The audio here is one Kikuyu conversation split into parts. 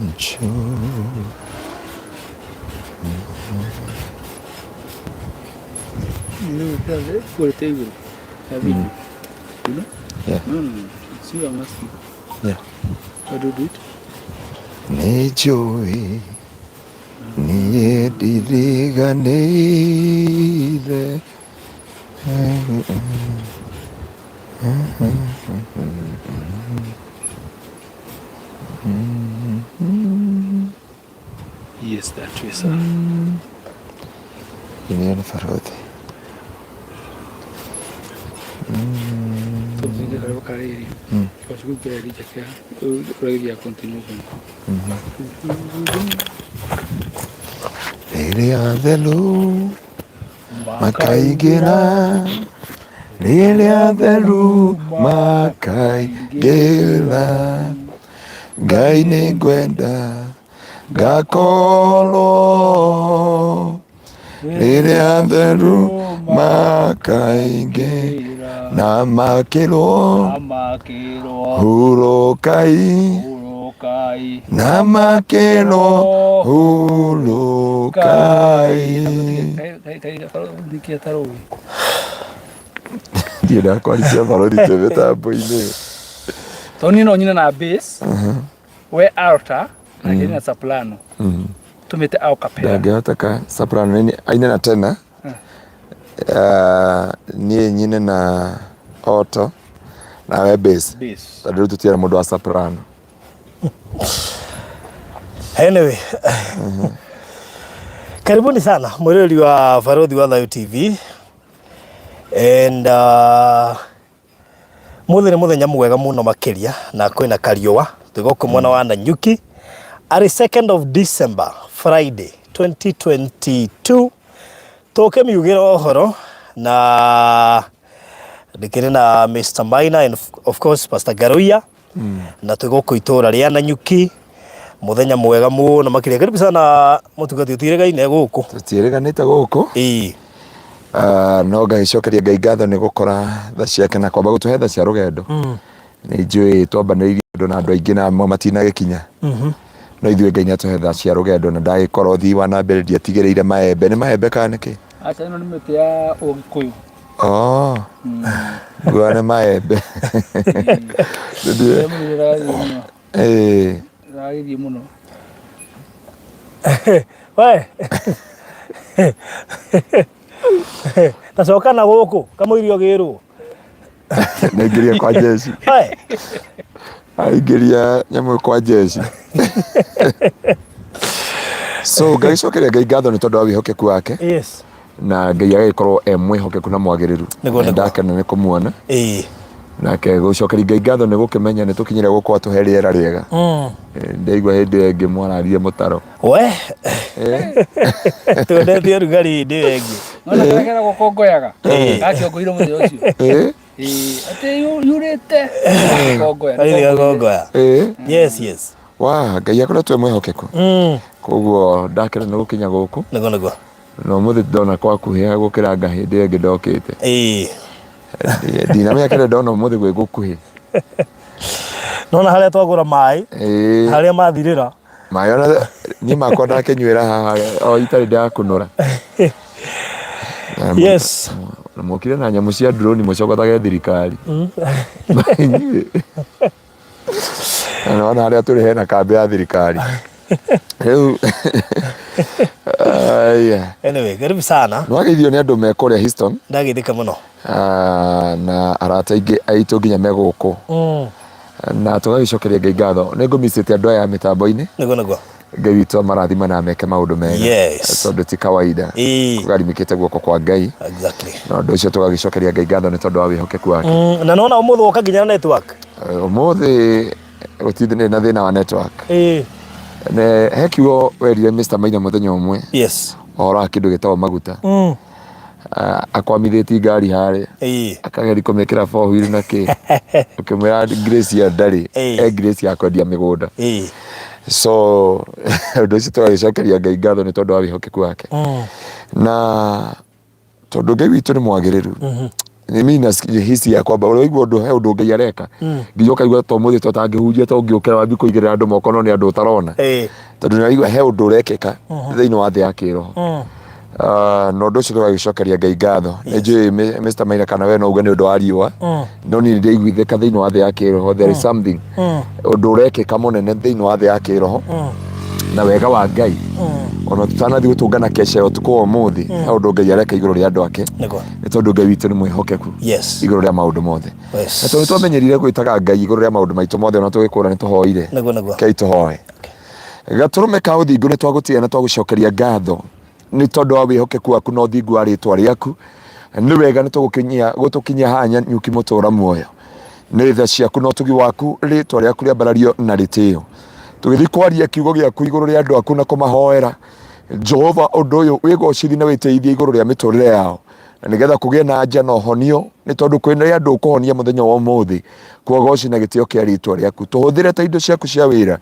Njũĩ. You know, the quality igũrũ ya video. You know? Yeah. No. It's you I'm asking. Yeah. How do you do it? Nĩ njũĩ niĩ ndiriganĩire. Yes, that way, sir. Inĩo nĩ barothi. So tuingie karibu karĩri. Kwa sababu kwa rĩrĩ kia ũragĩria continue kuno. Rĩrĩa theru makaingĩra, rĩrĩa theru makaingĩra, Ngai nĩ ngwenda ngakorwo rĩrĩa theru makaingĩra na makĩrwo Amakĩrwo hurũkai hurũkai. na makĩrwo hurũkai. Ndikia ta rũĩ. Ndirĩ ndakwarithia barothi twĩ mĩtambo-inĩ. Tondũ niĩ no nyine na bass, we alto, na kĩrĩ na soprano. Tũmĩte a cappella. Ndangĩhota ka soprano nĩ aine na tena. Niĩ nyine na alto nawe bass. Bass. Tondũ rĩu tũtirĩ na mũndũ wa soprano. Anyway, karibuni sana mwirori wa Barothi wa Thayu TV and muthi nĩ mũthenya mwega mũno makĩria na kwĩna kariũa twĩ gũkũ mwena wa Nanyuki arĩ 2nd of December, Friday 2022, tũkĩmiugĩra ũhoro na ndĩkĩrĩ na Mr. Maina and of course Pastor Garuia na twĩ gũkũ itũra rĩa Nanyuki, mũthenya mwega mũno makĩria. Karibu sana mũtungati, ũtirĩgaine gũkũ. Tũtiĩrĩganĩte gũkũ. Ah, no ngagĩcokeria Ngai ngatho nĩ gũkora tha ciake na kwamba gũtũhe tha cia rũgendo. Nĩ njũĩ twambanĩrĩirie andũ na andũ aingĩ na amwe matinagĩkinya, no ithuĩ Ngai nĩ atũhe tha cia rũgendo na ndagĩkorwo ũthii wa na mbere ndiatigĩrĩire maembe. Nĩ maembe kana nĩkĩ? Aca, ĩno nĩ mĩtĩ ya Ũgĩkũyũ. Oh, nguo nĩ maembe. Ĩrĩa mũrĩ ĩragĩthiĩ mũno. Ĩragĩthiĩ mũno. We tacoka na gũkũ kamũirio gĩrwo. Naingĩria kwa jeshi. We. Aingĩria nyamũ kwa jeshi. So ngagĩcokeria Ngai ngatho nĩ tondũ wa wĩhokeku wake na Ngai agagĩkorwo e mwĩhokeku na mwagĩrĩru. Nĩguo. Ndakena nĩ kũmuona nake gũcokeria Ngai ngatho nĩ gũkĩmenya nĩ tũkinyire gũkũ atũhe rĩera rĩega. Ndaigua hĩndĩ ĩyo ĩngĩ mwararire mũtaro. We twendete ũrugarĩ hĩndĩ ĩyo ĩngĩ. Nona karĩa keragwo kongoyaga. Gakĩongoire mũthenya ũcio. Ĩĩ, atĩ yurĩte. Kongoya. Arĩ gakongoya. Yes. Wa Ngai akoretwo e mwĩhokeku, koguo ndakena nĩ gũkinya gũkũ. Nĩguo. Na ũmũthĩ ndona kwakuhĩ gũkĩra nga hĩndĩ ĩyo ĩngĩ ndokĩte. Ndinamenya kĩrĩa ndona ũmũthĩ gwĩ gũkuhĩ. Nona harĩa twagũra maĩ, harĩa mathirĩra. Maĩ ona niĩ makwa ndakĩnyuĩra haha o itarĩ ndakũnũra. Na mokire na nyamũ cia drone mũcogothage thirikari. Na nĩwona harĩa tũrĩ hena kambĩ ya thirikari rĩu. Aya. Anyway, karibu sana. Nĩwageithio nĩ andũ me kũrĩa Houston. Ndageithĩka mũno. Ah, na arata aingĩ aitũ nginya me gũkũ na tũgagĩcokeria Ngai ngatho. Nĩ ngũmicĩte andũ aya mĩtambo-inĩ. Nĩguo. Ngai witũ amarathima na ameke maũndũ mega tondũ ti kawaida kũgarimikĩte guoko kwa Ngai. Na ũndũ ũcio tũgagĩcokeria Ngai ngatho nĩ tondũ wa wĩhokeku wake. Na nona ũmũthĩ woka nginya na network. Ũmũthĩ gũtirĩ na thĩna wa network. Ne he kiugo werire Mr. Maina mũthenya ũmwe ũhoro wa kĩndũ gĩtagwo maguta. Akwamithĩtie ngari harĩa akageria kũmĩkĩra four wheel na kĩ, ũkĩmwĩra Grace ya ndarĩ e Grace ya kwendia mĩgũnda. So ũndũ ũcio tũgagĩcokeria Ngai ngatho nĩ tondũ wa wĩhokeku wake na tondũ Ngai witũ nĩ mwagĩrĩru. Mimi nahisi ya kwamba ũraigua ũndũ he ũndũ Ngai areka nginya ũkaigua to mũthĩ to tangĩhunjia to ũngĩũkĩra wambie kũigĩrĩra andũ moko no nĩ andũ ũtarona tondũ nĩ ũraigua he ũndũ ũrekĩka thĩinĩ wa thĩ ya kĩroho. Ah, na ũndũ ũcio tũgagĩcokeria Ngai ngatho. Nĩ njũĩ Mr. Maina kana we no uge nĩ ũndũ wa riũa, no niĩ nĩ ndĩraiguithĩka thĩinĩ wa thĩ ya kĩroho there is something ũndũ ũrekĩka mũnene thĩinĩ wa thĩ ya kĩroho na wega wa Ngai ona tũtanathiĩ gũtũngana kesha ya ũtukũ wa ũmũthĩ he ũndũ Ngai areka igũrũ rĩa andũ ake Nĩguo. nĩ tondũ Ngai witũ nĩ mwĩhokeku igũrũ rĩa maũndũ mothe na tondũ twamenyerire gwĩtaga Ngai igũrũ rĩa maũndũ maitũ mothe ona tũgĩkũra nĩ tũhoire. Nĩguo, nĩguo. Kei tũhoe. Gatũrũme ka ũthingu nĩ twagũtĩĩa na twagũcokeria ngatho nĩ tondũ wa wĩhokeku waku na ũthingu wa rĩtwa rĩaku. Nĩ wega nĩ tũgũkinyia gũtũkinyia haha Nyanyuki mũtũra muoyo. Nĩ tha ciaku na ũtugi waku rĩtwa rĩaku rĩambarario na rĩtĩo. Tũgĩthiĩ kwaria kiugo gĩaku igũrũ rĩa andũ aku na kũmahoera. Jehova ũndũ ũyũ wĩgocithie na wĩtĩithie igũrũ rĩa mĩtũrĩre yao. Na nĩgetha kũgĩe na anja na ũhonio nĩ tondũ kwĩna andũ ũkũhonia mũthenya wa ũmũthĩ. Kũgoci na gĩtĩo kĩa rĩtwa rĩaku. Tũhũthĩre ta indo ciaku cia wĩra.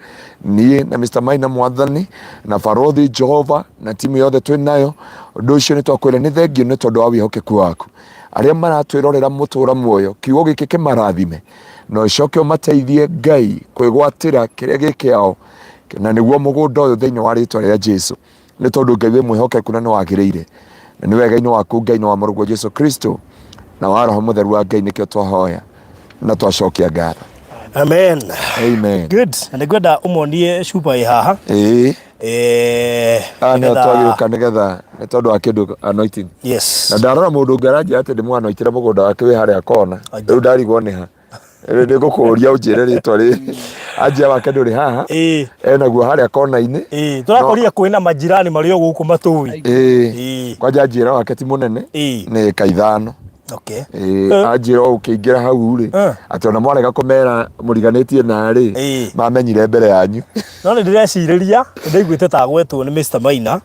Niĩ na Mr. Maina Mwathani na Barothi Jehova na timu yothe twĩ nayo. Ũndũ ũcio nĩ twakwĩra nĩ thengio nĩ tondũ wa wĩhokeku waku. Arĩa maratwĩrorera mũtũra muoyo, kiugo gĩkĩ kĩmarathime na ũcoke ũmateithie Ngai kwĩgwatĩra kĩrĩa gĩ kĩao na nĩguo mũgũnda ũyũ thĩinĩ wa rĩtwa rĩa Jesu. Nĩ tondũ Ngai wĩ mwĩhokeku na nĩ wagĩrĩire na nĩ wega-inĩ waku Ngai na wa mũrũguo Jesu Kristo na wa Roho Mũtheru wa Ngai nĩkĩo twahoya na twacokia ngatho. Amen. Amen. Good. Na nĩngwenda ũmonie cuba ĩ haha. Ĩĩ. Ah, nĩyo twagĩũka nĩgetha nĩ tondũ wa kĩndũ anointing. Yes. Na ndarora mũndũ ũngĩ aranjĩra atĩ ndĩmwanoitĩre mũgũnda wake wĩ harĩa kona. Rĩu ndarigwo nĩ ha. Rĩu nĩ ngũkũria ũnjĩre rĩtwa rĩrĩ. Anjia wake ndũrĩ haha. Enaguo harĩa kona-inĩ. Ĩĩ, tũrakorire kwĩna majirani marĩ o gũkũ matũĩ. Ĩĩ. Kwanja anjĩra wake ti mũnene. Nĩ ĩka ithano. Okay. Ĩĩ, anjĩra o ũkĩingĩra hau rĩ, atĩ ona mwarega kũmera mũriganĩtie na rĩ, mamenyire mbere yanyu. No nĩ ndĩrecirĩria, nĩ ndaiguĩte ta gwetwo nĩ Mr. Maina.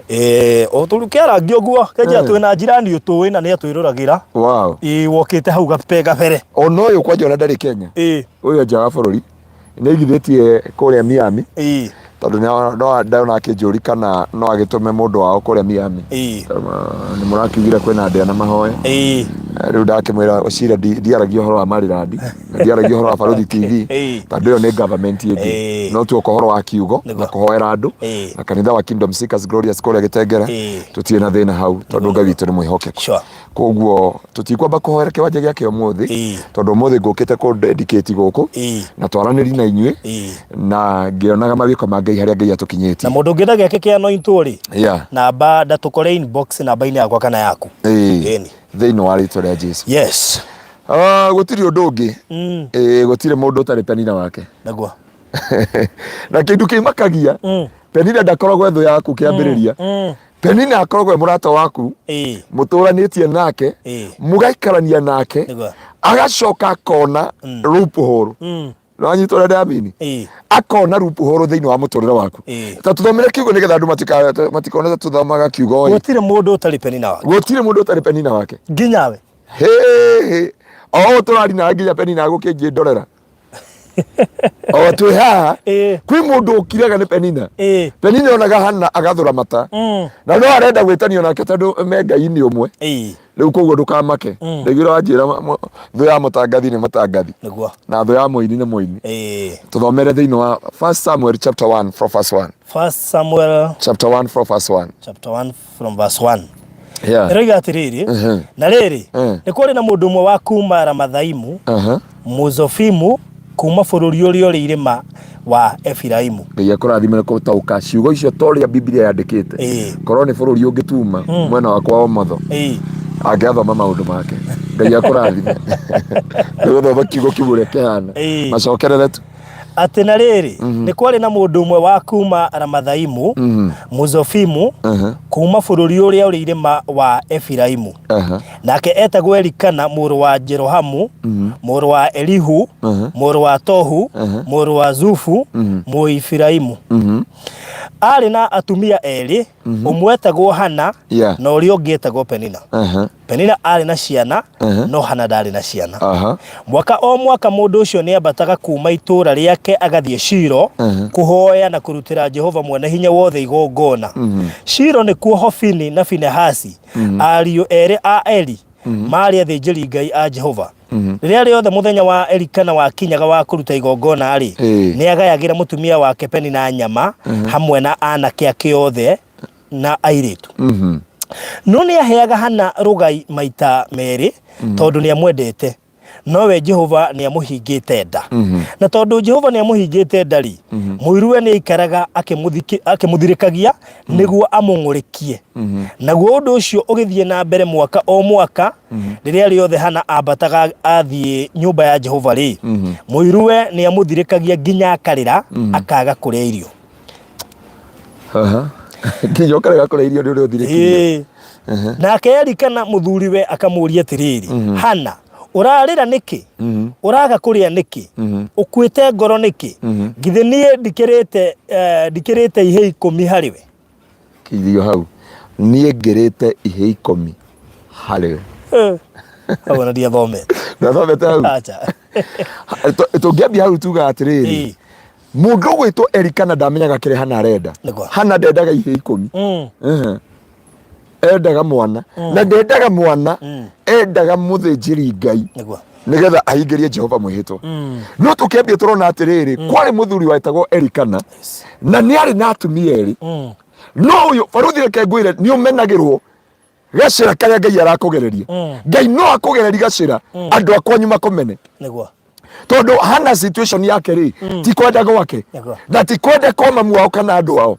Eh, o tũkĩarangia ũguo, kenjia twĩna njirani ũtũĩ na nĩ atwĩroragĩra. Wow. Ĩĩ, wokĩte hau gape gabere. Ona ũyũ kwanja ona ndarĩ Kenya. Ĩĩ. Ũyũ nja wa bũrũri. Nĩ aigithĩtie kũrĩa Miami. Ĩĩ. Tondũ no ndona akĩnjũri kana no agĩtũme mũndũ wao kũrĩa Miami. Ĩĩ. Nĩ mũrakiugire kwĩna ndĩa na mahoya. Ĩĩ. Rĩu ndakĩmwĩra Ũcira ndiaragia ũhoro wa Maryland na ndiaragia ũhoro wa Barũthi TV tondũ ĩyo nĩ government ĩngĩ no tuoka ũhoro wa kiugo na kũhoera andũ na kanitha wa Kingdom Seekers Glorious kũrĩa Gĩtengera tũtirĩ na thĩna hau tondũ Ngai witũ nĩ mwĩhokeku. Koguo tũtikwamba kũhoera kĩwanja gĩake ũmũthĩ tondũ ũmũthĩ ngũkĩte kũ dedicate gũkũ na twaranĩri na inyuĩ na ngĩonaga mawĩko ma Ngai harĩa Ngai atũkinyĩtie. Na mũndũ ũngĩenda gĩake kĩa anointwo rĩ, namba ndatũkore inbox namba-inĩ yakwa kana yaku. Ĩni. Thĩinĩ wa rĩtwa rĩa Jesu. Yes. Ah, gũtirĩ ũndũ ũngĩ. Ĩĩ, gũtirĩ mũndũ ũtarĩ Penina wake. Naguo. Na kĩndũ kĩmakagia, Penina ndakoragwo thũ yaku kĩambĩrĩria. Penina akoragwo e mũrata waku mũtũranĩtie nake mũgaikarania nake agacoka akona loophole. Nĩwanyita ũrĩa ndĩramini? Akona loophole thĩinĩ wa mũtũrĩre waku. Ta tũthomere kiugo nĩgetha andũ matikone ta tũthomaga kiugo ĩ. Gũtirĩ mũndũ ũtarĩ Penina wake. Gũtirĩ mũndũ ũtarĩ Penina wake. Nginya we. Hĩ, o ũũ tũrari na nginya Penina agũkĩnjĩndorera. O twĩ haha kwĩ mũndũ ũkiraga nĩ Penina. Penina onaga Hana agathũra mata. Na no arenda gwĩtanio nake tondũ me Ngai-inĩ ũmwe. Rĩu koguo ndũkamake. Ndaiguire wanjĩra thũ ya mũtangathi nĩ mũtangathi. Nĩguo. Na thũ ya mũini nĩ mũini. Tũthomere thĩinĩ wa 1 Samuel chapter 1 from verse 1. 1 Samuel chapter 1 from verse 1. Chapter 1 from verse 1. Yeah. Ĩroiga atĩrĩrĩ, na rĩrĩ, nĩ kwarĩ na mũndũ ũmwe wa kuuma Ramathaimu, Mũzofimu, kuuma bũrũri ũrĩa ũrĩ irĩma wa Efiraimu. Ngai akũrathime nĩ gũtaũka ciugo icio ta ũrĩa Biblia yandĩkĩte. Korwo nĩ bũrũri ũngĩ tuma mwena wakwa wa ũmotho angĩathoma maũndũ make. Ngai akũrathime nĩ gũthoma kiugo kĩu ũrĩa kĩhana. Macokerere tu. Atĩ na rĩrĩ, nĩ kwarĩ na mũndũ ũmwe wa kuuma Ramathaimu, Mũzofimu, kuuma bũrũri ũrĩa ũrĩ irĩma wa Efiraimu. Nake etagwo Elikana mũrũ wa Jerohamu, mũrũ wa Elihu, mũrũ wa Tohu, mũrũ wa Zufu, Mũefiraimu. Aarĩ na atumia erĩ, ũmwe etagwo Hana, na ũrĩa ũngĩ etagwo Penina. Penina aarĩ na ciana, no Hana ndaarĩ na ciana. Mwaka o mwaka mũndũ ũcio nĩambataga kuuma itũũra rĩake agathiĩ Shilo kũhooya na kũrutĩra Jehova Mwene-Hinya-Wothe igongona. Shilo nĩkuo Hofini na Finehasi, ariũ erĩ a Eli, Maarĩ athĩnjĩri Ngai a Jehova. Rĩrĩa rĩothe mũthenya wa Elikana wakinyaga wa kũruta igongona-rĩ, nĩ agayagĩra mũtumia wake Penina nyama hamwe na anake ake othe na airĩtu. No nĩ aheaga Hana rũgai maita merĩ tondũ nĩ amwendete. Nowe Jehova nĩ amũhingĩte nda. Na tondũ Jehova nĩ amũhingĩte nda-rĩ, mũiruwe nĩ aikaraga akĩmũthirĩkagia nĩguo amũng'ũrĩkie. Naguo ũndũ ũcio ũgĩthiĩ na mbere mwaka o mwaka, rĩrĩa rĩothe Hana ambataga athiĩ nyũmba ya Jehova-rĩ, mũiruwe nĩ amũthirĩkagia nginya akarĩra, akaaga kũrĩa irio. Aha. Nginya ũkarega kũrĩa irio nĩ ũrĩa ũthirĩkĩire. Ĩĩ. Nake Elikana mũthuriwe akamũũria atĩrĩrĩ, Hana, ũrarĩra nĩkĩ? Ũraga kũrĩa nĩkĩ? Ũkuĩte ngoro nĩkĩ? Githĩ niĩ ndikĩrĩte ndikĩrĩte ihĩĩ ikũmi harĩ we? Irio hau. Niĩ ngĩrĩte ihĩĩ ikũmi harĩ we. Hau ona ndiathomete. Ndathomete hau. Acha. Tũngĩambia hau tuga atĩrĩrĩ. Mũndũ ũgwĩtwo Elikana ndamenyaga kĩrĩa Hana arenda. Nĩguo. Hana ndendaga ihĩĩ ikũmi. Endaga mwana. Na ndendaga mwana, endaga mũthĩnjĩri Ngai. Nĩguo. Nĩgetha ahingĩrie Jehova mwĩhĩtwa. No tũkĩambia tũrona atĩrĩrĩ, kwarĩ mũthuri wetagwo Elikana na nĩ arĩ na atumia erĩ. No ũyũ baruthi reke ngwĩre nĩ ũmenagĩrwo gacĩra karĩa Ngai arakũgereria. Ngai no akũgereria gacĩra andũ a kwanyu makũmene. Nĩguo. Tondũ Hana situation yake rĩ ti kwenda gwake Nĩguo. na ti kwenda kwa mamu wao kana andũ ao.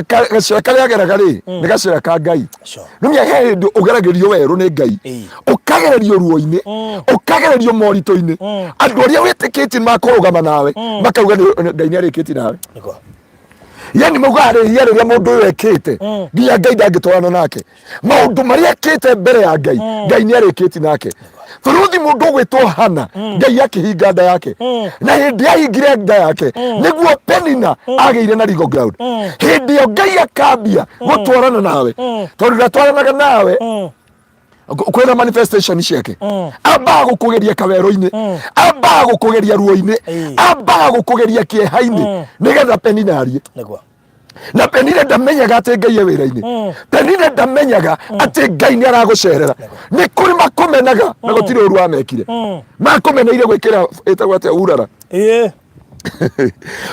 Gacĩra karĩa ageraga rĩ nĩ gacĩra ka Ngai. Nĩmia he hĩndĩ ũgeragĩrio werũ nĩ Ngai, ũkagererio ruo-inĩ, ũkagererio moritũ-inĩ, andũ arĩa wĩtĩkĩtie makũrũgama nawe makauga Ngai nĩ arĩkĩtie nawe. Nĩguo. Yani maugaga rĩhia rĩrĩa mũndũ ũyũ ekĩte nginya Ngai ndangĩtwarana nake, maũndũ marĩa ekĩte mbere ya Ngai, Ngai nĩ arĩkĩtie nake. Baruthi mũndũ ũgwĩtwo Hana, Ngai akĩhinga nda yake, na hĩndĩ ahingire nda yake nĩguo Penina agĩire na legal ground. Hĩndĩ ĩyo Ngai akambia gũtwarana nawe, tondũ ndatwaranaga nawe kwĩna manifestation ciake, ambaga gũkũgeria kawerũ-inĩ, ambaga gũkũgeria ruo-inĩ, ambaga gũkũgeria kĩeha-inĩ nĩgetha Penina arie. Nĩguo. Na Penina ndamenyaga atĩ Ngai e wĩra-inĩ. Penina ndamenyaga atĩ Ngai nĩ aragũcerera. Nĩ kũrĩ makũmenaga na gũtirĩ ũru wamekire. Makũmeneire gwĩkĩra ĩtagwo atĩa urara.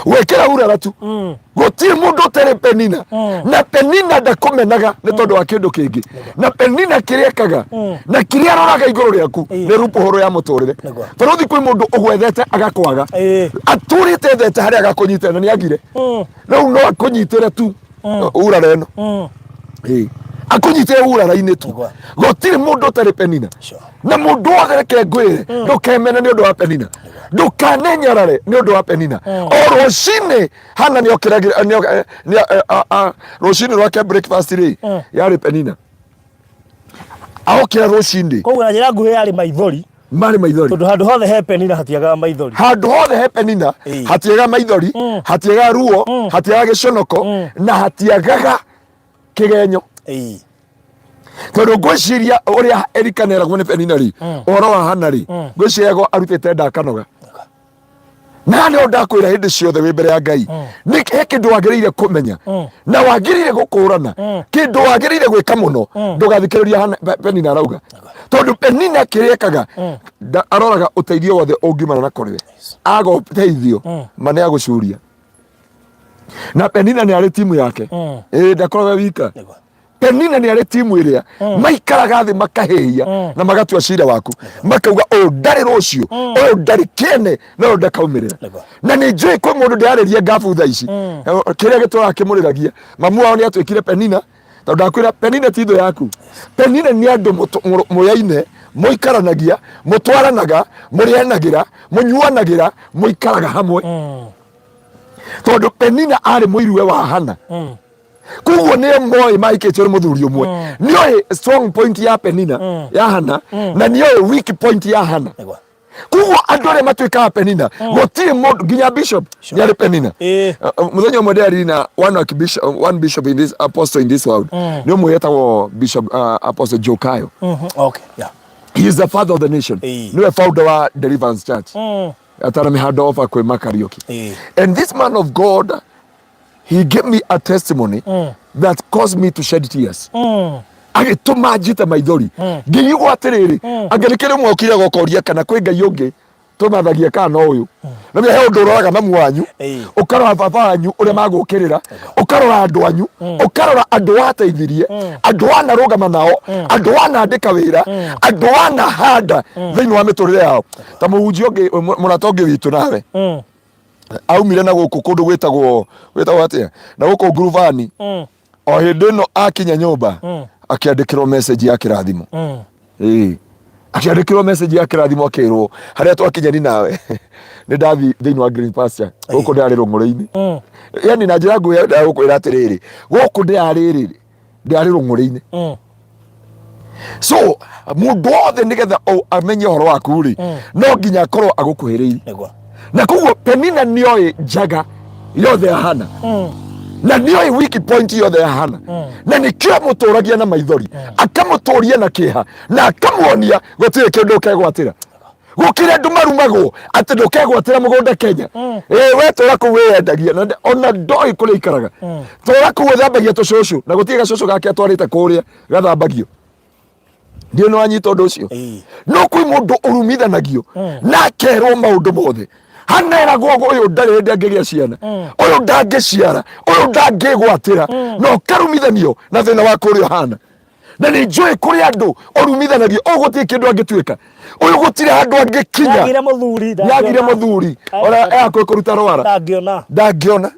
Gwĩkĩra urara tu. Gũtirĩ mũndũ ũtarĩ Penina. Na Penina ndakũmenaga nĩ tondũ wa kĩndũ kĩngĩ. Na Penina kĩrĩa ekaga na kĩrĩa aroraga igũrũ rĩaku nĩ rupũhũrũ ya mũtũrĩre. Nĩguo. Baruthi kwĩ mũndũ ũgwethete agakwaga. Atũrĩte ethete harĩa agakũnyitĩra na nĩ agire. Rĩu no akũnyitĩre tu urara ĩno. Akũnyitĩre urara-inĩ tu. Nĩguo. Gũtirĩ mũndũ ũtarĩ Penina. Sure. Na mũndũ wothe reke ngwĩre, ndũkemene nĩ ũndũ wa Penina, ndũkanenyarare nĩ ũndũ wa Penina. O rũcinĩ Hana nĩ okĩragĩra rũcinĩ rwake breakfast rĩ yarĩ Penina. Aokĩra rũcinĩ Koguo na njĩra nguhĩ yarĩ maithori. Marĩ maithori. Tondũ handũ hothe he Penina hatiagaga maithori. Handũ hothe he Penina hatiagaga maithori, hatiagaga ruo, hatiagaga gĩconoko na hatiagaga kĩgenyo. Tondũ ngwĩciria ũrĩa Elikana eragwo nĩ Penina rĩ ũhoro wa Hana rĩ, ngwĩciria eragwo arutĩte nda akanoga. Na nĩ ndakwĩra hĩndĩ ciothe wĩ mbere ya Ngai nĩ he kĩndũ wagĩrĩire kũmenya na wagĩrĩire gũkũrana, kĩndũ wagĩrĩire gwĩka mũno, ndũgathikĩrĩria Hana- Penina arauga, tondũ Penina kĩrĩa ekaga aroraga ũteithio wothe ũngiumana na kũrĩ we, aga ũteithio ma nĩ agũcuria. Na Penina nĩ arĩ timu yake, ĩĩ ndakoragwo e wika. Nĩguo. Penina nĩ arĩ timu ĩrĩa maikaraga thĩ makahĩhia na magatua cira waku, makauga ũyũ ndarĩ rũciũ, ũyũ ndarĩ kĩene na ũyũ ndakaumĩrĩra. Nĩguo. Na nĩ njũĩ kwĩ mũndũ ndĩrarĩria ngabu thaa ici, kĩrĩa gĩtũraga kĩmũrĩragia, mamu wao nĩ atuĩkire Penina, tondũ ndakwĩra Penina ti thũ yaku. Penina nĩ andũ mũyaine, mũikaranagia, mũtwaranaga, mũrĩanagĩra, mũnyuanagĩra, mũikaraga hamwe. Tondũ Penina arĩ mũiruwe wa Hana, koguo nĩo moĩ mahikĩtio nĩ mũthuri ũmwe, nĩoĩ strong point ya Penina ya Hana na nĩoĩ weak point ya Hana. Nĩguo. Koguo andũ arĩa matuĩkaga Penina, gũtirĩ mũndũ nginya bishop nĩ arĩ Penina. Mũthenya ũmwe ndĩrarĩ na one archbishop, one bishop in this apostle in this world, nĩ ũmwe wetagwo Bishop Apostle Joe Kayo. Okay. Yeah. He is the father of the nation. Nĩwe founder wa Deliverance Church atara mĩhando ofa kwĩ Makariũki. And this man of God, he gave me a testimony that caused me to shed tears. Agĩtũma njite maithori, ngĩigua atĩrĩrĩ, anga nĩ kĩrĩ mwokire gokoria kana kwĩ Ngai ũngĩ tũmathagia kana no ũyũ. Na he ũndũ ũroraga mamu wanyu, ũkarora baba wanyu ũrĩa magũkĩrĩra, ũkarora andũ anyu, ũkarora andũ wateithirie, andũ wanarũgama nao, andũ wanandĩka wĩra, andũ wanahanda thĩinĩ wa mĩtũrĩre yao. Ta mũhunjia ũngĩ, mũrata ũngĩ witũ nawe aumire na gũkũ kũndũ gwĩtagwo gwĩtagwo atĩa, na gũkũ ngurubani. O hĩndĩ ĩno akinya nyũmba, akĩandĩkĩrwo message ya kĩrathimo. Ĩĩ, akĩandĩkĩrwo message ya kĩrathimo, akĩrwo harĩa twakinya ni nawe nĩ ndathi thĩinĩ wa green pasture gũkũ ndĩrarĩ rũng'ũrĩ-inĩ. Yani na njĩra nguhĩ ndagũkwĩra atĩrĩrĩ, gũkũ ndĩrarĩ rĩ, ndĩrarĩ rũng'ũrĩ-inĩ. So mũndũ wothe nĩgetha amenye ũhoro waku rĩ, no nginya akorwo agũkuhĩrĩirie. Na koguo Penina nĩoĩ njaga yothe ya Hana, na nĩoĩ weak point yothe ya Hana, na nĩkĩo amũtũragia na maithori, akamũtũria na kĩeha, na akamuonia gũtirĩ kĩndũ ũkegwatĩra. Gũkĩrĩ andũ marumagwo atĩ ndũkegwatĩra mũgũnda Kenya. Ĩ we tũra kũu wĩyendagia na ona ndoĩ kũrĩa ikaraga, tũra kũu ũthambagia tũcũcũ, na gũtirĩ gacũcũ gake atwarĩte kũrĩa gathambagio. Ndiũ nĩ wanyita ũndũ ũcio? No kwĩ mũndũ ũrumithanagio na akerwo maũndũ mothe. Haneragwo ũyũ ndarĩ hĩndĩ angĩgĩa ciana, ũyũ ndangĩciara, ũyũ ndangĩgwatĩra, na ũkarumithanio na thĩna waku ũrĩa ũhana. Na nĩ njũĩ kũrĩ andũ ũrumithanagio, ũyũ gũtirĩ kĩndũ angĩtuĩka, ũyũ gũtirĩ handũ angĩkinya. Ndagire mũthuri. Nĩagire mũthuri, ona ehakũĩ kũruta rwara. Ndangĩona. Ndangĩona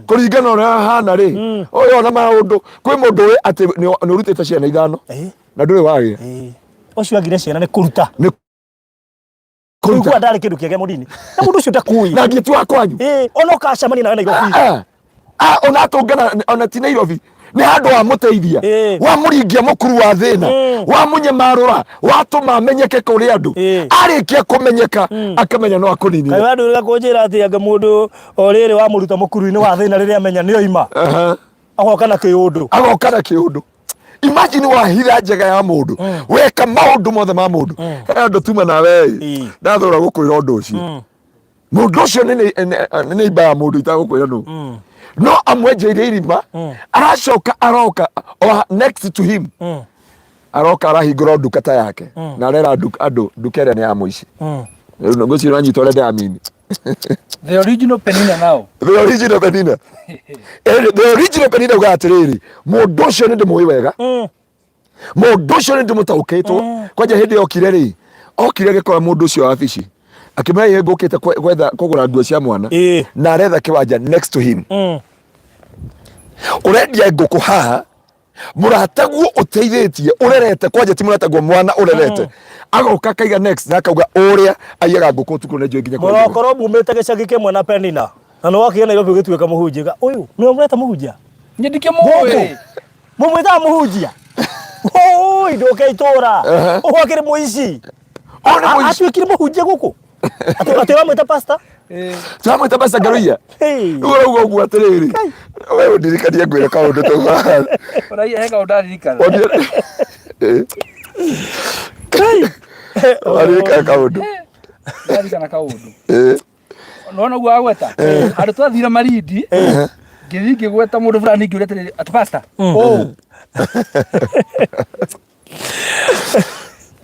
kũringana ũrĩa ahana rĩ, ũyũ ona maũndũ. Kwĩ mũndũ ũĩ atĩ nĩ ũrutĩte ciana 5 na ndũrĩ wagĩa. Ũcio agire ciana nĩ kũruta. Nĩ kũigua kũruta. Ndarĩ kĩndũ kĩega mũnini na mũndũ ũcio ndakũĩ. Na ngiĩ ti wa kwanyu. Ona ũkacemania nawe Nairobi. Ah, ah, ona atũngana ona ti Nairobi, nĩ handũ wamũteithia, wamũringia mũkuru wa thĩna, wamũnyamarũra, watũma amenyeke kũrĩ andũ. Arĩkia kũmenyeka, akamenya no akũninire. Kaĩ andũ rĩrĩa kũnjĩra atĩ anga mũndũ o rĩrĩ wamũruta mũkuru-inĩ wa thĩna, rĩrĩa amenya nĩ oima, agoka na kĩũndũ. Agoka na kĩũndũ. Imagine wahitha njega ya mũndũ, weka maũndũ mothe ma mũndũ. He andũ tuma nawe. Ndathũra gũkwĩra ũndũ ũcio, mũndũ ũcio nĩ neighbor ya mũndũ, itagũkwĩra nũ, no amwenjeire irima, aracoka aroka o next to him, aroka arahingũra nduka ta yake, na arera andũ nduka ĩrĩa nĩ ya mũici. Rĩu ngwĩciria ũranyita ũrĩa ndĩramini. The original Penina now. The original Penina. The original Penina ugaga atĩrĩrĩ, mũndũ ũcio nĩ ndĩmũĩ wega, mũndũ ũcio nĩ ndĩmũtaũkĩtwo. Kwanja hĩndĩ okire rĩ, okire agĩkora mũndũ ũcio wabici, akĩmwĩra ĩ ngũkĩte gwetha kũgũra nguo cia mwana, na aretha kĩwanja next to him. Ũrendia ngũkũ haha, mũrataguo ũteithĩtie ũrerete, kwanja ti mũrataguo, mwana ũrerete, agoka akaiga next na akauga ũrĩa aiyaga ngũkũ ũtukũ nĩ njũĩ nginya kũrĩa igũrũ. Mũrokorwo mumĩte gĩcagi kĩmwe na Penina na nĩ wakire Nairobi ũgĩtuĩka mũhunjia. Ũyũ nĩwe mũreta mũhunjia? Niĩ ndikĩmũĩ. Mũmwĩtaga mũhunjia? Oi, ndũke itũra. Ũguo akĩrĩ mũici. Ũyũ nĩ mũici. Atuĩkire mũhunjia gũkũ? Atĩ ũramwĩta pastor? Tũramwĩta pastor Ngaruiya. Hey. Rĩu ũrauga ũguo atĩrĩrĩ, we ũndirikanie ngwĩre kaũndũ tau haha. Ũraiya he kaũndũ ndaririkanire. Waririkana kaũndũ? Ndaririkanire kaũndũ. Nona ũguo agweta handũ twathire Malindi, ngĩthiĩ ngĩgweta mũndũ fulani, ngĩũria atĩrĩrĩ, atĩ pastor ũũ.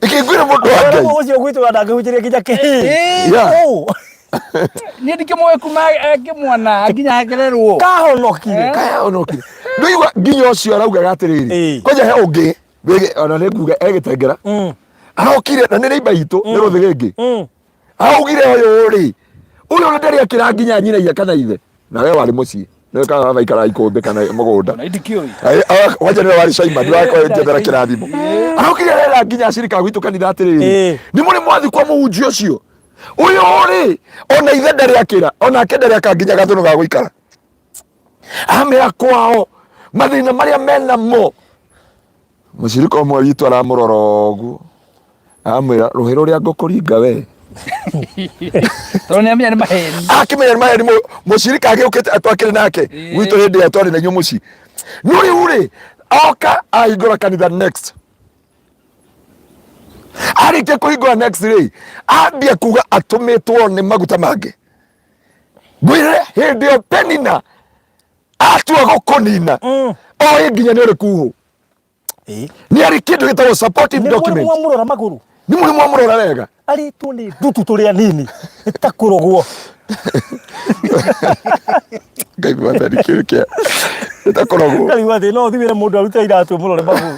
Ikĩngwĩra mũndũ wa Ngai. Ũcio gwitũ ndangĩhunjĩria nginya kĩhii. Ũũ. Niĩ ndikĩmũĩ kuma ngĩmwona nginya agererwo. Kahonokire. Kaya onokire ndũigua nginya ũcio araugaga atĩrĩrĩ. Kwanja he ũngĩ ona nĩ nguga egĩtengera, arokire na nĩ neighbor itũ, nĩ rũthĩgĩngĩ. Augire ũyũ rĩ, ũyũ ona ndarĩ akĩra nginya nyina kana ithe, na we warĩ mũciĩ nĩwe kana baba ikara ikũmbĩ kana mũgũnda. Ona ndikĩũĩ. Wanja nĩwe warĩ caima ndĩrakwenzethera kĩrathimo. Arokire arera nginya acirika gwitũ kanitha atĩrĩrĩ, nĩ mũrĩ mwathi kwa mũhunjia ũcio, ũyũ rĩ, ona ithe ndarĩ akĩra, onake ndarĩ aka nginya gathũnũ ga gũikara. Amera kwao mathĩna marĩa menamo, mũcirika ũmwe witũ aramũrora ũguo, amwĩra rũhĩ rũrĩa ngũkũringa we. Tondũ nĩ amenya nĩ maheni. Akĩmenya nĩ maheni. Mũcirika agĩũkĩte twakĩrĩ nake gwitũ hĩndĩ ĩyo twarĩ na inyuĩ mũciĩ. No rĩu rĩ, oka ahingũra kanitha next. Arĩkia kũhingũra next rĩ, ambia kuga atũmĩtwo nĩ maguta mangĩ. Ngwĩre hĩndĩ ĩyo Penina atua gũkũnina, oĩ nginya nĩ ũrĩ kuhũ. Nĩ arĩ kĩndũ gĩtagwo supportive Nĩ mũrĩ document. mwamũrora magũrũ? Nĩ mũrĩ mwamũrora wega? Arĩtwo nĩ ndutu tũrĩ anini. Nĩ ta kũrogwo. Ngai mwathani kĩu kĩa nĩtakoragwo Ngarigwo atĩ no ũthiĩ wĩre mũndũ arute iratũ mũrore magũrũ.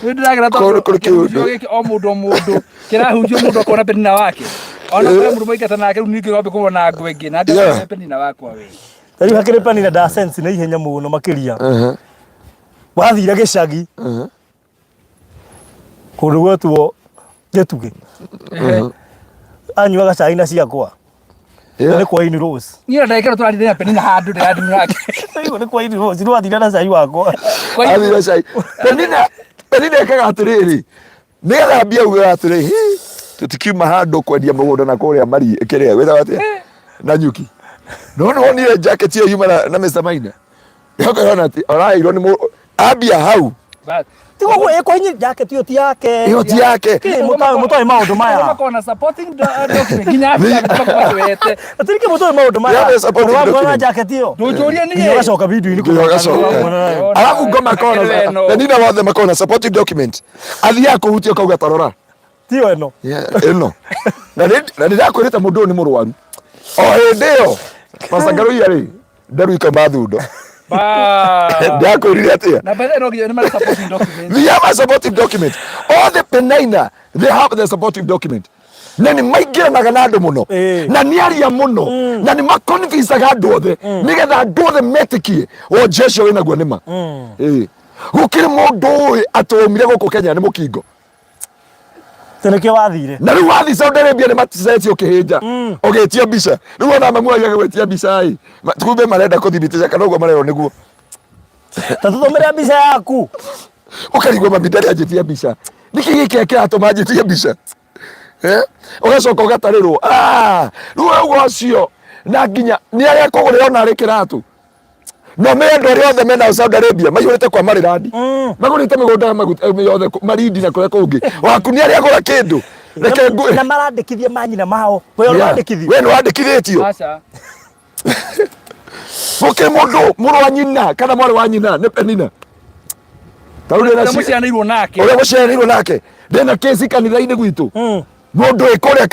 Nĩ ndĩragera Kũrĩ- kũrĩ kĩũndũ. kĩhunjio gĩkĩ o mũndũ o mũndũ kĩrahunjio mũndũ akona Penina wake. Ona kũrĩ mũndũ maingata nake rĩu ningĩ wambe kũmona ngũ ĩngĩ na Yeah. ngakona Penina wakwa we. Ta rĩu hakĩrĩ Penina nda sense na ihenya mũno makĩria. Wathire gĩcagi kũndũ gwetwo Gĩtugĩ. Anyuaga cai na ciakwa. Yeah. Nĩ kwa Ini Rose. Niĩ na ndagĩka ĩno tũrathire na Penina handũ ndĩrathiĩ nake. Rĩu nĩ kwa Ini Rose, nĩwathire na cai wakwa. Kwa hiyo- Athire cai. Penina Penina ekaga atĩrĩrĩ nĩgetha mbia uge atĩrĩ "Hĩ, tũtikiuma handũ kwendia mũgũnda na kũrĩa mari kĩrĩa wĩtaga atĩa na nyuki no nĩ wonire jacket ĩyo yuma na, na Mr Maina Yokorona atĩ araheirwo nĩ mũ- ambia hau But- Tiga ũguo ĩ kwa jacket ĩyo ti yake. ĩyo ti yake Kĩ mũtoĩ mũtoĩ maũndũ maya. Makoragwo na supporting document nginya affidavit makoragwo makĩwete. Atĩrĩ kĩ mũtoĩ maũndũ maya. Yeah, the supporting Ũndũ wa kuona document. jacket ĩyo. Ndũnjũrie Nginya niĩ. ũgacoka video-inĩ Nginya ũgacoka. Alafu ngoma kona Eno. Penina wothe makona supporting document athiaga kũhutia ũkauga tarora Tiyo ĩno. Yeah, ĩno na nĩ ndakwĩrĩte mũndũ ũyũ nĩ mũrwaru o hĩndĩ ĩyo Pastor Ngaruiya rĩ nderuika mathundo Ba. ndakwĩrire atĩa Na by the way, no nginya nĩ marĩ supporting document. they have a supportive document all the Penina they have the supportive document na nĩ maingĩranaga na andũ mũno na nĩ aria mũno na nĩ maconvincaga andũ othe nĩgetha andũ othe metĩkie wonje ũcio wĩnaguo nĩ ma. Ĩĩ. Gũkĩrĩ mũndũ ũĩ atĩ waumire gũkũ Kenya nĩ mũkingo. Tondũ nĩkĩo wathire. Na rĩu wathiĩ Saudi Arabia nĩ maticetie ũkĩhĩnja ũgĩtio mbica. Rĩu ona mamu agĩaga gwĩtia mbica ĩ kumbe marenda kũthibitisha kana ũguo marerwo nĩguo. Ta tũtũmĩre mbica yaku. Ũkarigwo mami ndarĩ anjĩtia mbica. Nĩkĩ gĩkĩ kĩratũma anjĩtie mbica? Eh? Ũgacoka ũgatarĩrwo. Ah, rĩu ũguo ũcio na nginya nĩ arĩa kũgũrĩra ona arĩ kĩratũ. No me andũ arĩa othe mena Saudi Arabia maihũrĩte kwa marirandi. Magũrĩte mĩgũnda maguta yothe Malindi na kũrĩa kũngĩ. Waku nĩ arĩa agũra kĩndũ. Reke ngwĩre. Na marandĩkithia manyina mao. We ũrandĩkithio. We nĩ wandĩkithĩtio. Aca. Gũkĩrĩ mũndũ mũrũ wa nyina kana mwarĩ wa nyina nĩ Penina. Ta rĩu ndĩna Ũrĩa mũciaranĩirwo nake. Ũrĩa mũciaranĩirwo nake. Ndĩna kesi kanitha-inĩ gwitũ. Mũndũ wĩ kũrĩa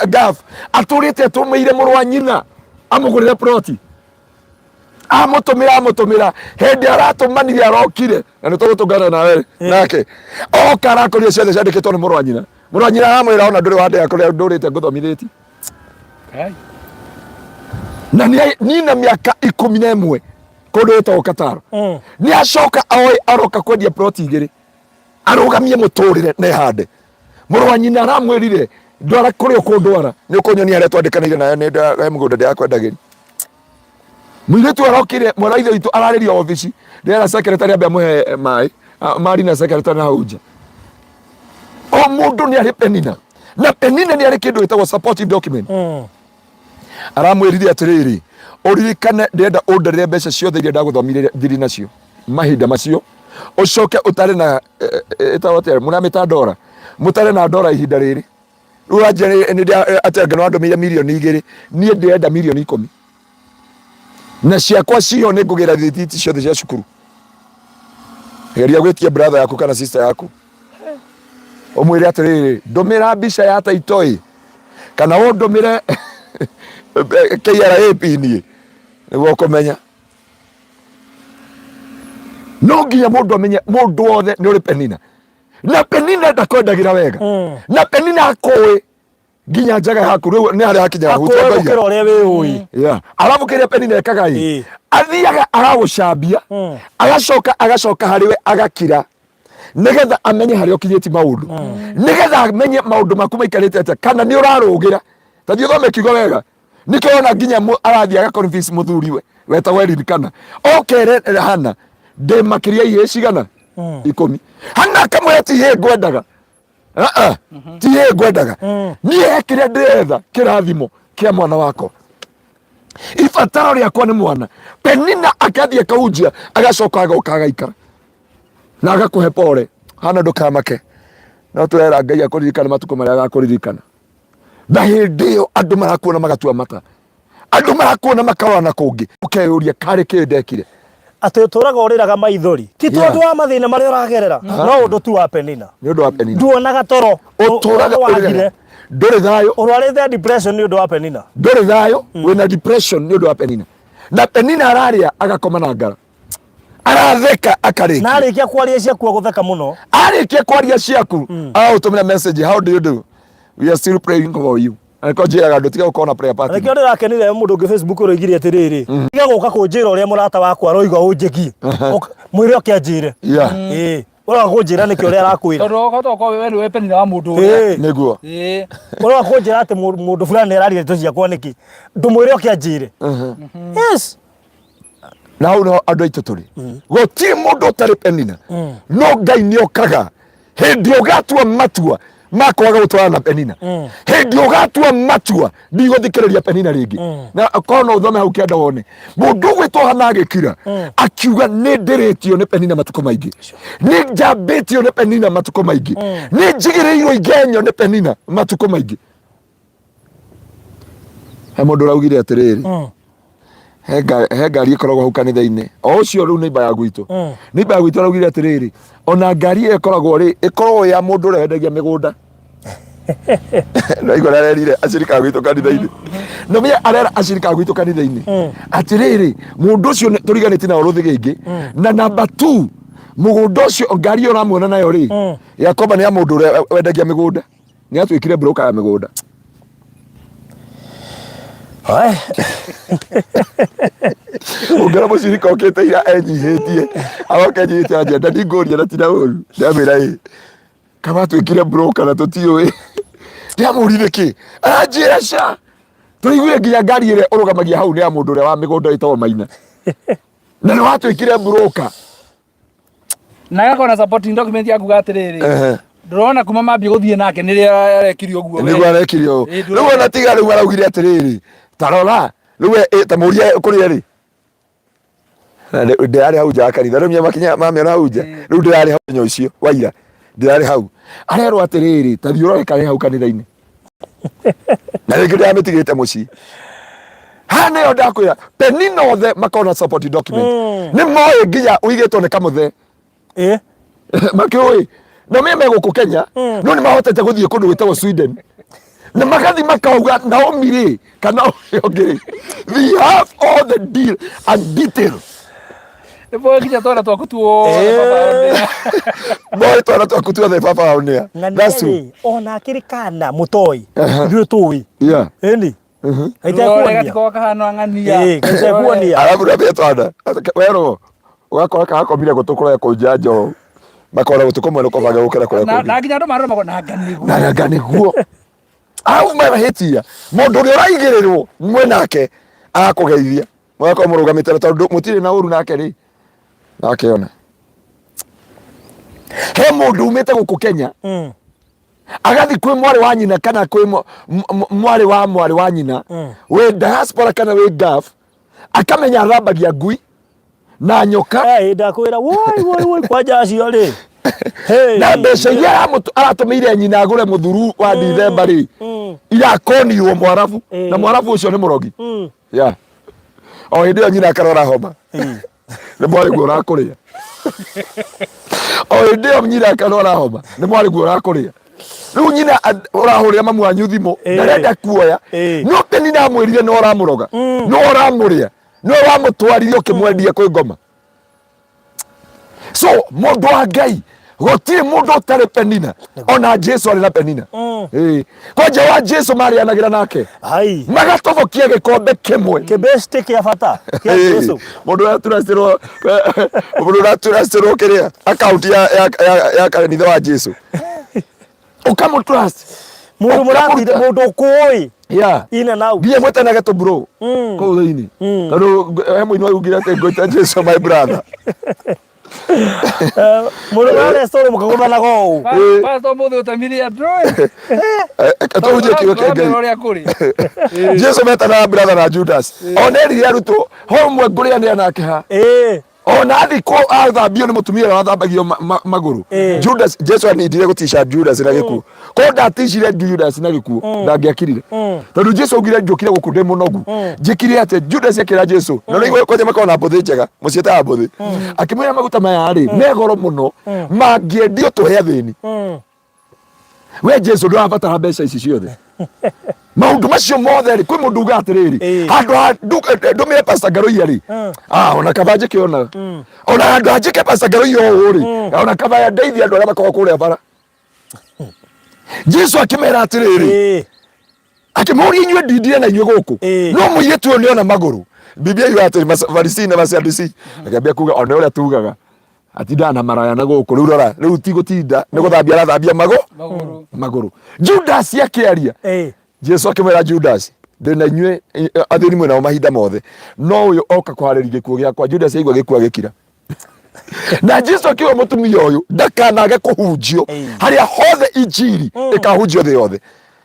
Gulf atũrĩte atũmĩire mũrũ wa nyina amũgũrĩre ploti. Amũtũmĩra amũtũmĩra hĩndĩ aratũmanire arokire na nĩ tũgũtũngana nawe nake. Oka arakorire ciothe ciandĩkĩtwo nĩ mũrũ wa nyina. Mũrũ wa nyina aramwĩra ona ndũrĩ wandĩha kũrĩa ndũrĩte ngũthomithĩtie. Na nina mĩaka 11 kũndũ gwĩtagwo Qatar. Nĩ acoka oĩ aroka kwendia ploti igĩrĩ arũgamie mũtũrĩre na ehande. Mũrũ wa nyina aramwĩrire ndwara kũrĩa ũkũndwara nĩ ũkũnyonia harĩa twandĩkanĩire nawe nĩ he mũgũnda ndĩrakwendagĩria. Mũirĩtu arokire mwana wa ithe witũ ararĩrio obici ndĩrera secretary ambe amũhe maĩ mari na secretary na hau nja. O mũndũ nĩ arĩ Penina na Penina nĩ arĩ kĩndũ gĩtagwo supporting document. Aramwĩrire atĩrĩrĩ, ũririkane ndĩrenda ũndarĩre mbeca ciothe iria ndagũthomire thiri nacio mahinda macio ũcoke ũtare na ĩtagwo atĩa mũramĩta ndora mũtare na ndora ihinda rĩrĩ. Rĩu wanjia atĩ anga nĩwandũmĩire mirioni 2 niĩ ndĩrenda mirioni 10 na ciakwa ciho nĩ ngũgĩra rĩthiti ciothe cia cukuru. Geria gwĩtia brother yaku kana sister yaku ũmwĩre atĩrĩrĩ ndũmĩra mbica ya taito ĩ kana ũndũmĩre KRA pin ĩ nĩguo ũkũmenya. No nginya mũndũ amenye mũndũ wothe nĩ ũrĩ Penina na Penina ndakwendagĩra wega na Penina akũĩ nginya njaga yaku rĩu nĩ harĩa hakinyaga Akũĩ hutia gũkĩra ũrĩa wĩũĩ. Yeah. Alafu kĩrĩa Penina ekaga ĩ athiaga agagũcambia agacoka agacoka harĩ we agakira nĩgetha amenye harĩa ũkinyĩtie maũndũ nĩgetha amenye maũndũ maku maikarĩte atĩa kana nĩ ũrarũgĩra ta thiĩ ũthome kiugo wega nĩkĩo wona nginya arathiĩ aga convince mũthuriwe wetagwo Elikana okere Hana ndĩ makĩria ihĩĩ cigana 10 Hana akamwĩra ti ihĩĩ ngwendaga. Ah, ti ihĩĩ ngwendaga niĩ he kĩrĩa ndĩretha kĩrathimo kĩa mwana wakwa ibataro rĩakwa nĩ mwana. Penina akathiĩ akahunjia agacoka agoka agaikara na agakũhe pore. Hana ndũkamake no tũrera Ngai akũririkane matukũ marĩa agakũririkana. Na hĩndĩ ĩyo andũ marakuona magatua mata andũ marakuona makarora na kũngĩ ũkeyũria karĩ kĩ ndekire. Atĩ ũtũraga ũrĩraga maithori ti tondũ wa mathĩna marĩa ũragerera, no ũndũ tu wa Penina. Nĩ ũndũ wa Penina. Nduonaga toro. Ũtũraga wagire. Ũrĩraga, ndũrĩ thayũ. Ũrwarĩte depression nĩ ũndũ wa Penina. Ndũrĩ thayũ, wĩna depression nĩ ũndũ wa Penina. Na Penina ararĩa agakoma na ngara, aratheka akarĩkia. Na arĩkia kwaria ciaku agũtheka mũno. Arĩkia kwaria ciaku agagũtũmĩra message, "How do you do? We are still praying for you." Na nĩkĩo njĩraga andũ, tiga gũkorwo na prayer Na partner. nĩkĩo ndĩrakenire mũndũ ũngĩ Facebook ũroigire atĩrĩrĩ, tiga gũka kũnjĩra ũrĩa mũrata wakwa aroiga ũnjĩkie. Mwĩre oke anjĩre. Ĩĩ, ũroka kũnjĩra nĩkĩ ũrĩa arakwĩra? Tondũ ũkahota gũkorwo we nĩwe Penina wa mũndũ ũrĩa. Nĩguo. Ũroka kũnjĩra atĩ mũndũ fulani nĩararia ndeto ciakwa nĩkĩ? Ndũmwĩre oke anjĩre. Yes. Na hau nĩho andũ aitũ tũrĩ. Gũtirĩ mũndũ ũtarĩ Penina, no Ngai nĩ okaga hĩndĩ ũgatua matua ma kwaga gũtwarana na Penina, hĩndĩ ũgatua matua ndigũthikĩrĩria Penina rĩngĩ. Na korwo no ũthome hau kĩanda wone mũndũ ũgwĩtwo Hana agĩkira akiuga, "Nĩ ndĩrĩtio nĩ Penina matukũ maingĩ, nĩ njambĩtio nĩ Penina matukũ maingĩ, nĩ njigĩrĩirwo igenyo nĩ Penina matukũ maingĩ." He mũndũ ũraugire atĩrĩrĩ, he ngari ĩkoragwo hau kanitha-inĩ o ũcio rĩu neighbor ya gwitũ, neighbor ya gwitũ araugire atĩrĩrĩ, ona ngari ĩyo ĩkoragwo rĩ, ĩkoragwo ya mũndũ ũrĩa wendagia mĩgũnda. Naigua arerire acirika a gwitũ kanitha-inĩ, na menya arera acirika a gwitũ kanitha-inĩ atĩrĩrĩ, mũndũ ũcio tũriganĩtie nao rũthĩgĩngĩ na namba 2, mũgũnda ũcio, ngari ĩyo ũramuona nayo rĩ, yakomba nĩ ya mũndũ ũrĩa wendagia mĩgũnda, nĩ atuĩkire broker ya mĩgũnda. Ai. Ũngĩona mũcirika okĩte ira enyihĩtie, aroka enyihĩtie, anjia ndingũria na tina ũru, ndamwĩra ĩ kaba atuĩkire broker na tũtiũĩ. Ndamũrire kĩ, aranjĩra ca tũiguire nginya ngari ĩrĩa ũrũgamagia hau nĩ ya mũndũ ũrĩa wa mĩgũnda ĩtagwo Maina, na nĩ watuĩkire broker. Na agakorwo na supporting document ya kuga atĩrĩrĩ, ndũrona kuma mambie gũthiĩ nake nĩrĩo arekire ũguo we. Nĩguo arekire ũũ. Ĩ, Rĩu ona tiga rĩu araugire atĩrĩrĩ, tarora rĩu ta mũrie kũrĩa rĩ. Na ndĩrarĩ hau nja wa kanitha, rĩu makinya mamĩona hau nja, rĩu ndĩrarĩ hau mũthenya ũcio wa ira, ndĩrarĩ hau. Arerwo atĩrĩrĩ, ta thiĩ ũrore karĩ hau kanitha-inĩ, na rĩngĩ ndĩramĩtigĩte mũciĩ. Haha nĩyo ndakwĩra Penina othe makorwo na support document, nĩ moĩ nginya ũigĩtwo nĩ kamũthe. Makĩũĩ na mĩ me gũkũ Kenya, no nĩ mahotete gũthiĩ kũndũ gwĩtagwo Sweden na magathi makauga Naomi rĩ kana ũrĩa ũngĩ rĩ, they have all the deal and detail. Nĩ moĩ nginya twana twaku tuothe baba wao nĩ a. Moĩ twana twaku tuothe baba wao nĩ a. Ng'ania. That's true. Rĩ, ona akĩrĩ kana mũtoĩ, ithuĩ tũĩ. Ĩni. Rũrore Gaitekuonia. gatiko kahana ng'ania. Ĩĩ, gaitekuonia. Arabu na twana werwo ũgakora karakomire gũtũ kũrĩa kũnja njo makora gũtũ kũmwe nĩkũbange gũkĩra kũrĩa Na kũngĩ. na nginya andũ marora makona anga nĩguo. Na anga nĩguo au mahĩtia mũndũ ũrĩa ũraigĩrĩrwo mwĩ nake arakũgeithia, mũgakorwo mũrũgamĩte na tondũ mũtirĩ na ũru nake rĩ, nakĩona he mũndũ umĩte gũkũ Kenya agathi kwĩ mwarĩ wa nyina kana kwĩ mwarĩ wa mwarĩ wa nyina wĩ diaspora kana wĩ Gulf, akamenya athambagia ngui na nyoka. Eh, ndakwĩra woi woi woi, kwanja acio rĩ. Hey. Na mbeca iria aratũmĩire nyina agũre mũthuru wa Dithemba rĩ, irakonirwo mwarabu, na mwarabu ũcio nĩ mũrogi. Yeah. O hĩndĩ ĩyo nyina akarora homa nĩ mwarĩ guo ũrakũrĩa, o hĩndĩ ĩyo nyina akarwara homa nĩ mwarĩ guo ũrakũrĩa. Rĩu nyina ũrahũrĩra mamu wanyu thimũ, ndarenda kuoya, no Penina amwĩrire no ũramũroga, no ũramũrĩa, no ũramũtwarire ũkĩmwendia kwĩ ngoma. So mũndũ wa Ngai, gũtirĩ mũndũ ũtarĩ Penina, ona Jesu arĩ na Penina. Ĩĩ. Kwanja wa Jesu marĩanagĩra nake, Hai. magatobokia gĩkombe kĩmwe. Kĩbesti kĩa bata kĩa Ĩĩ. Jesu. Mũndũ ũraturacĩrwo, mũndũ ũraturacĩrwo kĩrĩa account ya kanitha wa Jesu, ũkamũtrust. Mũndũ mũratire, mũndũ ũkũĩ. In and out. Nginya mwetanage tũ bro kũu thĩinĩ, tondũ he mũini waugire atĩ ngwĩta Jesu my brother. Eh, mũndũ ũrarestore mũkagũthanaga ũũ. Pastor mũthĩ ũtemire andũ ĩ. Tũhunjie kiugo kĩa Ngai. Ũrĩa kũrĩ. Jesu metanaga brother na Judas, ona erire arutwo ho ũmwe ngũrĩanĩra nake ha. Ona athi ko athambio nĩ mũtumia ũrĩa wathambagio magũrũ. Judas, Jesu anindire gũtica Judas na gĩkuũ. Ko ndaticire Judas na gĩkuũ, ndangĩakirire, tondũ Jesu augire, "Njũkire gũkũ ndĩ mũnogu." Njĩkire atĩ Judas akĩra Jesu, na nĩguo kwanja makoragwo na mbũthĩ njega, mũciĩtaga mbũthĩ, akĩmwĩra, "Maguta maya rĩ, me goro mũno, mangĩendio tũhe athĩni." We Jesu ndũrabatara mbeca ici ciothe, maũndũ macio mothe rĩ. Kwĩ mũndũ uga atĩrĩrĩ, handũ ha ndũmĩre Pastor Ngaruiya rĩ, ah, ona kaba njĩke ona handũ ha njĩke Pastor Ngaruiya ũũ rĩ, ona kaba ndeithie andũ arĩa makoragwo kũrĩa bara. Jesu akĩmera atĩrĩrĩ, akĩmũria, "Inyuĩ ndindire na inyuĩ gũkũ?" No mũirĩtu ũyũ nĩona magũrũ. Biblia yugaga atĩ Farisii na Masadusi akĩambia kuga ona ũrĩa tugaga atindaga na maraya na gũkũ. Rĩu rora, rĩu ti gũtinda, nĩ gũthambia arathambia magũrũ. Magũrũ. Judas akĩaria, Jesu akĩmwĩra, "Judas, ndĩ na inyuĩ, athĩni mwĩ nao mahinda mothe, no ũyũ oka kũharĩria gĩkuũ gĩakwa." Judas aigua gĩkuũ agĩkira. Na Jesu akiuga mũtumia ũyũ ndakanage kũhunjio harĩa hothe injiri ĩkahunjio thĩ yothe.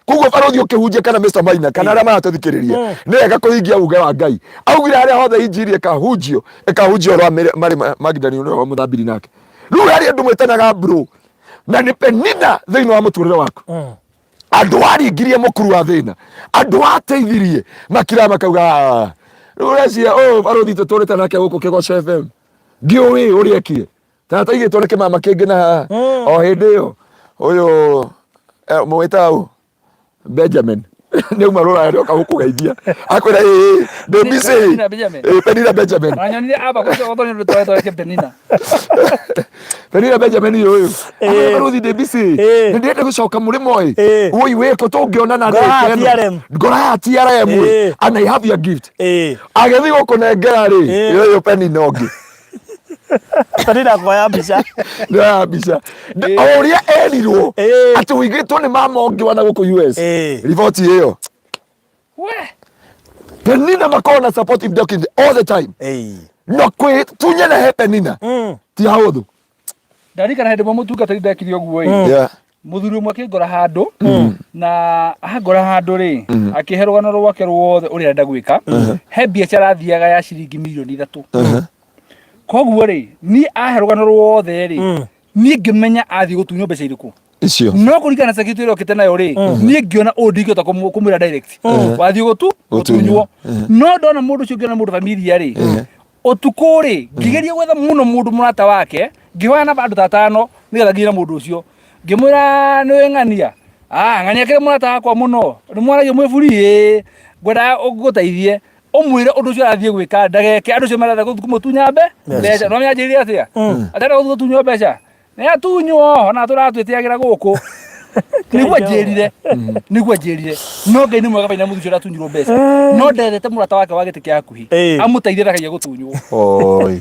Koguo barũthi ũkĩhunjia kana Mr. Maina kana arĩa maratũthikĩrĩria, nĩ wega kũhingia uge wa Ngai. Augire harĩa hothe injiri ĩkahunjio, ĩkahunjio ũhoro wa Mary Magdalene ũrĩa wamũthambiri nake. Rĩu harĩ andũ mwĩtanaga bro na nĩ Penina thĩinĩ wa mũtũrĩre waku, andũ aringirie mũkuru wa thĩna, andũ ateithirie makira makauga, "Ah, rĩu ũreciria ũyũ barũthi tũtũrĩte nake gũkũ Kĩgoco FM ngĩũĩ ũrĩa ekire ta taigĩtwo nĩ kĩmama kĩngĩ na haha o hĩndĩ ĩyo ũyũ mũwĩtaga ũ Benjamin nĩ auma rũraya nĩ oka gũkũgeithia akwĩra, 'Ĩĩ, ndĩ busy.' Penina Benjamin. Ĩĩ, Penina Benjamin. Wanyonire aba kũcio gũthonio nĩ tũretwo Penina. Penina Benjamin ũyũ akwĩra, 'Barũthi, ndĩ busy, nĩ ndĩrenda gũcoka mũrĩmo ĩ. Woi, wĩkũ tũngĩonana?' Ngora ndagĩka ĩno?" TRM. Ngora ya TRM ĩ. And I have your gift. Agĩthiĩ gũkũnengera rĩ, ũyũ Penina ũngĩ. Penina kuoya mbica. Nĩoya mbica o ũrĩa erirwo atĩ ũigĩtwo nĩ mama ũngĩ wana gũkũ US. Riboti ĩyo. We. Penina makoragwo na supportive document all the time. No kwĩtunya na he Penina ti hahũthũ. Ndarikana hĩndĩ ĩmwe mũtungatĩri ndekire ũguo ĩ. Mũthuri ũmwe akĩngora handũ, na angora handũ rĩ, akĩhe rũgano rwake ruothe ũrĩa arenda gwĩka. He biacara athiaga ya ciringi mirioni 3. Koguo rĩ, niĩ ahe rũgano ruothe rĩ, niĩ ngĩmenya athiĩ gũtunywo mbeca irĩkũ. Icio. No kũringana na security ĩrĩa okĩte nayo rĩ, niĩ ngĩona ũũ ndingĩhota kũmwĩra direct wathiĩ gũtu gũtunywo. Gũtunywo. No ndona mũndũ ũcio, ngĩona mũndũ familia rĩ, ũtukũ rĩ, ngĩgeria gwetha mũno mũndũ mũrata wake, ngĩhoya namba andũ ta atano nĩgetha nginyĩre mũndũ ũcio. Ngĩmwĩra, "Nĩũĩ ng'ania? Ah, ng'ania kĩrĩ mũrata wakwa mũno, nĩ mwaragia mwĩ buri ĩĩ, ngwendaga ngũteithie ũmwĩre ũndũ ũcio arathiĩ gwĩka ndageke, andũ ũcio marathiĩ kũmũtunya mbeca." No anjĩrire atĩa? Atenda gũthiĩ gũtunywo mbeca, nĩ atunywo ona tũratwĩtĩagĩra gũkũ. Nĩguo anjĩrire, nĩguo anjĩrire. No Ngai nĩ mwega, baina mũthuri ũcio ndatunyirwo mbeca, no ndethete mũrata wake wa gĩtĩ kĩa hakuhĩ amũteithie ndakaige gũtunywo. Oi,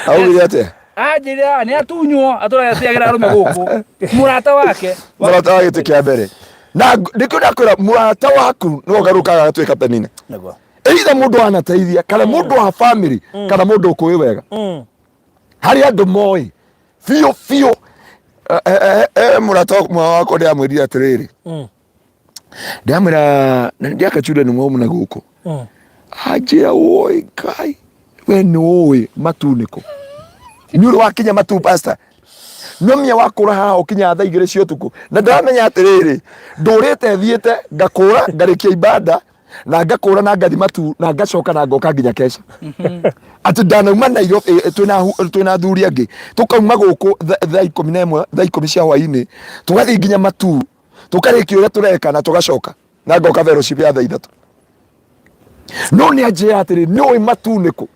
augire atĩa? Anjĩrire nĩ atunywo, atũratĩagĩra arũme gũkũ, mũrata wake. Mũrata wa gĩtĩ kĩa mbere. Na nĩkĩo ndakwĩra, mũrata waku nĩwe ũgarũkaga agatuĩka Penina. Either mũndũ anateithia kana mũndũ wa family kana mũndũ ũkũĩ wega. Harĩ andũ moĩ biũ biũ. Mũrata ũmwe wakwa ndĩramwĩrire atĩrĩrĩ, ndĩramwĩra na ndiaka children home na gũkũ. Anjĩra, "Woi Ngai, we nĩ ũĩ matu nĩkũ? Nĩ ũrĩ wakinya matu, pastor? No mia wakũra haha ũkinyaga thaa 2 cia ũtukũ." Na ndĩramenya atĩrĩrĩ, ndũrĩte thiĩte ngakũra ngarĩkia ibanda na ngakũra na ngathi matu na ngacoka na ngoka nginya kesha atĩ ndanauma Nairobi, twĩna athuri angĩ, tũkauma gũkũ thaa 11, thaa 10 cia hwainĩ, tũgathiĩ nginya matu, tũkarĩkia ũrĩa tũreka na tũgacoka na ngoka fellowship ya thaa 3. No nĩ anjĩra atĩrĩ, "Nĩ ũĩ matu nĩkũ?"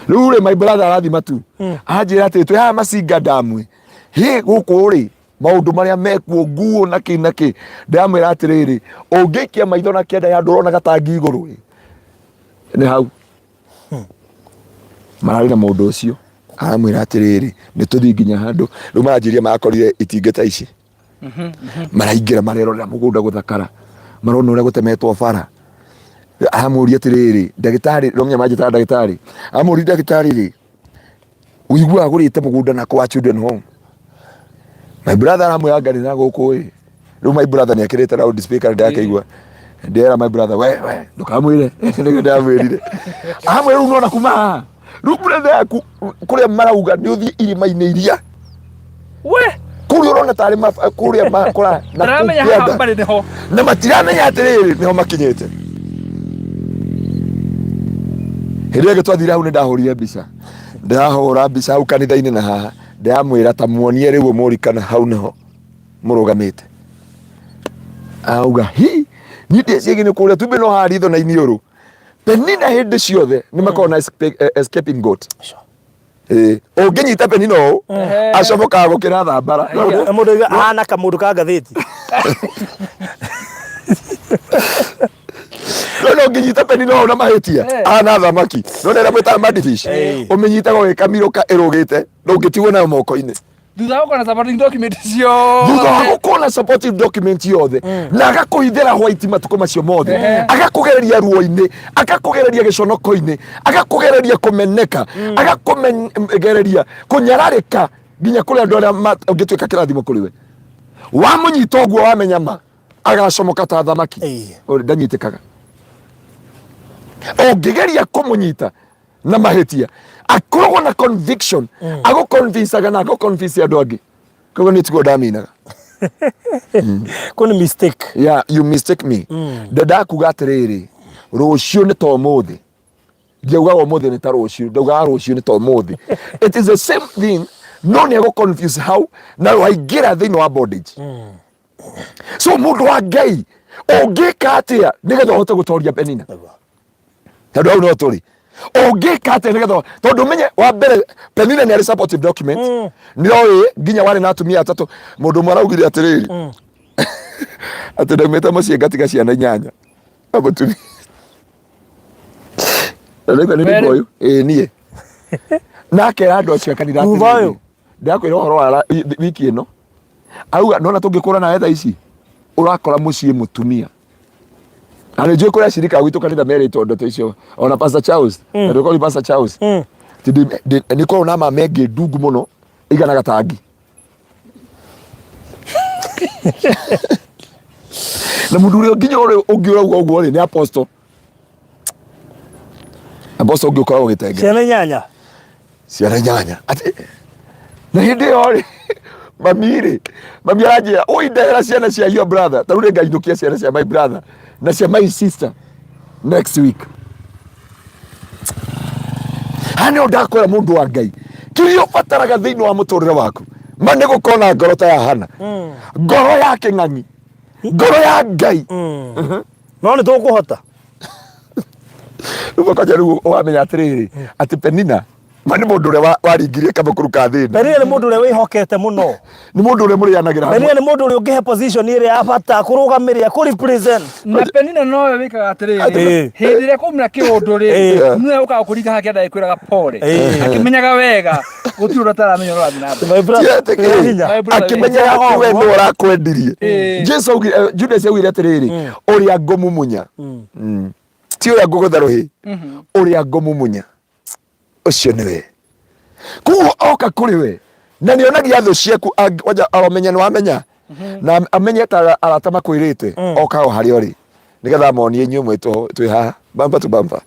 Rĩu rĩ, my brother arathi matu, anjĩra atĩrĩ, "Twĩ haha Masinga damu hĩ gũkũ rĩ, maũndũ marĩa mekuo, nguo na kĩ na kĩ." Ndĩramwĩra atĩrĩrĩ, ũngĩikia maitho na kĩanda ya andũ ũrona gatangi igũrũ ĩ, nĩ hau mararĩ na mũndũ ũcio. Aramwĩra atĩrĩrĩ, nĩ tũthiĩ nginya handũ. Rĩu maranjĩria marakorire itingĩ ta ici, maraingĩra, marerorera mũgũnda gũthakara, marona ũrĩa gũtemetwo bara. Aramũria atĩrĩrĩ, ndagĩtarĩ, no nginya manjĩtaga ndagĩtarĩ. Aramũria, "Ndagĩtarĩ rĩ, ũiguaga agũrĩte mũgũnda na kwa children home?" My brother aramwĩra, "Ngarĩ na gũkũ ĩ." Rĩu my brother nĩ ekĩrĩte loud speaker, ndakĩigua. Ndĩrera my brother, We ndũkamwĩre." Nĩguo ndamwĩrire. Aramwĩra, "Rĩu nona kuma haha." Rĩu brother yaku kũrĩa marauga nĩ ũthiĩ irĩma-inĩ iria We kũrĩa ũrona tarĩ kũrĩa makũra na kũu Ndaramenya haha kĩanda. mbarĩ nĩho. Na matiramenya atĩrĩrĩ nĩho makinyĩte. Hĩndĩ ĩyo ĩngĩ twathire hau nĩ ndahũrire mbica, ndĩrahũra mbica hau kanitha-inĩ na haha, ndĩramwĩra ta muonie rĩu ũmũri kana hau nĩho mũrũgamĩte. Auga hi niĩ ndĩciĩgi nĩ kũrĩa tumbe no haha ritho na iniũrũ. Penina hĩndĩ ciothe nĩ makoragwo na escaping goat. Ũngĩnyita Penina ũũ acomokaga gũkĩra thambara. Na mũndũ oiga ahana kamũndũ ka ngathĩti. No no ũngĩnyita Penina ũũ na mahĩtia ahana thamaki. No nĩ ĩrĩa mwĩtaga mudfish. Ũmĩnyitaga ũgĩkamirũka ĩrũgĩte na ũngĩtigwo nayo moko-inĩ. Thutha wa gũkorwo na supporting document ciothe. Thutha wa gũkorwo na supportive document yothe na agakũhithĩra white matukũ macio mothe, agakũgereria ruo-inĩ, agakũgereria gĩconoko-inĩ, agakũgereria kũmeneka, agakũgereria kũnyararĩka nginya kũrĩ andũ arĩa ũngĩtuĩka kĩrathimo kũrĩ we. Wamũnyita ũguo wamenya ma agacomoka ta thamaki. Ũrĩ ndanyitĩkaga. Ũngĩgeria kũmũnyita na mahĩtia akoragwo na conviction, agũconvincaga na agũconvince andũ angĩ, koguo nĩ tiguo ndaminaga. Kũ nĩ mistake. Yeah, you mistake me. Ndendaga kuga atĩrĩrĩ, rũciũ nĩ ta ũmũthĩ. Ndiaugaga ũmũthĩ nĩ ta rũciũ, ndaugaga rũciũ nĩ ta ũmũthĩ. It is the same thing, no nĩ agũ confuse hau na waingĩra thĩinĩ wa bondage. So mũndũ wa Ngai, ũngĩka atĩa nĩgetha ũhote gũtoria Penina? Tondũ hau no tũrĩ. Ũngĩka atĩa nĩgetha, tondũ ũmenye wa mbere Penina nĩ arĩ supportive document, nĩ oĩ nginya warĩ na atumia atatũ. Mũndũ ũmwe araugire atĩrĩrĩ, atĩ ndaumĩte mũciĩ ngatiga ciana 8 na mũtumia. Na ndaigua nĩ Werĩ. ũyũ ĩĩ niĩ na akera andũ acio a kanitha Thutha atĩrĩrĩ, ũyũ? ndakwĩra ũhoro wa wiki ĩno, auga nona tũngĩkũra nawe thaa ici ũrakora mũciĩ mũtumia. Na nĩ njũĩ kũrĩa acirika gwitũ kanitha merĩtwo ndeto icio, ona Pastor Charles, na ndũkori Pastor Charles. Ti nĩ korwo na mama ĩngĩ ndungu mũno ĩigana gatangi. Na mũndũ ũrĩa nginya ũrĩa ũngĩ ũrauga ũguo rĩ nĩ apostle. Apostle ũngĩ ũkoragwo gĩtenge. Ciana 8. Ciana 8. Atĩ na hĩndĩ ĩyo rĩ mami rĩ, mami aranjĩra oi ndehera ciana cia your brother, ta rĩu nĩngainũkia ciana cia my brother na cia my sister next week. Haha nĩho ndakwĩra mũndũ wa Ngai, kĩrĩa ũbataraga thĩinĩ wa mũtũrĩre waku ma nĩ gũkorwo na ngoro ta ya Hana, ngoro ya kĩng'ang'i, ngoro ya Ngai. No nĩ tũkũhota. Rĩu kwanja rĩu ũramenya atĩrĩrĩ, atĩ Penina ma nĩ mũndũ ũrĩa waringirie kamũkuru ka thĩna. Penina nĩ mũndũ ũrĩa wĩhokete mũno. Nĩ mũndũ ũrĩa mũrĩanagĩra hamwe. Penina nĩ mũndũ ũrĩa ũngĩhe position ĩrĩa ya bata kũrũgamĩrĩra, kũ represent. Na Penina nowe wĩkaga atĩrĩrĩ, hĩndĩ ĩrĩa kwaumĩra kĩũndũ rĩ, nĩwe ũkaga kũringa hake ndagĩkwĩraga pole, akĩmenyaga wega gũtirĩ ũndũ ataramenya ũrĩa ũrathiĩ na mbere. My brother, Ti atĩ kĩ? wĩ hinya. My brother, Akĩmenyaga atĩ we nĩwe ũrakwendirie. Jesu augire, Judas augire atĩrĩrĩ, ũrĩa ngũmumunya. Ti ũrĩa ngũgũtha rũhĩ, ũrĩa ngũmumunya ũcio nĩwe. Koguo oka kũrĩ we na nĩ onagia thũ ciaku, wanja aromenya nĩ wamenya na amenye ta arata makwĩrĩte, oka o harĩa ũrĩ nĩgetha amonie inyuĩ mwĩ twĩ haha bamba tu bamba.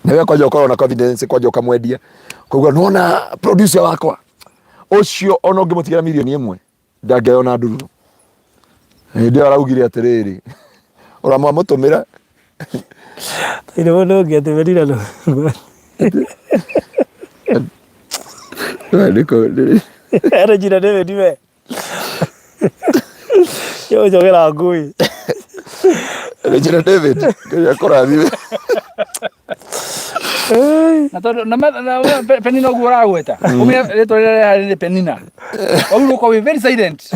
Na we kwanja ũkorwo na confidence, kwanja ũkamwendia koguo nona producer wakwa ũcio ona ũngĩmũtigĩra mirioni 1 ndangĩona ndururu. Hĩndĩ ĩyo araugire atĩrĩrĩ, ũramwamũtũmĩra. Ĩno mũndũ ũngĩ atĩ Penina no. Regina David we. Yo njogera ngui. Regina David, Ngai akũrathime. Na tondũ na Penina ũguo ũragweta, ũmenye rĩtwa rĩrĩa rĩharĩ nĩ Penina. Wagĩrĩirwo gũkorwo wĩ very silent.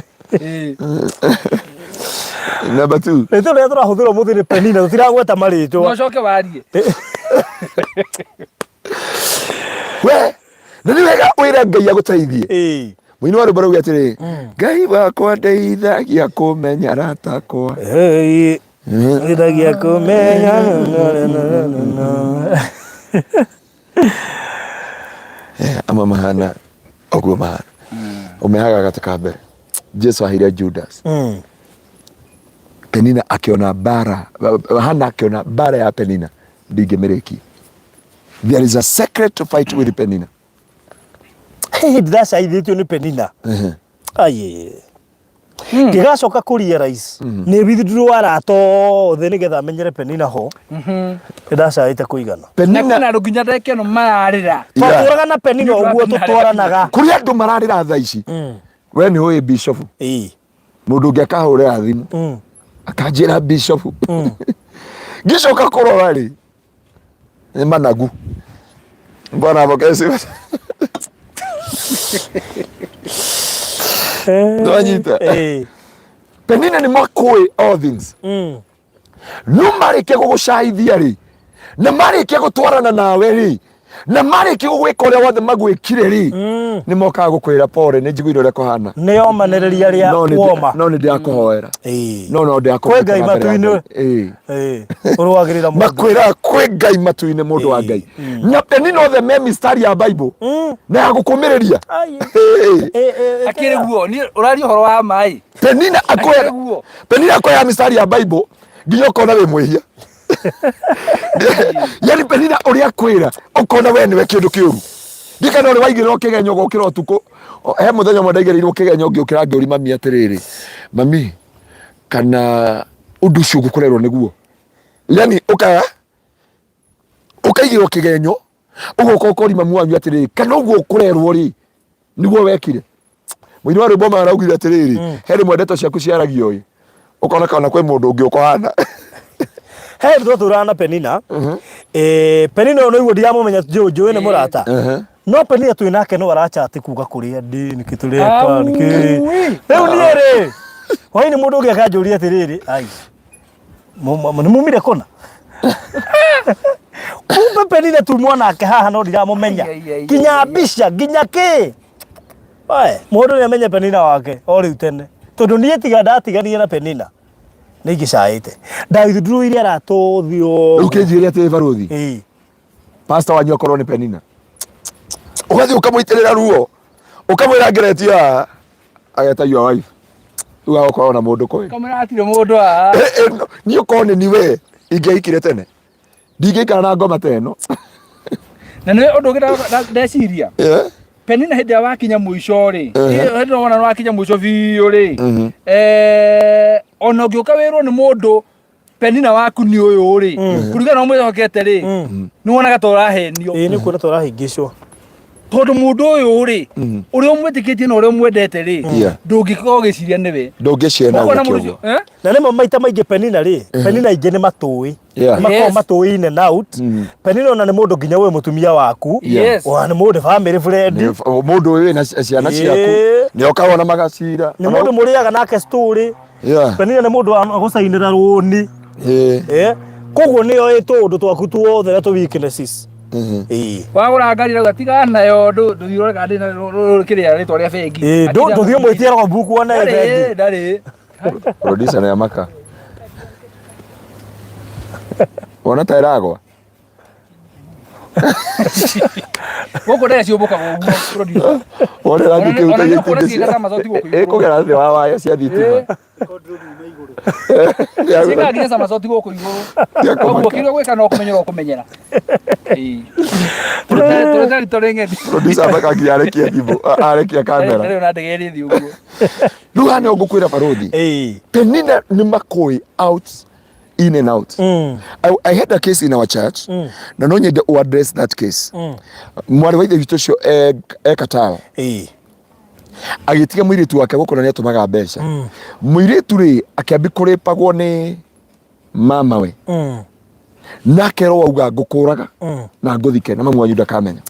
Number 2. Rĩtwa rĩrĩa tũrahũthĩra ũmũthĩ nĩ Penina, tũtiragweta marĩtwa. No ũcoke warie. We, na nĩ wega wĩre Ngai agũteithie. Mũini wa rwĩmbo rauga atĩrĩ, Ngai wakwa ndeithagia kũmenya arata akwa. Ndeithagia kũmenya. Amwe mahana ũguo mahana. Ũmehaga gatĩ ka mbere. Jesu aheire Judas. Penina akĩona mbara, Hana akĩona mbara ya Penina ndingĩmĩrĩkia. There is a secret to fight with Penina. Hĩndĩ ndacaithĩtio nĩ Penina. Aye. Ngĩgacoka kũ realize nĩ withdraw arata othe nĩgetha menyere Penina ho. Nĩ ndacaĩte kũigana. Na Penina kwĩna andũ nginya ndagĩka ĩno mararĩra. Twatũraga na Penina Nĩ ũndũ wa ũguo Penina tũtwaranaga. kũrĩ andũ mararĩra thaa ici. We nĩ ũĩ bishop. Ĩĩ. Mũndũ ũngĩ akahũrĩra thimũ. Akanjĩra bishop. Ngĩcoka kũrora rĩ nĩ managu. Bwana apokee sifa. Ndwanyita. Ĩĩ. Penina nĩ makũĩ all things. No marĩkia gũgũcaithia rĩ na marĩkia gũtwarana nawe rĩ na marĩkia gũgwĩka ũrĩa wothe magwĩkire rĩ nĩ mokaga gũkwĩra pore nĩ njiguire ũrĩa kũhana. Nĩ omanĩrĩria rĩa No nĩ woma. no nĩ ndĩrakũhoera. Ĩĩ. No no Kwĩ ndĩrakũhoera. Ngai matu-inĩ. Ĩĩ. Ĩĩ. Ũrũagĩrĩra mũndũ. Makwĩraga kwĩ Ngai matu-inĩ mũndũ wa Ngai. Na Penina othe me mistari ya Bible na ya gũkũmĩrĩria. Ai. Ĩĩ. Ĩĩ, ĩĩ, Akĩrĩ guo, niĩ ũraria ũhoro wa maĩ. Penina akoya Akĩrĩ guo. Penina akoya mistari ya Bible nginya ũkona wĩ mwĩhia. Yani Penina ũrĩa akwĩra ũkona we nĩwe kĩndũ kĩũru. Ndikana ũrĩ waigĩrĩrwo kĩgenyo ũgokĩra ũtukũ. He mũthenya ũmwe ndaigĩrĩirwo kĩgenyo ngĩũkĩra ngĩũria mami atĩrĩrĩ, mami kana ũndũ ũcio ngũkũrerwo nĩguo? Yani ũkaga ũkaigĩrwo kĩgenyo ũgoka ũkori mamu wanyu atĩrĩrĩ kana ũguo ũkũrerwo rĩ nĩguo wekire. Mũini wa rwĩmbo maraugire atĩrĩrĩ he rĩmwe ndeto ciaku ciaragio ĩ ũkona kana kwĩ mũndũ ũngĩ ũkũhana. He hĩndĩ twatũraga na Penina. Eh, Penina ũyũ nĩguo ndiramũmenya njũĩ njũĩ nĩ mũrata. No Penina twĩ nake no arachati kuga kũrĩa ndĩ nĩkĩ tũreka nĩkĩ. Aui. Rĩu niĩ rĩ hwainĩ mũndũ ũngĩ akanjũria atĩrĩrĩ ai nĩ mumire kũna. Kumbe Penina tu mwanake haha no ndiramũmenya. Ai, ai, ai, Nginya ai, ai. mbica nginya kĩ. Oe, mũndũ nĩ amenye Penina wake o rĩu tene. Tondũ niĩ tiga ndatiganire na Penina nĩ ingĩcaĩte. Ndawithdraw arata othe Rĩu othe. kĩnjĩre atĩ barũthi Ĩĩ. pastor wanyu akorwo nĩ Penina ũgathiĩ ũkamũitĩrĩra ruo ũkamwĩra ngeretio haha ageta your wife rĩu agũkorwo na mũndũ kũĩ Kamwĩra hatirĩ mũndũ haha. Niĩ ũkorwo nĩ niwe ingĩahikire tene ndingĩikara na ngoma ta ĩno. Na nĩ ũndũ ũngĩ ndeciria. Penina hĩndĩ ĩrĩa wakinya mũico rĩ, hĩndĩ ĩrĩa wona nĩ wakinya mũico biũ rĩ, ona ũngĩũka wĩrwo nĩ mũndũ Penina waku nĩ ũyũ rĩ, kũringana na ũmwĩhokete rĩ, nĩ wonaga ta ũrahenio. Ĩĩ nĩ kuona ta ũrahĩngĩcwo. Tondũ mũndũ ũyũ rĩ, ũrĩa ũmwĩtĩkĩtie na ũrĩa ũmwendete rĩ, ndũngĩkorwo ũgĩciria nĩwe. Ndũngĩciria Ũkona ũguo mũndũ kĩũguo. ũcio, eh? Na rĩmwe maita maingĩ Penina rĩ, Penina aingĩ nĩ matũĩ. Yeah. Nĩ makoragwo Yes. matũĩ in and out. Penina ona nĩ mũndũ nginya ũĩ mũtumia waku. Yes. Ona nĩ mũndũ family friend. Nĩ mũndũ ũyũ wĩna ciana ciaku Ĩĩ. nĩ okaga ona magacira. Nĩ mũndũ mũrĩaga nake story. Yeah. Penina nĩ mũndũ agũcainĩra rũni. Ĩĩ. Eh? Koguo nĩ oĩ tũũndũ twaku tuothe na tũ weaknesses. Ĩĩ. Wagũra ngari rauga tigana nayo ndũthiĩ ũrore kana ndĩna kĩrĩa rĩtwa rĩa bengi. Ĩĩ, ndũthiĩ ũmwĩtie logbook wone Ndarĩ, bengi. ndarĩ. Producer nĩ amaka. Wona ta ĩragwa. Gũkũ ndege ciũmbũkaga ũguo producer. Wona ĩrathiĩ Ona kĩhutagia nĩ ũkuona itingĩ ciĩga ta mathoti gũkũ igũrũ. ĩkũgera thĩ wa waya cia thitima. Ciĩkaga nginya sama soti gũkũ igũrũ. Koguo kĩrĩa ũgwĩka no kũmenyera ũkũmenyera. Ĩĩ. Tũrĩ tũrĩ ng'eni. Producer amaka nginya arekia thimũ, arekia kamera. Ndarĩ ona ndege ĩrĩ thĩ ũguo. Rĩu haha nĩho ngũkwĩra barũthi. Ĩĩ. Penina nĩ makũĩ out in and out. I had a case in our church na no nyende u address that case. Mwarĩ wa ithe witũ ũcio e Qatar Ĩĩ. agĩtiga mũirĩtu wake gũkũ na nĩ atũmaga mbeca. Mũirĩtu rĩ akĩambi kũrĩpagwo nĩ mama we na akerwo auga ngũkũraga na ngũthike na mamu wanyu ndakamenya.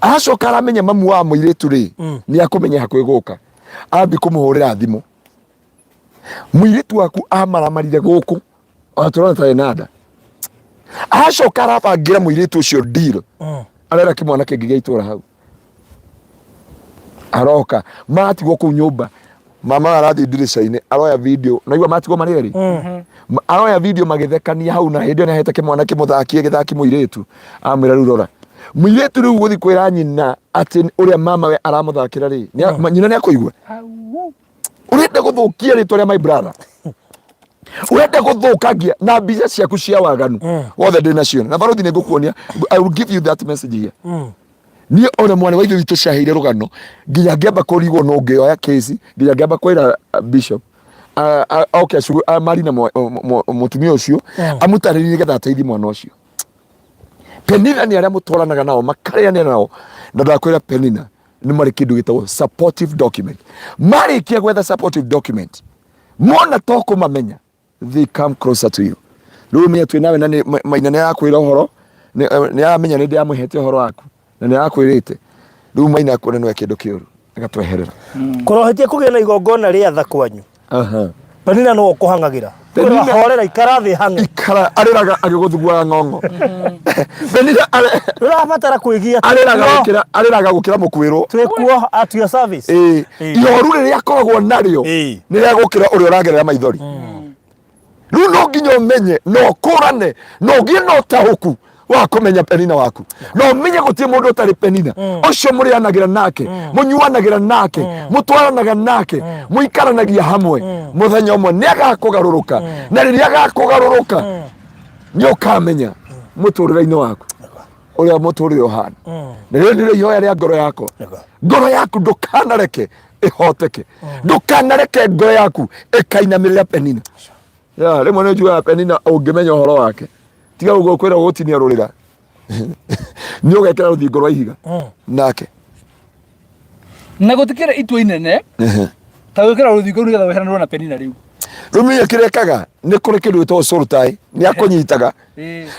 Aracoka aramenya mamu wa mũirĩtu rĩ nĩ akũmenya hakuhĩ gũka ambi kũmũhũrĩra thimũ mũirĩtu waku amaramarire gũkũ ona tũrona tarĩ na nda aracoka arabangĩra mũirĩtu ũcio deal arera kĩmwana kĩngĩ gĩa itũra hau aroka matigwo kũu nyũmba mama arathiĩ ndirica-inĩ aroya video naigua matigwo marĩ erĩ aroya video magĩthekania hau na hĩndĩ ĩyo nĩahete kĩmwana kĩmũthakie gĩthaki mũirĩtu amwĩra rĩu rora mũirĩtu rĩu gũthiĩ kwĩra nyina atĩ ũrĩa mama we aramũthakĩra rĩ nyina nĩ akũigua Au. Ũrenda gũthũkia rĩtwa rĩa my brother. Urenda gũthũkangia na mbica ciaku cia waganu wothe ndĩ nacio na barothi nĩ ngũkuonia. I will give you that message here. Niĩ ona mwana wa ithe witũ ciaheire rũgano nginya ngĩamba kũrigwo no ngĩoya kesi nginya ngĩamba kwĩra bishop oke marina mũtumia ũcio amũtarĩrie nĩgetha ateithie mwana ũcio. Penina nĩ arĩa mũtwaranaga nao makarĩanĩra nao, na ndakwĩra Penina nĩ marĩ kĩndũ gĩtagwo supportive document. Marĩkia gwetha supportive document, mona to kũmamenya, they come closer to you. Rĩu menya twĩ nawe na maina nĩ arakwĩra ũhoro, nĩ aramenya nĩ ndĩramũhete ũhoro waku na nĩ arakwĩrĩte. Rĩu maina akuona nĩwe kĩndũ kĩũru agatweherera. Kũrohetie kũgĩe na igongona rĩa tha kwanyu. Penina nĩwe ũkũhang'agĩra. Penina- Horera ikara thĩ hang'e. Ikara arĩraga agĩgũthuguaga ng'ong'o. Penina Ndũrabatara kwĩgia. Arĩraga gũkĩra, arĩraga gũkĩra mũkwĩrwo. Twĩkuo at your service. Ĩĩ. Ihoru rĩrĩa akoragwo narĩo nĩ rĩa gũkĩra ũrĩa ũragerera maithori. Rĩu no nginya ũmenye na ũkũrane na ũgĩe na ũtaũku wa kũmenya Penina waku, na ũmenye gũtirĩ mũndũ ũtarĩ Penina. Ũcio mũrĩanagĩra nake, mũnyuanagĩra nake, mũtwaranaga nake, mũikaranagia hamwe, mũthenya ũmwe nĩ agakũgarũrũka, na rĩrĩa agakũgarũrũka nĩ ũkamenya mũtũrĩre-inĩ waku ũrĩa mũtũrĩre ũhana. Na rĩrĩ nĩrĩo ihoya rĩa ngoro yakwa. Ngoro yaku ndũkanareke ĩhoteke, ndũkanareke ngoro yaku ĩkainamĩrĩra Penina. Ya, rĩmwe nĩ njugaga Penina ũngĩmenya ũhoro wake, tiga ũguo kwĩra gũtinia rũrĩra nĩ ũgekĩra rũthingo rwa ihiga nake. Na gũtikĩrĩ itua inene ta gwĩkĩra rũthingo rũu nĩgetha weheranĩrwo na Penina rĩu. Rĩu menya kĩrĩa ekaga nĩ kũrĩ kĩndũ gĩtagwo soul tie, nĩ akũnyitaga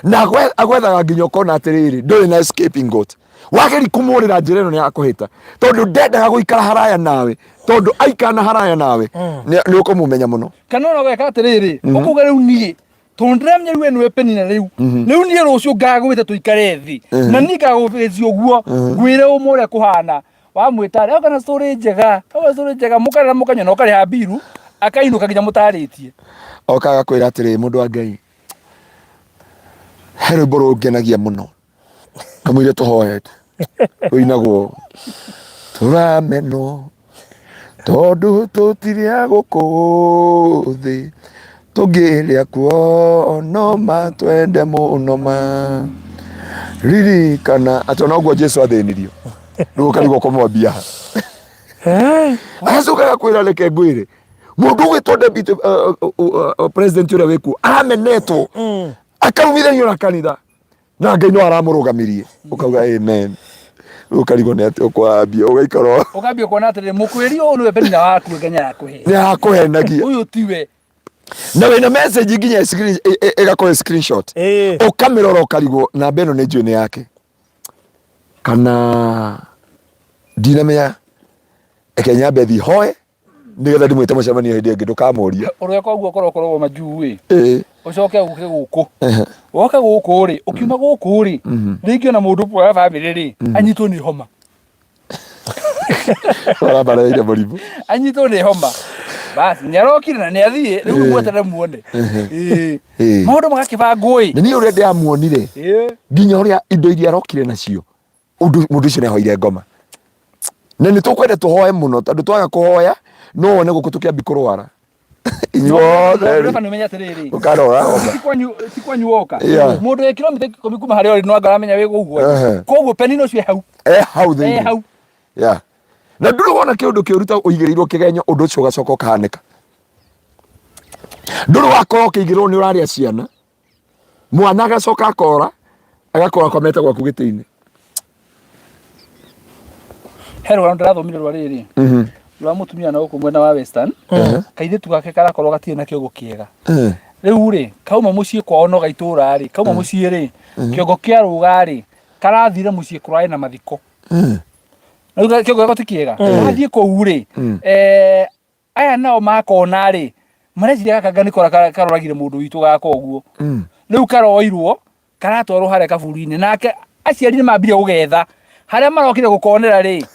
na agwethaga nginya ũkona atĩrĩrĩ ndũrĩ na escaping goat. Wageri kũmũrĩra njĩra ĩno nĩ akũhĩta tondũ ndendaga gũikara haraya nawe, tondũ aikara na haraya nawe nĩ ũkũmũmenya mũno. Kana ona ũgeka atĩrĩrĩ, ũkuga rĩu niĩ tondũ ndĩramenya rĩu we nĩwe Penina rĩu, rĩu niĩ rũciũ ngagwĩta tũikare thĩ na niĩ ngagũbĩcia ũguo ngwĩre ũma ũrĩa kũhana. Wamwĩta rĩ, oka na story njega, oka na story njega, mũkarĩa mũkanyua na ũkarĩha mbiru, akainũka nginya mũtarĩtie. Oka agakwĩra atĩrĩ, mũndũ wa Ngai, he rwĩmbo rũngenagia mũno kamũira tũhoete rũinagwo tũramenwo tondũ tũtirĩ a gũkũ thĩ, tũngĩrĩa kuo no matwende mũno ma ririkana atĩ ona ũguo Jesu athĩnirio. Rĩu ũkarigwo kũmwambia ha. Agacoka agakwĩra reke ngwĩre mũndũ ũgwĩtwo deputy president ũrĩa wĩkuo aramenetwo akarumithanio na kanitha na Ngai no aramũrũgamirie, ũkauga amen. Rĩu ũkarigwo nĩ atĩ ũkwambia ũgaikara Ũkambia kuona atĩrĩrĩ, mũkwĩri ũyũ nĩwe Penina waku, Ngai arakũhe. Nĩ arakũhenagia. Ũyũ tiwe. Na wĩna message nginya ĩgakorwo screenshot, ũkamĩrora ũkarigwo namba ĩno nĩ njũĩ nĩ yake kana ndinamenya, reke nyambe thiĩ hoe nĩgetha ndimwĩte mũcemanio hĩndĩ ĩngĩ ndũkamũrie. Ũreka ũguo ũkorwo ũkoragwo majuu ĩ. Ũcoke ũke gũkũ, woka gũkũ rĩ, ũkiuma gũkũ rĩ, rĩngĩ ona mũndũ wa bamĩrĩ rĩ anyitwo nĩ homa. Ũrambareire mũrimũ. Anyitwo nĩ homa, basi nĩ arokire na nĩ athiĩ, rĩu mweterere muone. Ĩĩ. Maũndũ magakĩbangwo ĩ. Na niĩ ũrĩa ndĩramuonire nginya ũrĩa indo iria arokire nacio, ũndũ mũndũ ũcio nĩahoire ngoma, na nĩ tũkwenda tũhoe mũno tondũ twaga kũhoya no wone gũkũ tũkĩambi kũrwara inyuothe rĩ. Ndereba nĩ ũmenye atĩrĩrĩ, ũkarora homa. Ti kwanyu woka. Mũndũ wĩ kilomita 10 kuma harĩa ũrĩ no anga aramenya wĩ gũguo. Koguo Penina ũcio e hau. E hau thĩinĩ. E hau. Yeah. Na ndũrĩ wona kĩũndũ kĩũru ta ũigĩrĩirwo kĩgenyo ũndũ ũcio ũgacoka ũkahanĩka. Ndũrĩ wakorwo ũkĩigĩrwo nĩ ũrarĩa ciana, mwana agacoka akora agakorwo akomete gwaku gĩtĩ-inĩ. He rũgano ndĩrathomire rwa rĩrĩ rwa mũtumia na gũkũ mwena wa Western, kairĩtu gake karakorwo gatirĩ na kĩongo kĩega. Rĩu rĩ kauma mũciĩ kwao no gaitũra rĩ, kauma mũciĩ rĩ, kĩongo kĩa rũga rĩ, karathire mũciĩ kũrarĩ na mathiko. Rĩu kĩongo gĩako ti kĩega, athiĩ kũu rĩ, aya nao makona rĩ, mareciria gaka anga nĩko karoragire mũndũ witũ gaka ũguo. Rĩu karoirwo karatwarwo harĩa kaburi-inĩ, nake aciari nĩ mambire gũgetha harĩa marokire gũkonera rĩ,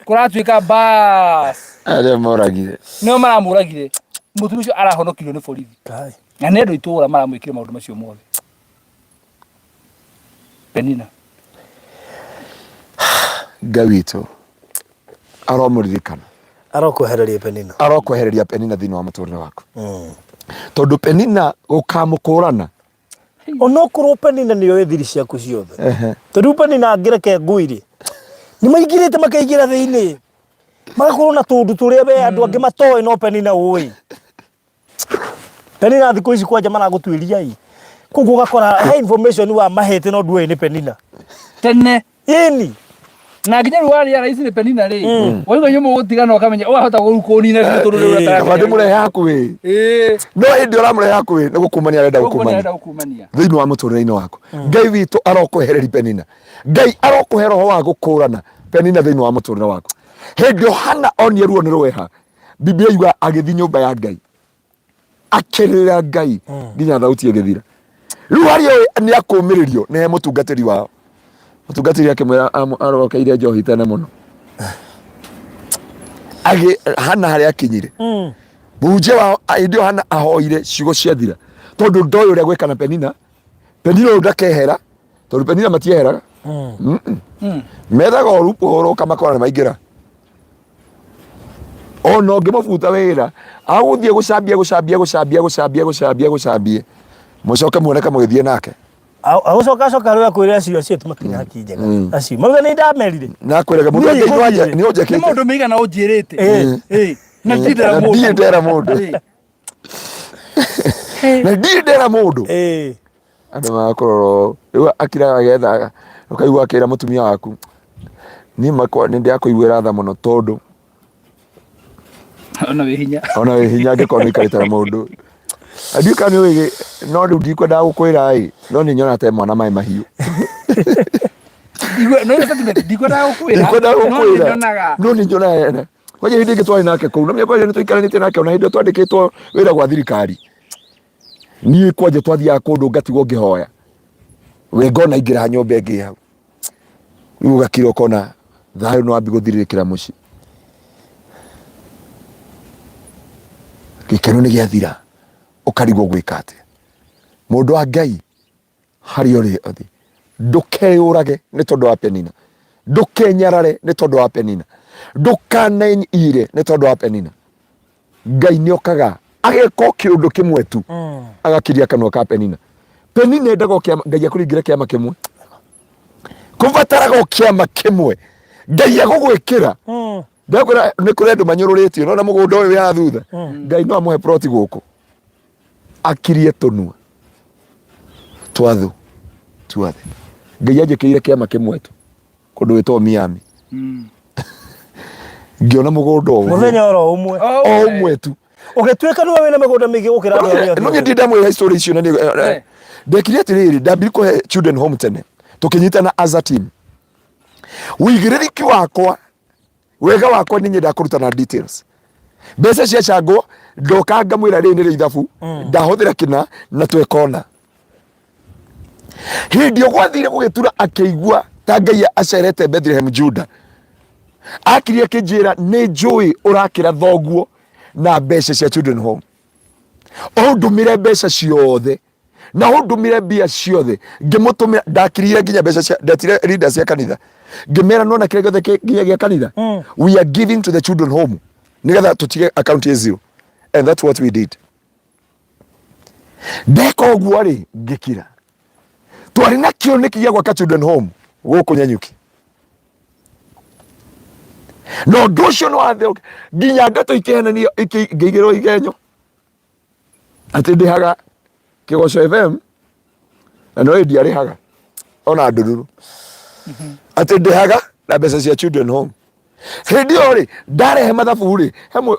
kũratuĩka bas. Arĩa moragire. Nĩo maramũragire. Mũtumia ũcio arahonokirio nĩ borithi. Na nĩ andũ itũra maramwĩkire maũndũ macio mothe. Penina. Ngai witũ aromũririkana. Arokwehereria Penina. Arokwehereria Penina thĩinĩ wa mũtũrĩre waku. Tondũ Penina gũkamũkũrana. Onokorwo Penina nĩoĩ thiri ciaku ciothe. Tondũ Penina angĩreke ngui rĩ, nĩ maingĩrĩte makaingĩra thĩinĩ. Magakorwo na tũũndũ tũrĩa we andũ angĩ matoĩ no Penina ũĩ. Penina thikũ ici kwanja maragũtuĩria ĩ. Koguo ũgakora he information wa mahete no nduoĩ nĩ Penina. Tene. Ĩni. Na nginya rĩu warĩa raici nĩ Penina rĩ, waigua inyuĩ mũgũtigana ũkamenya ũkahota kũnina biũ tondũ rĩu Kaba ũtaramenya. ndĩmũrehe hakuhĩ. Ĩĩ. No hĩndĩ ũramũrehe hakuhĩ nĩ gũkumania arenda Ũguo gũkumania. nĩarenda gũkumania. Thĩinĩ wa mũtũrĩre-inĩ waku. Ngai witũ arokwehereria Penina. Ngai arokũhe roho wa gũkũrana Penina thĩinĩ wa mũtũrĩre waku. Hĩndĩ ĩyo Hana onire ruo nĩ rweha, Biblia yuga agĩthiĩ nyũmba ya Ngai. Akĩrĩra Ngai nginya thauti ĩgĩthira. Rĩu harĩa ũĩ nĩ akũmĩrĩrio nĩ he mũtungatĩri wao. Mũtungatĩri akĩmwĩra arokeire njohi tene mũno. Agĩ Hana harĩa akinyire. Mũhunjia wao hĩndĩ ĩyo Hana ahoire ciugo ciathira. Tondũ ndoĩ ũrĩa gwĩka na Penina. Penina ũyũ ndakehera tondũ Penina matieheraga. Mm-mm. Methaga ũru ũhoro ũkamakora nĩ maingĩra. Ona ũngĩmũbuta wĩra agũthiĩ gũcambia gũcambia gũcambia gũcambia gũcambia gũcambie mũcoke muoneke mũgĩthiĩ nake. Agũcoka acoka rĩu akwĩre acio acio matirĩ haki njega. Acio mauga nĩ ndamerire. Na akwĩraga mũndũ Niĩ Ngai ngũthiĩ. nĩ Nĩ ũnjakĩte. maũndũ maigana ũnjĩrĩte. Ĩĩ. Ĩĩ. Na ndirĩ ndera Na mũndũ. ndirĩ ndera mũndũ. Ĩĩ. Na ndirĩ ndera mũndũ. Ĩĩ. Andũ magakũrora rĩu akiraga agetha ũkaigua akĩra mũtumia waku niĩ makwa nĩ ndĩrakũiguĩra tha mũno tondũ Ona wĩ hinya. ona wĩ hinya angĩkorwo nĩ ũikarĩte na mũndũ. Ndiũĩ kana nĩ ũĩ no rĩu ndikwendaga gũkwĩra ĩ no nĩ nyonaga ta mwana maĩ mahiũ. No ile statement ndikwendaga gũkwĩra. Ndikwendaga No gũkwĩra nĩnyonaga. no nĩ nyonaga kwanja hĩndĩ ĩngĩ twarĩ nake kũu na menya kwanja nĩ tũikaranĩtie nake ona hĩndĩ ĩyo twandĩkĩtwo wĩra gwa thirikari. Niĩ kwanja twathiaga kũndũ ngatigwo ngĩhoya we ngona ingĩra nyũmba ĩngĩ hau rĩu ũgakira ũkona thayũ nĩ wambi gũthirĩrĩkĩra mũciĩ gĩkeno nĩ gĩathira ũkarigwo gwĩka atĩa mũndũ wa Ngai harĩa ũrĩ othe ndũkeyũrage nĩ tondũ wa Penina ndũkenyarare nĩ tondũ wa Penina ndũkaneire nĩ tondũ wa Penina Ngai nĩ okaga ageka o kĩũndũ kĩmwe tu agakiria kanua ka Penina Penina endaga o kĩama Ngai akũringĩre kĩama kĩmwe kũbataraga o kĩama kĩmwe Ngai agũgwĩkĩra ndakwĩra nĩ kũrĩ andũ manyũrũrĩtio nona mũgũnda ũyũ wĩ haha thutha Ngai no amũhe ploti gũkũ akirie tũnua twa thũ tuothe Ngai anjĩkĩire kĩama kĩmwe tu kũndũ gwĩtagwo Miami ngĩona mũgũnda ũguo Mũthenya oro ũmwe. o ũmwe tu Ũgĩtuĩka nĩwe wĩna mĩgũnda mĩingĩ gũkĩra andũ arĩa no othe. niĩ ndamwĩra story icio na nĩ ndekire atĩrĩrĩ ndambire kũhe children home tene tũkĩnyitana as a team wĩigĩrĩrĩki wakwa wega wakwa nĩ nyendaga kũrutana details mbeca ciacangwo ndoka ngamwĩra rĩrĩ nĩrĩo ithabu ndahũthĩra kĩna na twekona hĩndĩ ĩyo gwathire gũgĩtura akĩigua ta Ngai acerete Bethlehem Juda akirie akĩnjĩra nĩ njũĩ ũrakĩra thoguo na mbeca cia children home ũndũmĩre mbeca ciothe na ũndũmĩre mbia ciothe ngĩmũtũmĩra ndakirire nginya mbeca cia ndetire leaders cia kanitha ngĩmera nona kĩrĩa gĩothe nginya gĩa kanitha we are giving to the children home nigetha tũtige account ya zero and that's what we did ndeka ũguo rĩ ngĩkira twarĩ na kĩoneki gĩa gwaka children home gũkũ Nyanyuki na ũndũ ũcio nĩ wathĩ nginya ndeto ikĩhenanio ngĩigĩrwo igenyo atĩ ndĩhaga Kĩgoco FM na no ndiarĩhaga ona ndururu atĩ ndĩhaga na mbeca cia children home hĩndĩ ĩyo rĩ ndarehe mathabu rĩ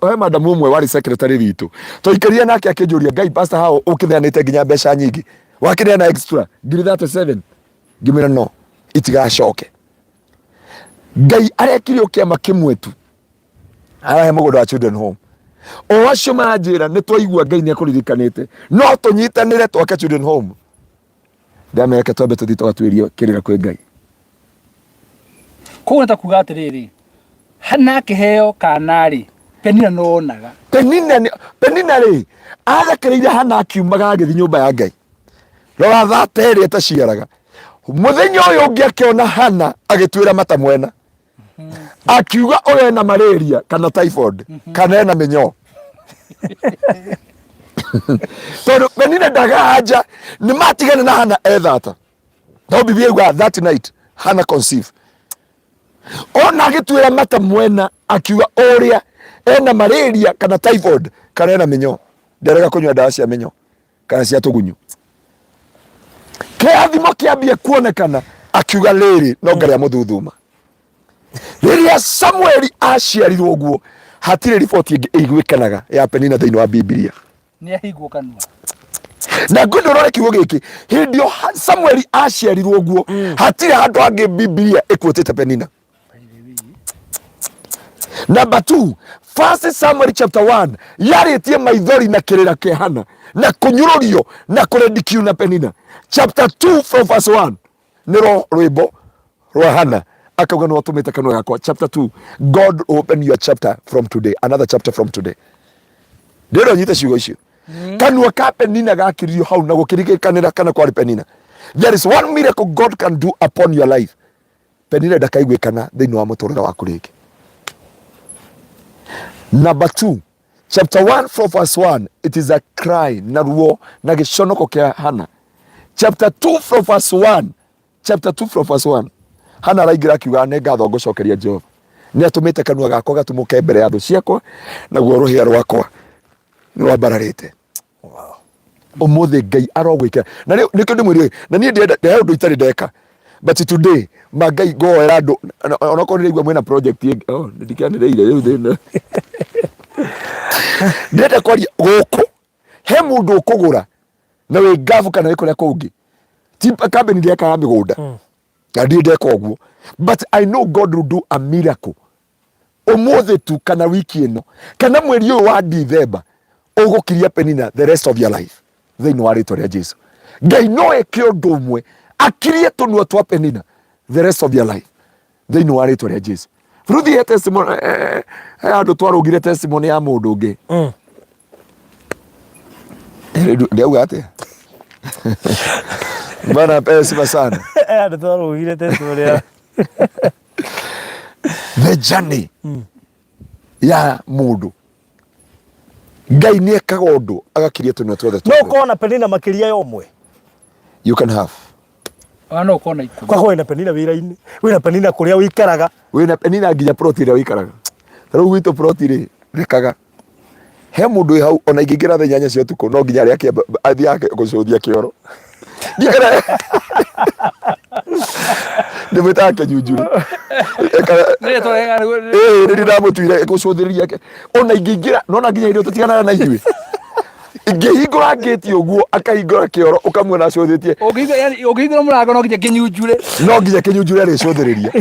he madamu ũmwe warĩ secretary witũ twaikarire nake akĩnjũria ngai pastor hao ũkĩneanĩte nginya mbeca nyingĩ wakĩneana extra 37,000 ngĩmwĩra no itigacoke ngai arekire o kĩama kĩmwe tu arahe mũgũnda wa children home o acio maranjĩra nĩ twaigua ngai nĩ akũririkanĩte no tũnyitanĩre twake children home ndameke twambe tũthiĩ tũgatuĩrie kĩrĩra kwĩ ngai Koguo nĩ ta kuga atĩrĩrĩ, Hana akĩheo kana rĩ, Penina no onaga. Penina Penina rĩ athekereire Hana akiumaga agĩthiĩ nyũmba ya Ngai rora thata ĩrĩa ĩtaciaraga mũthenya ũyũ ũngĩ akĩona Hana agĩtuĩra mata mwena akiuga ũyũ ena malaria kana typhoid kana ena mĩnyoo. Tondũ Penina ndaganja nĩ matigana na Hana ethata. No Biblia yugaga that night Hana conceive. Ona agĩtuĩra mata mwena akiuga ũrĩa ena malaria kana typhoid kana ena mĩnyoo, ndarega kũnyua ndawa cia mĩnyoo kana cia tũgunyu. Kĩrathimo kĩambie kuonekana akiuga rĩrĩ no ngarĩa mũthuthuma. Rĩrĩa Samueli aciarirwo ũguo hatirĩ riboti ĩngĩ ĩiguĩkanaga ya Penina thĩinĩ wa Bibilia. Nĩ ahingwo kanua. Na ngwenda ũrore kiugo gĩkĩ, hĩndĩ ĩyo Samueli aciarirwo ũguo hatirĩ handũ hangĩ Bibilia ĩkuotĩte Penina. Number 2, First Samuel chapter 1 yarĩtie maithori na kĩrĩra kĩa Hana na kũnyũrũrio na kũrendikiu na Penina. Chapter 2 from verse 1 nĩro rwĩmbo rwa Hana akauga nĩ watũmĩte kanua gakwa. Chapter 2, God open your chapter from today, another chapter from today. Ndĩrenda ũnyite ciugo icio. Kanua ka Penina gakiririo hau na gũkĩririkana kana kwarĩ Penina. There is one miracle God can do upon your life. Penina ndakaiguĩkana thĩinĩ wa mũtũrĩre waku rĩngĩ. Number 2, chapter 1 from verse 1, it is a cry na ruo na gĩconoko kĩa Hana. Chapter 2 from verse 1, chapter 2 from verse 1, Hana araingĩra akiuga nĩ ngatho ngũcokeria Jehova nĩ atũmĩte kanua gakwa gatumũke mbere ya thũ ciakwa naguo rũhĩa rwakwa nĩ rwambararĩte. Ũmũthĩ Ngai arogwĩkĩra na rĩu nĩkĩo ndĩmwĩrire na niĩ ndĩrenda he ũndũ itarĩ ndeka but today ma Ngai ngoera andũ onokorwo nĩraigua mwĩna project ĩngĩ oh, ndikĩanĩrĩire rĩu thĩna ndĩrenda kwaria gũkũ he mũndũ ũkũgũra na wĩ ngabu kana wĩ kũrĩa kũngĩ ti kambĩni ndĩreka ya mĩgũnda na ndirĩ ndeka ũguo but I know God will do a miracle ũmũthĩ tu kana wiki ĩno kana mweri ũyũ wa Dithemba ũgũkiria Penina the rest of your life thĩinĩ wa rĩtwa rĩa Jesu. Ngai no eke ũndũ ũmwe akirie tũnua twa Penina the rest of your life thĩinĩ wa rĩtwa rĩa Jesu. Ruthi he testimony he handũ twarũgire testimony ya mũndũ ũngĩ. Ndauga atĩa? Bwana apewe sifa sana. Andũ twarũgire testimony ya The journey ya mũndũ Ngai nĩ ekaga ũndũ agakiria tũnua tuothe no twa andũ. ũkorwo na Penina makĩria ya ũmwe. You can have. Ona no ũkorwo na 10. Kwa wĩna Penina wĩra-inĩ, wĩna Penina kũrĩa ũikaraga. Wĩna Penina nginya plot ĩrĩa ũikaraga. Ta rĩu gwitũ plot rĩ, rekaga. He mũndũ wĩ hau ona ingĩingĩra thaa 8 cia ũtukũ no nginya arĩa athiĩ gũcũthia kĩoro. Ndĩmwĩtaga kĩnyunjurĩ. Ĩĩ nĩ ndamũtuire gũcũthĩrĩria ona ingĩingĩra nona nginya hĩndĩ ĩyo tũtiganaga na ithuĩ. Ingĩhingũra ngĩti ũguo akahingũra kĩoro ũkamuona acũthĩtie. Ũngĩhingũra mũrango no nginya kĩnyunjurĩ. No nginya kĩnyunjurĩ arĩcũthĩrĩria.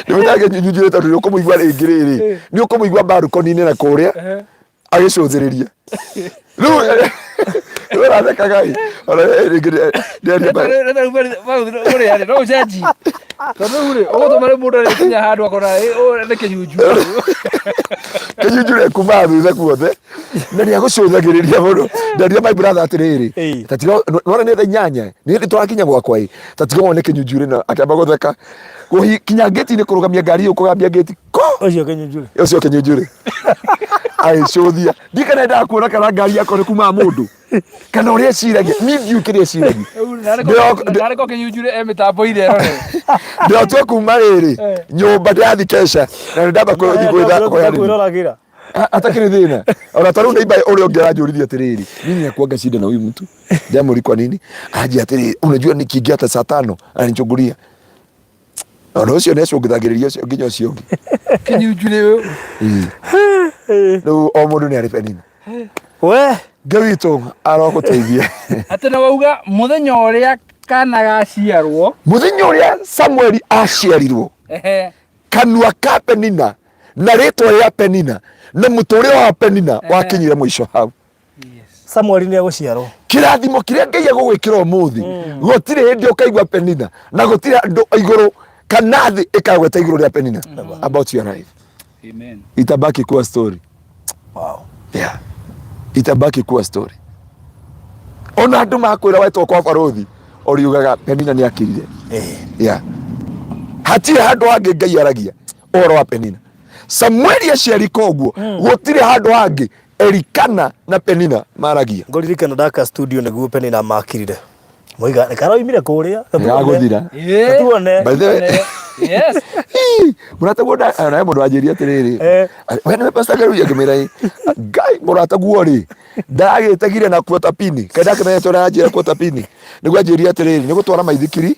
Ndĩmwĩtaga kĩnyunjurĩ tondũ nĩ ũkũmũigua rĩngĩ rĩrĩ nĩ ũkũmũigua mbarukoni-inĩ na kũrĩa agĩcũthĩrĩria. Rĩu rĩu arathekaga ĩ ona rĩngĩ ndĩaria no ũcenjie tondũ rĩu rĩ ũgũtũma rĩu mũndũ arĩkinya handũ akona nĩ kĩnyunjurĩ. Kĩnyunjurĩ kumaga thutha guothe na nĩ agũcũthagĩrĩria mũno. Ndaria my brother atĩrĩrĩ tatiga nona nĩ thaa 8 nĩ hĩndĩ tũrakinya gwakwa ĩ tatiga wone kĩnyunjurĩ na akĩamba gũtheka kinya ngĩti-inĩ kũrũgamia ngari ĩyo kũgambia ngĩti ko Ũcio kĩnyunjurĩ. Ũcio kĩnyunjurĩ agĩcũthia ndiĩ kana endaga kuona kana ngari yakwa nĩ kumaga mũndũ kana ũrĩa eciragia niĩ ndiũĩ kĩrĩa eciragia. Narĩ ko kĩnyunjurĩ e mĩtambo-inĩ ĩrore. Ndĩratua kuma rĩrĩ nyũmba ndĩrathiĩ kesha na nĩndamba gũthiĩ gwetha Kwĩroragĩra. Atakĩrĩ thĩna ona ta rĩu neighbor ũrĩa ũngĩ aranjũririe atĩrĩrĩ, mimi nakuanga shida na huyu mtu ndamũri kwa nini anjia atĩrĩrĩ unajua nikiingia hata saa 5 ananichungulia ona ũcio nĩ acũngithagĩrĩria ũcio nginya ũcio ũngĩ. Kĩnyunjurĩ ũyũ. Rĩu o mũndũ nĩ arĩ Penina. We Ngai witũ arogũteithia. Atĩ na wauga mũthenya ũrĩa kana gaciarwo. Mũthenya ũrĩa Samueli aciarirwo. Kanua ka Penina na rĩtwa rĩa Penina na mũtũrĩre wa Penina wakinyire mũico hau. Samueli nĩ egũciarwo. Kĩrathimo kĩrĩa Ngai egũgwĩkĩra ũmũthĩ gũtirĩ hĩndĩ ũkaigua Penina na gũtirĩ andũ igũrũ kana thĩ ĩkagweta igũrũ rĩa Penina about your life. Amen. Itabaki kuwa story. Wow. Yeah. Itabaki kuwa story. Ona andũ makwĩra wetwo kwa barothi ũriugaga Penina nĩ akirire. Yeah. Hatirĩ handũ hangĩ Ngai aragia ũhoro wa Penina. Samueli aciarika ũguo gũtirĩ handũ hangĩ Elikana na Penina maragia. Ngũririkana ndaka studio nĩguo Penina makirire. Moiga nĩ karoimire kũrĩa. Gagũthira. Tuone. By the way, Yes. Ii, mũrataguo nawe mũndũ wanjĩria atĩrĩrĩ we nĩwe Pastor Karuya ngĩmwĩra ĩ Ngai mũrataguo rĩ ndagĩtegire na kuota pini kaĩ ndakĩmenyete ũrĩa aranjĩra kuota pini nĩguo anjĩria atĩrĩrĩ nĩ gũtwara maithikiri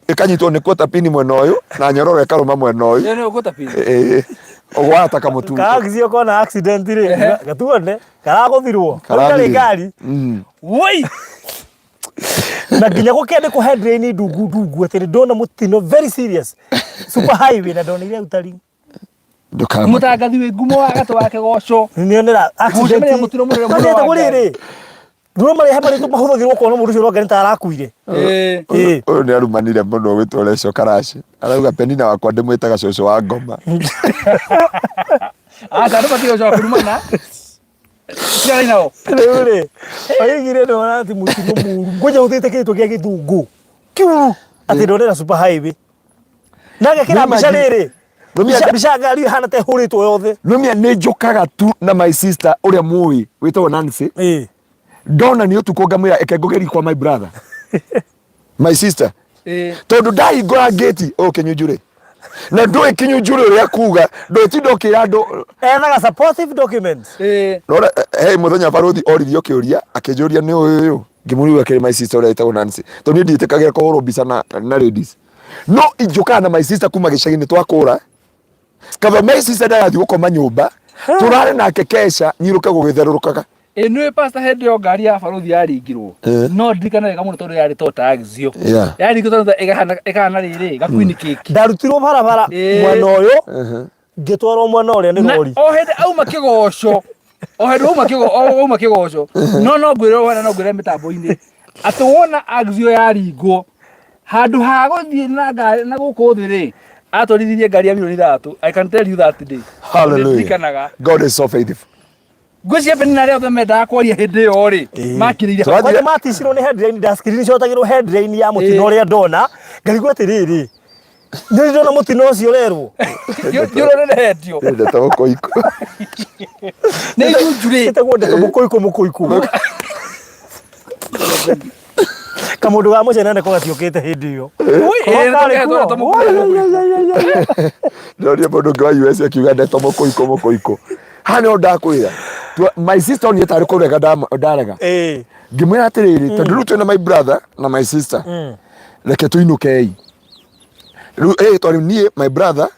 ĩkanyitwo nĩ kuota pini mwena ũyũ na nyororo ĩkarũma mwena ũyũ Ĩyo nĩyo kuota pini. Ĩ, ũgwata kamũtu Kaagithio kona accident rĩ. Gatuone. Karagũthirwo. Karathirwo. Karĩ ngari. Woi. Na nginya gũkĩandĩkwo headline ndungu ndungu atĩ ndona mũtino very serious. Super highway na ndonire utari. ndũkamake Mũtangathi wĩ ngumo wa gatũ wa kĩgoco. Nĩonera accident. Gũcemania mũtino mũnene mũno wa Kwanja rĩrĩ. Ndio marĩa marĩtũ mahũthagĩrwo kuona mũndũ ũcio ũronga nĩ ta arakuire. Ĩĩ. Ũyũ nĩ arumanire mũno gwĩtwo Reco Karaci arauga Penina wakwa ndĩmwĩtaga cũcũ wa ngoma. Aca andũ matige gũcoka kũrumana. Tiganai nao. Rĩu rĩ, oigire ndona atĩ mũtino mũru. Ngoja ũthĩte kĩrĩtwa gĩa gĩthũngũ. Kiuru atĩ ndonera super highway. Na ngekĩra mbica rĩrĩ. Mbica mbica ngari ĩhana ta ĩhũrĩtwo yothe. Numia nĩ njũkaga tu na my sister ũrĩa mũĩ wĩtagwo Nancy. Ĩĩ. Ndona nĩ ũtukũ ngamwĩra eke ngũgerie kwa my brother. My sister. Ĩĩ. Tondũ ndahingũra ngĩti ũyũ kĩnyunjurĩ. Na ndũĩ kĩnyunjurĩ ũrĩa kuga ndũtinda ũkĩra andũ. Ethaga supportive documents. Ĩĩ. Rora, he mũthenya barũthi oririo kĩũria akĩnjũria nĩ ũyũ ũyũ ngĩmũria akĩrĩ my sister ũrĩa wĩtagwo Nancy. Tondũ niĩ ndiĩtĩkagĩra kũhũrwo mbica na, na ladies. No injũkaga na my sister kuma gĩcagi-inĩ twakũra kaba my sister ndagathiĩ gũkoma nyũmba tũrare nake kesha nyirũke gũgĩtherũrũkaga. Ĩ nĩ pastor hĩndĩ ĩyo ngari ya barũthi yaringirwo no ndirikane wega mũno tondũ yarĩ Toyota Axio. Yaringirwo tondũ ĩkahana ĩkahana rĩrĩ gakuini keki. Ndarutirwo barabara mwena ũyũ ngĩtwarwo mwena ũrĩa nĩ Na rori. o hĩndĩ auma kĩgoco o hĩndĩ auma kĩgo o auma kĩgoco no no ngwĩre wona no ngwĩre mĩtambo-inĩ atĩ wona Axio yaringwo handũ ha gũthiĩ na ngari na gũkũ thĩ rĩ atwarithirie ngari ya milioni 3. I can tell you that day. Hallelujah. Ndirikanaga. God is so faithful. Ngwĩciria Penina arĩa othe mendaga kwaria hĩndĩ ĩyo rĩ makirĩire Tũrathiĩ- Kwanja maticirwo nĩ headline nda screenshotagĩrwo headline ya mũtino ũrĩa ndona ngarigwo atĩrĩrĩ nĩ ndona mũtino ũcio ũrerwo nĩũroreretio Ndeto mũkũikũ. nĩ icunjurĩ ĩtagwo ndeto mũkũikũ mũkũikũ kamũndũ ga mũcene nĩko gaciũkĩte hĩndĩ ĩyo Ĩĩ, Karĩ kuo. ndeto mũkũikũ. Ndĩroria mũndũ ũngĩ wa US akiuga ndeto mũkũikũ mũkũikũ. Haha nĩho ndakwĩra. My sister onire tarĩ kũrega ndarega. Ĩĩ. Ngĩmwĩra atĩrĩrĩ, tondũ rĩu twĩna my brother na my sister. Reke tũinũkei. Rĩu ĩ twarĩ niĩ my brother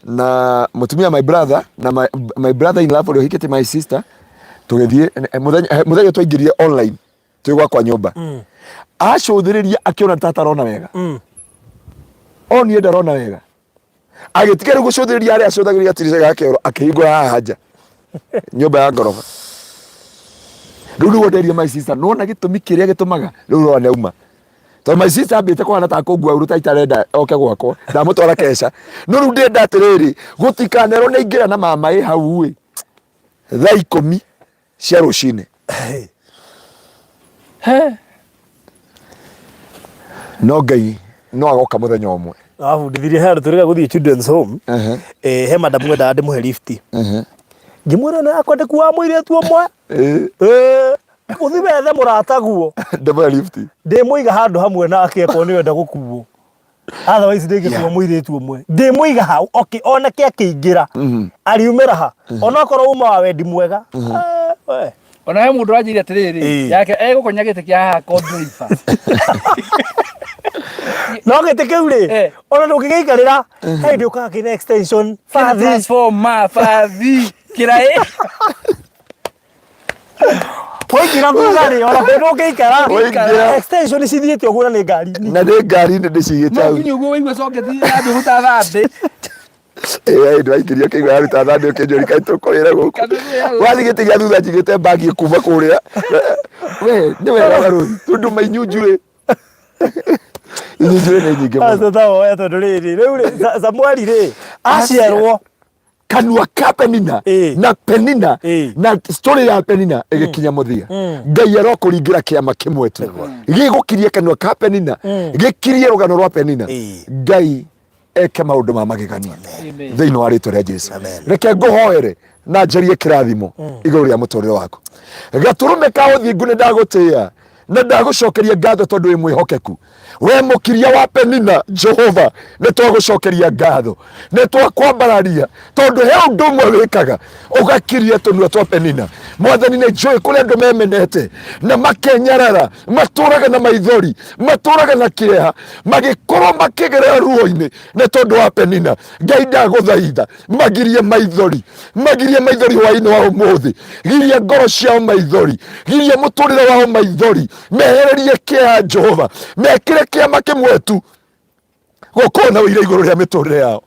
na mũtumia my brother na my brother in love ũrĩa ũhikĩtie my sister tũgĩthiĩ mũthenya mũthenya twaingĩrire online twĩ gwakwa nyũmba. Acũthĩrĩria akĩona ta atarona wega. Onire ndarona wega. Agĩtiga rĩu gũcũthĩrĩria harĩa acũthagĩrĩria tirica ya kĩoro akĩhingũra haha nja nyũmba ya ngoroba. Rĩu nĩguo nderie my sister nĩwona gĩtũmi kĩrĩa gĩtũmaga rĩu ũrona nĩauma. Tondũ my sister ambĩte kũhana ta kũngua ũru ta itarenda oke gwakwa ndamũtwara keca. No rĩu ndĩrenda atĩrĩrĩ gũtikanerwo nĩ aingĩra na mama ĩ hau ĩ thaa 10 cia rũcinĩ. No Ngai no agoka mũthenya ũmwe. Wabundithirie he handũ tũrĩga gũthiĩ children's home. He madam wendaga ndĩmũhe lift. Ngĩmwĩra ĩno yakwa ndĩkuaga mũirĩtu ũmwe. Ũthiĩ wethe mũrataguo. Ndĩmũhe lift. Ndĩmũiga handũ hamwe nake akorwo nĩ ũrenda gũkuo. Otherwise ndĩngĩkua mũirĩtu ũmwe. Ndĩmũiga hau okay, onake akĩingĩra. Ariumĩra ha? Onokorwo uma wa wendi mwega. We. Ona he mũndũ ũranjĩire atĩrĩrĩ yake egũkonya gĩtĩ kĩa haha ko driver. No gĩtĩ kĩu rĩ, ona ndũngĩgĩikarĩra, he hĩndĩ ũkaga kĩna extension, Kĩna bathi. transformer bathi kĩraĩ. Waingĩra thutha rĩ, ona kũndũ ũngĩikara. Waingĩra. Extension cithiĩte ũguo na nĩ ngari. Na nĩ ngari-inĩ ndĩcigĩte No hau. nginya ũguo waigua socket yambia gũta thandĩ. Ĩĩ hĩndĩ waingĩria ũkĩigua yaruta thandĩ ũkĩnjũria kaĩ tũkũrĩra gũkũ. Wathiĩ gĩtĩ gĩa thutha njigĩte mbagi kuma kũrĩa. We nĩ wega barũthi tondũ mainyunjurĩ. Inyunjurĩ nĩ nyingĩ mũno. Acio tawoya tondũ rĩrĩ, rĩu rĩ, Samueli rĩ, aciarwo. Kanua ka Penina na Penina na story ya Penina ĩgĩkinya mũthia. Ngai arokũringĩra kĩama kĩmwe tu gĩgũkirie kanua ka Penina, gĩkirie rũgano rwa Penina. Ngai Eke maũndũ ma magegania Amen. Thĩinĩ wa rĩtwa rĩa Jesu. Amen. Reke ngũhoere na njarie kĩrathimo igũrũ rĩa mũtũrĩre waku. Gatũrũme ka ũthingu, nĩ ndagũtĩĩa na ndagũcokeria ngatho tondũ wĩ mwĩhokeku. We mũkiria wa Penina, Jehova, nĩ twagũcokeria ngatho, nĩ twakwambararia tondũ he ũndũ ũmwe wĩkaga, ũgakiria tũnua twa Penina. Mwathani, nĩ njũĩ kũrĩa andũ memenete na makenyarara, matũraga na maithori, matũraga na kĩeha, magĩkorwo makĩgerera ruo-inĩ nĩ tondũ wa Penina. Ngai, ndagũthaitha magirie maithori, magirie maithori hwainĩ wa ũmũthĩ. Giria ngoro ciao maithori, giria mũtũrĩre wao maithori, mehererie kĩeha. Jehova, mekĩre kĩama kĩmwe tu gũkorwo na ũira igũrũ rĩa mĩtũrĩre yao.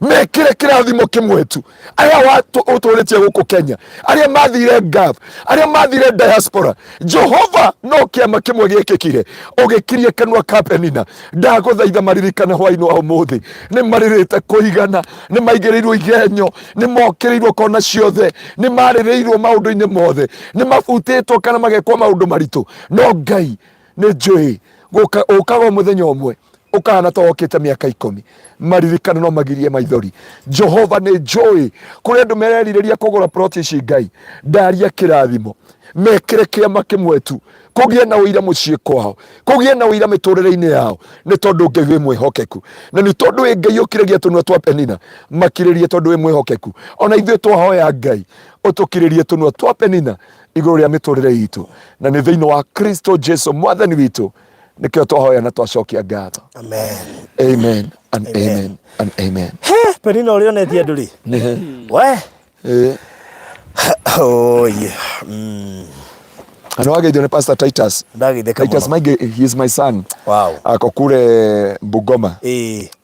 Mekĩre kĩrathimo kĩmwe tu. Arĩa ũtũrĩtie gũkũ Kenya, arĩa mathire Gulf, arĩa mathire diaspora, Jehova, no kĩama kĩmwe gĩkĩkire, ũgĩkirie kanua ka Penina. Ndagũthaitha maririkane hwainĩ wa ũmũthĩ. Nĩ marĩrĩte kũigana, nĩ maigĩrĩirwo igenyo, nĩ mokĩrĩirwo kona ciothe, nĩ marĩrĩirwo maũndũ-inĩ mothe, nĩ mabutĩtwo kana magekwo maũndũ maritũ. No Ngai, nĩ njũĩ gũka ũkaga o mũthenya ũmwe ũkahana ta wokĩte mĩaka 10. Maririkano no magirie maithori. Jehova, nĩ njũĩ kũrĩ andũ mererirĩria kũgũra plot ici. Ngai, ndaria kĩrathimo, mekĩre kĩama kĩmwe tu, kũgĩe na ũira mũciĩ kwao, kũgĩe na ũira mĩtũrĩre-inĩ yao, nĩ tondũ Ngai wĩ mwĩhokeku, na nĩ tondũ wĩ Ngai ũkiragia tũnua twa Penina. Makirĩrie tondũ wĩ mwĩhokeku. Ona ithuĩ twahoya, Ngai, ũtũkirĩrie tũnua twa Penina igũrũ rĩa mĩtũrĩre itũ, na nĩ thĩinĩ wa Kristo Jesu Mwathani witũ nĩkĩo twahoya na twacokia ngatho. Amen. Amen and amen and amen. He, Penina ũrĩa onetie andũ rĩ. We. Oh, yeah. Na wageithio nĩ Pastor Titus. Ndageithĩka Titus mũno. Maige, he is my son. Ako kule Bungoma.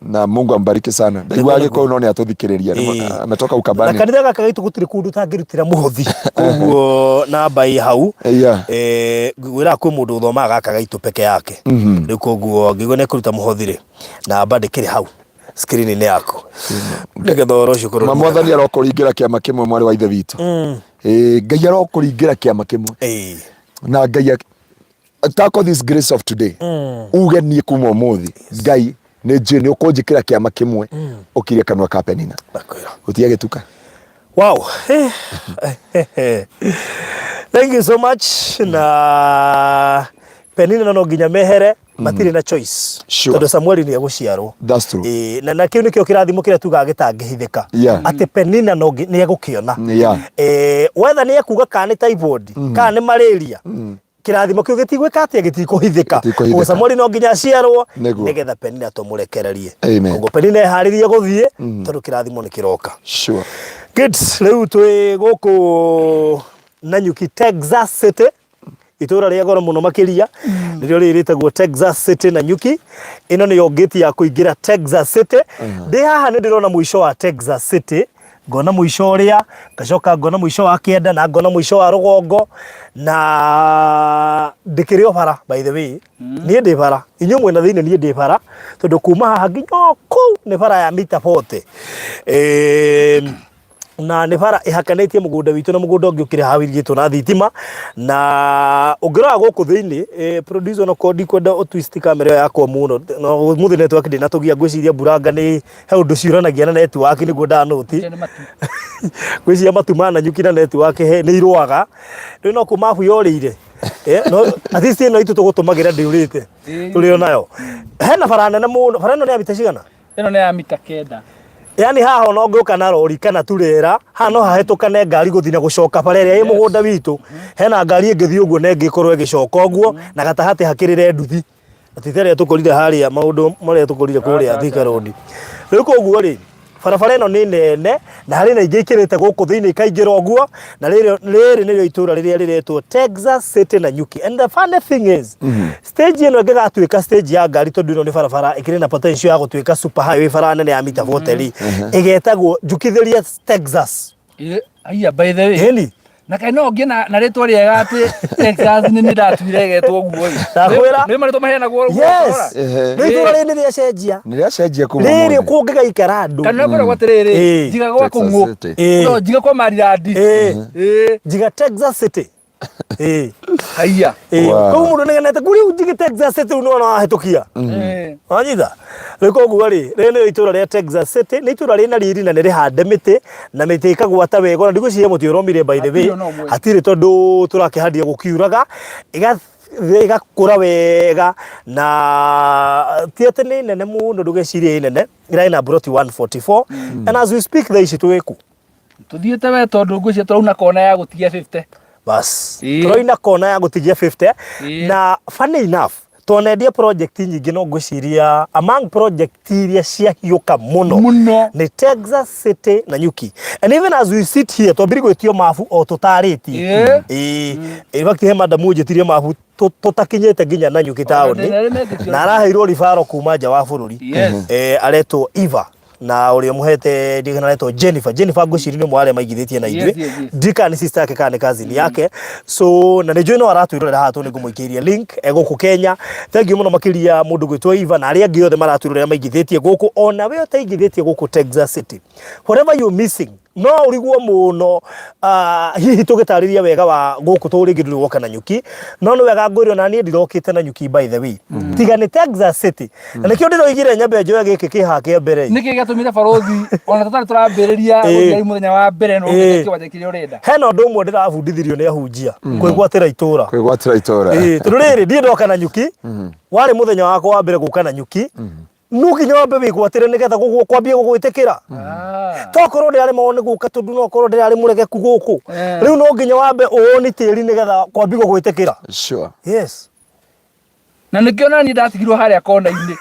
Na Mungu ambariki sana. Ndaigua Gĩkũyũ no nĩ atũthikĩrĩria. Ametoka Na Ukambani. Kanitha gaka gaitũ gũtirĩ kũndũ ũtangĩrutĩra mũhothi, koguo namba ĩ hau. Ngwĩraga kwĩ mũndũ ũthomaga gaka gaitũ peke yake rĩu, koguo ngĩigua nĩ kũruta mũhothi rĩ, namba ndĩkĩrĩ hau screen-inĩ yaku nĩgetha ũhoro ũcio ũkorwo Ma ũrĩ mwega. Mwathani arokũringĩra kĩama kĩmwe, mwarĩ wa ithe witũ. Ngai arokũringĩra kĩama kĩmwe. Na Ngai tackle this grace of today. Uge, niĩ kuma ũmũthĩ, Ngai, nĩ njũĩ nĩ ũkũnjĩkĩra kĩama kĩmwe ũkirie kanua ka Penina. Ndakwĩra. Gũtige gĩtuka. Wow. Thank you so much. Na Penina no nginya mehere, matirĩ na choice. Tondũ Samueli nĩ egũciarwo. That's true. Ĩĩ, na kĩu nĩkĩo kĩrathimo kĩrĩa tugaga gĩtangĩhithĩka. Atĩ Penina no nĩ egũkĩona. Wetha nĩ ekuga kana nĩ typhoid, kana nĩ malaria. Kĩrathimo kĩu gĩtigwĩka atĩa? Gĩtikũhithĩka. Gĩtikũhithĩka. Koguo Samueli no nginya aciarwo nĩgetha Penina tũmũrekererie. Amen. Koguo Penina eharĩrie gũthiĩ tondũ kĩrathimo nĩ kĩroka. Good. Rĩu twĩ gũkũ Nanyuki, Texas City, itũra rĩa goro mũno makĩria nĩrĩo rĩrĩ rĩtagwo Texas City Nanyuki. Ĩno nĩyo ngĩti ya kũingĩra Texas City. Ndĩ haha nĩ ndĩrona mũico wa Texas City, ngona mũico ũrĩa, ngacoka ngona mũico wa kĩanda na ngona mũico wa rũgongo, na ndĩkĩrĩ o bara. By the way, niĩ ndĩ bara, inyuĩ mwĩna thĩinĩ, niĩ ndĩ bara, tondũ kuma haha nginya o kũu nĩ bara ya mita 40. Na nĩ bara ĩhakanĩtie mũgũnda witũ na mũgũnda ũngĩ ũkĩrĩ haha wĩirigĩtwo na thitima. Na ũngĩrora gũkũ thĩinĩ, producer, no korwo ndikwenda ũ twist camera ĩyo yakwa mũno, no ũmũthĩ network ndĩnatũgia. Ngwĩciria mburanga nĩ he ũndũ ciũranagia na network nĩguo ndanũti. Nĩ matu. Ngwĩciria matu ma Nanyuki na network he nĩ irũaga rĩu, no kũ mabu yorĩire. No at least ĩno itũ tũgũtũmagĩra ndĩũrĩte. Tũrĩ o nayo. Hena bara nene mũno. Bara ĩno nĩ ya mita cigana? Ĩno nĩ ya mita 9. Yani haha ona ũngĩũka na rori kana turera, haha no hahĩtũkane ngari gũthiĩ na gũcoka. Bara ĩrĩa ĩ mũgũnda witũ, hena ngari ĩngĩthiĩ ũguo na ĩngĩ ĩkorwo ĩgĩcoka ũguo, na gatagatĩ hakĩrĩre nduthi. Na ti ta ĩrĩa tũkorire harĩa, maũndũ marĩa tũkorire kũrĩa Thika Road. Rĩu koguo rĩ, barabara ĩno nĩ nene na harĩ na ingĩ ikĩrĩte gũkũ thĩinĩ ikaingĩra ũguo, na rĩrĩ rĩrĩ nĩrĩo itũra rĩrĩa rĩretwo Texas City Nanyuki. And the funny thing is, stage ĩno ĩngĩgatuĩka stage ya ngari, tondũ ĩno nĩ barabara ĩkĩrĩ na potential ya gũtuĩka super highway, bara nene ya mita 40 rĩ, ĩgetagwo Njukithĩria Texas. Aya, by the way. Ĩni. Na kaĩ no ngĩe na rĩtwa rĩega atĩ Texas nĩ nĩ ndatuire ĩgetwo ũguo ĩ? Ndakwĩra. Nĩ marĩtwa maheanagwo ũguo Yes. ũkora. Rĩu itũra rĩrĩ nĩ rĩacenjia. Nĩ rĩacenjia kuma Rĩrĩ ũmũthĩ. kũngĩgaikara andũ. Kana kwĩragwo atĩrĩrĩ, njiga gwa Texas kũng'ũ. City. No njiga kwa Marirandi. Njiga Texas City. Haiya. Koguo mũndũ nĩgenete kũrĩa njige Texas City, rĩu nĩwona wahĩtũkia. Wanyita. Rĩu koguo rĩ, rĩrĩ nĩrĩo itũra rĩa Texas City, nĩ itũra rĩna riri na nĩ rĩhande mĩtĩ na mĩtĩ ĩkagwata wega, ona ndigwĩciria mũtĩ ũromire by the way, Hatirĩ ona ũmwe. hatirĩ tondũ tũrakĩhandire gũkiuraga, ĩgakũra wega na ti atĩ nĩ nene mũno ndũgecirie ĩ nene, ĩrarĩ na mburoti 144 and as we speak thaa ici twĩ kũ? Tũthiĩte we tondũ ngwĩciria tũrauna kona ya gũtigia 50. Bas. Ĩĩ. Tũroina kona ya gũtigia 50 Ĩĩ. na funny enough twanendia project nyingĩ no ngwĩciria among project iria ciahiũka mũno Mũno. nĩ Texas City na Nyuki and even as we sit here twambire gwĩtio mabu o tũtarĩtie. Ĩĩ. Ĩĩ. In fact he madamu ũnjĩtirie mabu tũtakinyĩte nginya Nanyuki taũni Ona ndĩna- ndĩna- na araheirwo ribaro kuma nja wa bũrũri. Yes. Aretwo Eva na ũrĩa ũmũhete ndiũĩ kana aretwo Jennifer. Jennifer ngwĩciria nĩ ũmwe wa arĩa maigithĩtie na ithuĩ. Yes. Ndiũĩ kana nĩ sister yake kana nĩ cousin yake. So na nĩ njũĩ no aratwĩrorera haha tondũ nĩ ngũmũikĩirie link e gũkũ Kenya. Thank you mũno makĩria mũndũ gwĩtwo Eva na arĩa angĩ othe maratwĩrorera maigithĩtie gũkũ ona we ũtaigithĩtie gũkũ Texas City. Whatever you're missing no ũrigwo mũno hihi tũgĩtarĩria wega wa gũkũ tondũ rĩngĩ ndũrĩ woka na nyuki no nĩ wega ngwĩre ona niĩ ndirokĩte na nyuki by the way tiga nĩ Texas City na nĩkĩo ndĩroigire nyambe njoe gĩkĩ kĩ haha kĩa mbere. Nĩkĩ gĩatũmire barũthi ona tũtarĩ tũrambĩrĩria Ĩĩ. gũthiĩ mũthenya wa mbere no Ĩĩ. ũgĩte kĩwanja kĩrĩa ũrenda? Hena ũndũ ũmwe ndĩrabundithirio nĩ ahunjia kwĩgwatĩra itũra. Kwĩgwatĩra itũra. Ĩĩ, tondũ rĩrĩ ndiĩ ndoka na nyuki warĩ mũthenya wakwa wa mbere gũka na nyuki no nginya wambe wĩgwatĩre nĩgetha gũgũ kwambie gũgwĩtĩkĩra. Tokorwo ndĩraremagwo nĩ gũka tondũ no korwo ndĩrarĩ mũregeku gũkũ. Rĩu no nginya wambe ũũni tĩri nĩgetha kwambie gũgwĩtĩkĩra. Sure. Yes. Na nĩkĩo nani ndatigirwo harĩa kona-inĩ,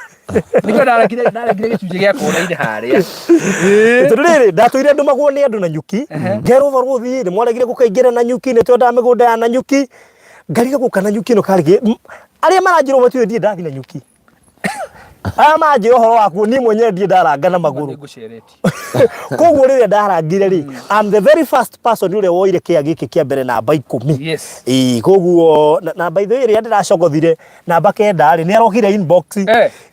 nĩkĩo ndarekire gĩcunjĩ gĩa kona-inĩ harĩa. Tondũ rĩrĩ ndatũire ndũmagwo nĩ andũ na nyuki ngerwo barũthi nĩ mwaregire gũkaingĩra na nyuki nĩ twendaga mĩgũnda ya na nyuki ngariga gũka na nyuki ĩno karĩ arĩa maranjĩra ũguo matiũĩ ndirĩ ndathiĩ na nyuki. Aya manjĩra ũhoro wakuo niĩ mwenyewe ndirĩ ndaranga na magũrũ. Nĩngũceretie. Koguo rĩrĩa ndarangire rĩ, I'm the very first person ũrĩa woire kĩa gĩkĩ kĩa mbere namba 10. Yes. Ĩĩ, koguo na by the way rĩrĩa ndĩracogothire namba 9 rĩ, nĩ arokire inbox. In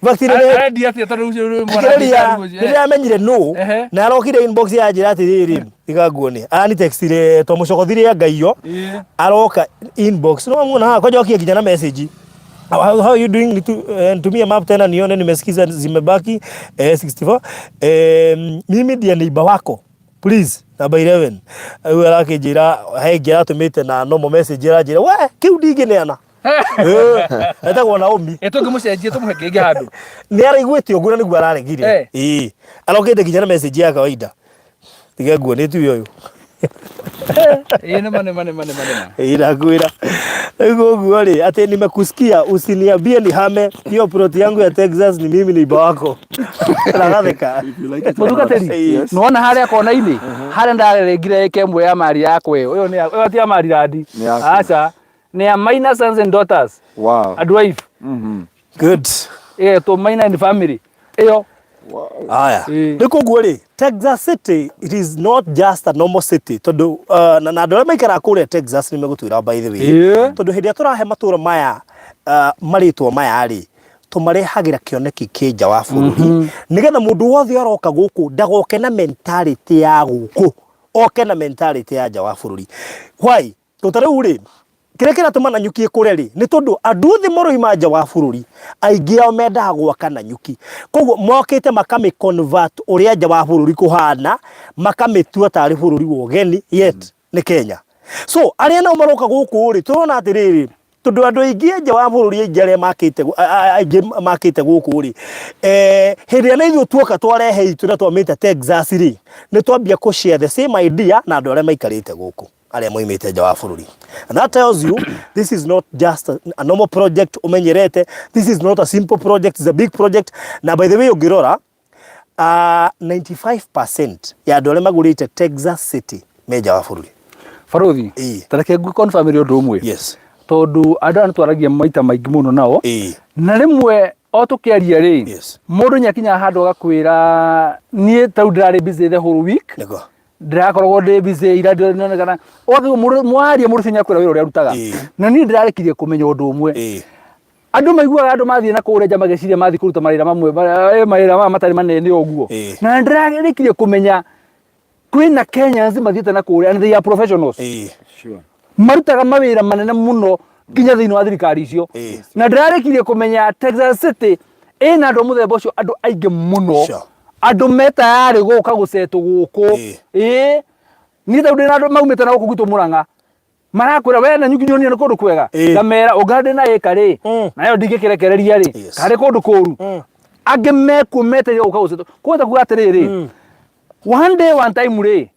fact, rĩrĩa Arendia atĩa tondũ ũcio nĩ mwana thikĩrĩria, ũcio, rĩrĩa amenyire nũ na arokire inbox yanjĩra atĩrĩrĩ, tiga nguone, arani textire twamũcogothire angaiyo, aroka inbox no muona haha kwanja okie nginya na message. How are you doing? Nitumie map tena nione, nimesikiza zimebaki 64. Mimi ndiye neighbor wako. Please, number 11. Rĩu arakĩnjĩra he ĩngĩ aratũmĩte na normal message aranjĩra we kĩu ndingĩneana. Etagwo Naomi. Tũngĩmũcenjia tũmũhe kĩngĩ handũ. Nĩ araiguĩte ũguo na nĩguo araregire. Ĩĩ. Arokĩte nginya na message ya kawaida. Tiga nguo nĩ tuyo ũyũ. Ĩĩ nĩma nĩma nĩma nĩma nĩma. Ĩĩ ndakwĩra. Rĩu ũguo rĩ atĩ nimekusikia usiniambie nihame hiyo plot yangu ya Texas ni mimi neighbor wako. Aragatheka. Mũtungatĩri, Yes. nĩwona harĩa kona-inĩ harĩa ndarengire ĩka ĩmwe ya mari yakwa ĩyo ĩyo nĩ ya- ĩyo ti ya marirandi. Nĩ yaku. Aca, nĩ ya minor sons and daughters and wife. Good. Ĩgetwo minor and family ĩyo. Aya. Ĩĩ. Rĩu koguo rĩ, Texas City it is not just a normal city tondũ na andũ arĩa maikaraga kũrĩa Texas nĩ megũtwĩra by the way. Ĩĩ. Tondũ hĩndĩ ĩrĩa tũrahe matũra maya marĩtwa maya rĩ, tũmarehagĩra kĩoneki kĩ nja wa bũrũri nĩgetha mũndũ wothe aroka gũkũ ndagoke na mentality ya gũkũ, oke na mentality ya nja wa bũrũri. Why? Tondũ ta rĩu rĩ, kĩrĩa kĩratũma Nanyuki ĩkũre rĩ, nĩ tondũ andũ othe maroima nja wa bũrũri, aingĩ ao mendaga gwaka Nanyuki. Koguo mokĩte makamĩ convert ũrĩa nja wa bũrũri kũhana, makamĩtua tarĩ bũrũri wa ũgeni, yet nĩ Kenya. So arĩa nao maroka gũkũ rĩ, tũrona atĩrĩrĩ, tondũ andũ aingĩ a nja wa bũrũri aingĩ arĩa makĩte aingĩ makĩte gũkũ rĩ, hĩndĩ ĩrĩa na ithuĩ tuoka twarehe itũ na twamĩta Texas rĩ, nĩ twambia kũ share the same idea na andũ arĩa maikarĩte gũkũ arĩa moimĩte nja wa bũrũri. And that tells you this is not just a normal project ũmenyerete, this is not a simple project, it's a big project. Na by the way ũngĩrora 95% ya andũ arĩa magũrĩte Texas City me nja wa bũrũri. Barũthi, Ĩĩ. ta reke ngũ confirm ũndũ ũmwe. Yes. Tondũ andũ aya nĩtwaragia maita maingĩ mũno nao. Ĩĩ. Na rĩmwe o tũkĩaria rĩ, Yes. mũndũ nĩakinyaga handũ agakwĩra niĩ ta rĩu ndĩrarĩ busy the whole week. Nĩguo. Ndĩrakoragwo ndĩ busy ira ndĩronekana. Ũgakĩigua mũndũ mwaria mũndũ ũcio nĩakwĩra wĩra ũrĩa arutaga. Ĩĩ. Na niĩ ndĩrarĩkirie kũmenya ũndũ ũmwe. Ĩĩ. Andũ maiguaga andũ mathiĩ na kũrĩa nja magĩciria mathiĩ kũruta mawĩra mamwe, mawĩra maya matarĩ manene ũguo. Ĩĩ. Na ndĩrarĩkirie kũmenya kwĩna Kenyans mathiĩte na kũrĩa and they are professionals. Ĩĩ. Sure. Marutaga mawĩra manene mũno nginya thĩinĩ wa thirikari icio. Ĩĩ. Na ndĩrarĩkirie kũmenya Texas City Ĩna andũ a mũthemba ũcio, andũ aingĩ mũno. Andũ me tayarĩ gũka gũcetwo gũkũ. Ĩĩ niĩ tarĩu ndĩna andũ maumĩte na gũkũ gwitũ Mũrang'a, marakwĩra we na nyuki nyonia nĩ kũndũ kwega. Ngamera ũngĩona ndĩna ĩka rĩ, nayo ndingĩkĩrekereria rĩ, karĩ kũndũ kũru. Angĩ mekuo metereire gũka gũcetwo. Koguo ta kuga atĩrĩrĩ, one day one time rĩ,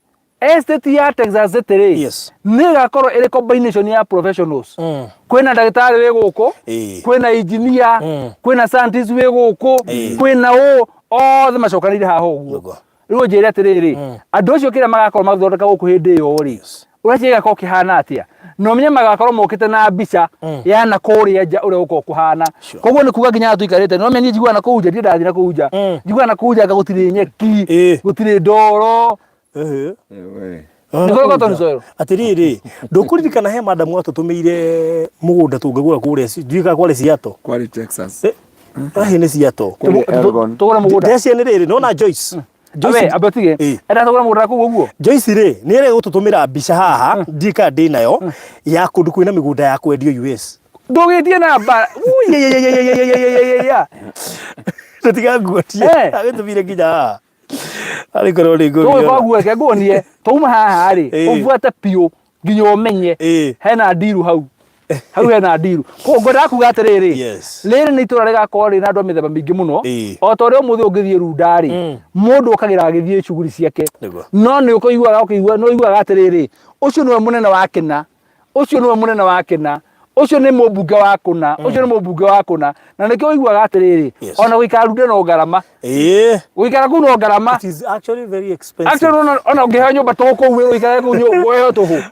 estate ya Texas City rĩ, nĩ ĩgakorwo ĩrĩ combination ya professionals. Kwĩna ndagĩtarĩ wĩ gũkũ, kwĩna engineer, kwĩna scientist wĩ gũkũ, kwĩna ũ, othe macokanĩire haha ũguo. Rĩu ũnjĩre atĩrĩrĩ, andũ acio kĩrĩa magakorwo magĩthondeka gũkũ hĩndĩ ĩyo rĩ, ũreciria gĩgakorwo kĩhana atĩa? Na ũmenye magakorwo mokĩte na mbica ya na kũrĩa nja ũrĩa gũkorwo kũhana. Koguo nĩ kuga nginya haha tũikarĩte, no niĩ njiguaga na kũu nja, ndirĩ ndathiĩ na kũu nja. Njiguaga na kũu nja anga gũtirĩ nyeki, gũtirĩ ndoro. Nĩ kũrĩ cotton soil. Atĩrĩrĩ, ndũkũririkana he madamu atũtũmĩire mũgũnda tũngĩgũra kũrĩa, ndiũĩ kana kwarĩ Seattle. Kwarĩ Texas. Hihi nĩ Seattle. Kwarĩ Elgon. Tũgũre mũgũnda. Ndeciria nĩ rĩrĩ, nona Joyce. Abe, abe ũtige. Enda tũgũre mũgũnda kũu ũguo. Joyce rĩ, nĩ ĩrĩ gũtũtũmĩra mbica haha, ndiũĩ kana ndĩ nayo, ya kũndũ kwĩna mĩgũnda ya kwendio US. Ndũgĩtie namba. Ui, Tũtiganguotie. Agĩtũmire nginya haha. Arĩ korwo nĩ Tũgũka ngũmĩona. ũguo reke nguonie. Twauma haha rĩ, ũbuate biũ nginya ũmenye hena ndiru hau. Hau hena ndiru. Koguo ngwendaga kuga atĩrĩrĩ, rĩrĩ nĩ itũra rĩgakorwo rĩna andũ a mĩthemba mĩingĩ mũno. O ta ũrĩa ũmũthĩ ũngĩthiĩ Runda rĩ, mũndũ okagĩra agĩthiĩ shughuli ciake. No nĩ ũkũiguaga ũkĩigua, nĩ ũiguaga atĩrĩrĩ, ũcio nĩwe mũnene wa kĩna, ũcio nĩwe mũnene wa kĩna, ũcio nĩ mũmbunge wa kũna, ũcio nĩ mũmbunge wa kũna. Na nĩkĩo ũiguaga atĩrĩrĩ, ona gũikara Runda no ngarama. Gũikara kũu no ngarama. It is actually very expensive. Actually, ona ũngĩheo nyũmba tũhũ kũu ũikare kũu nyũmba ũheo tũhũ.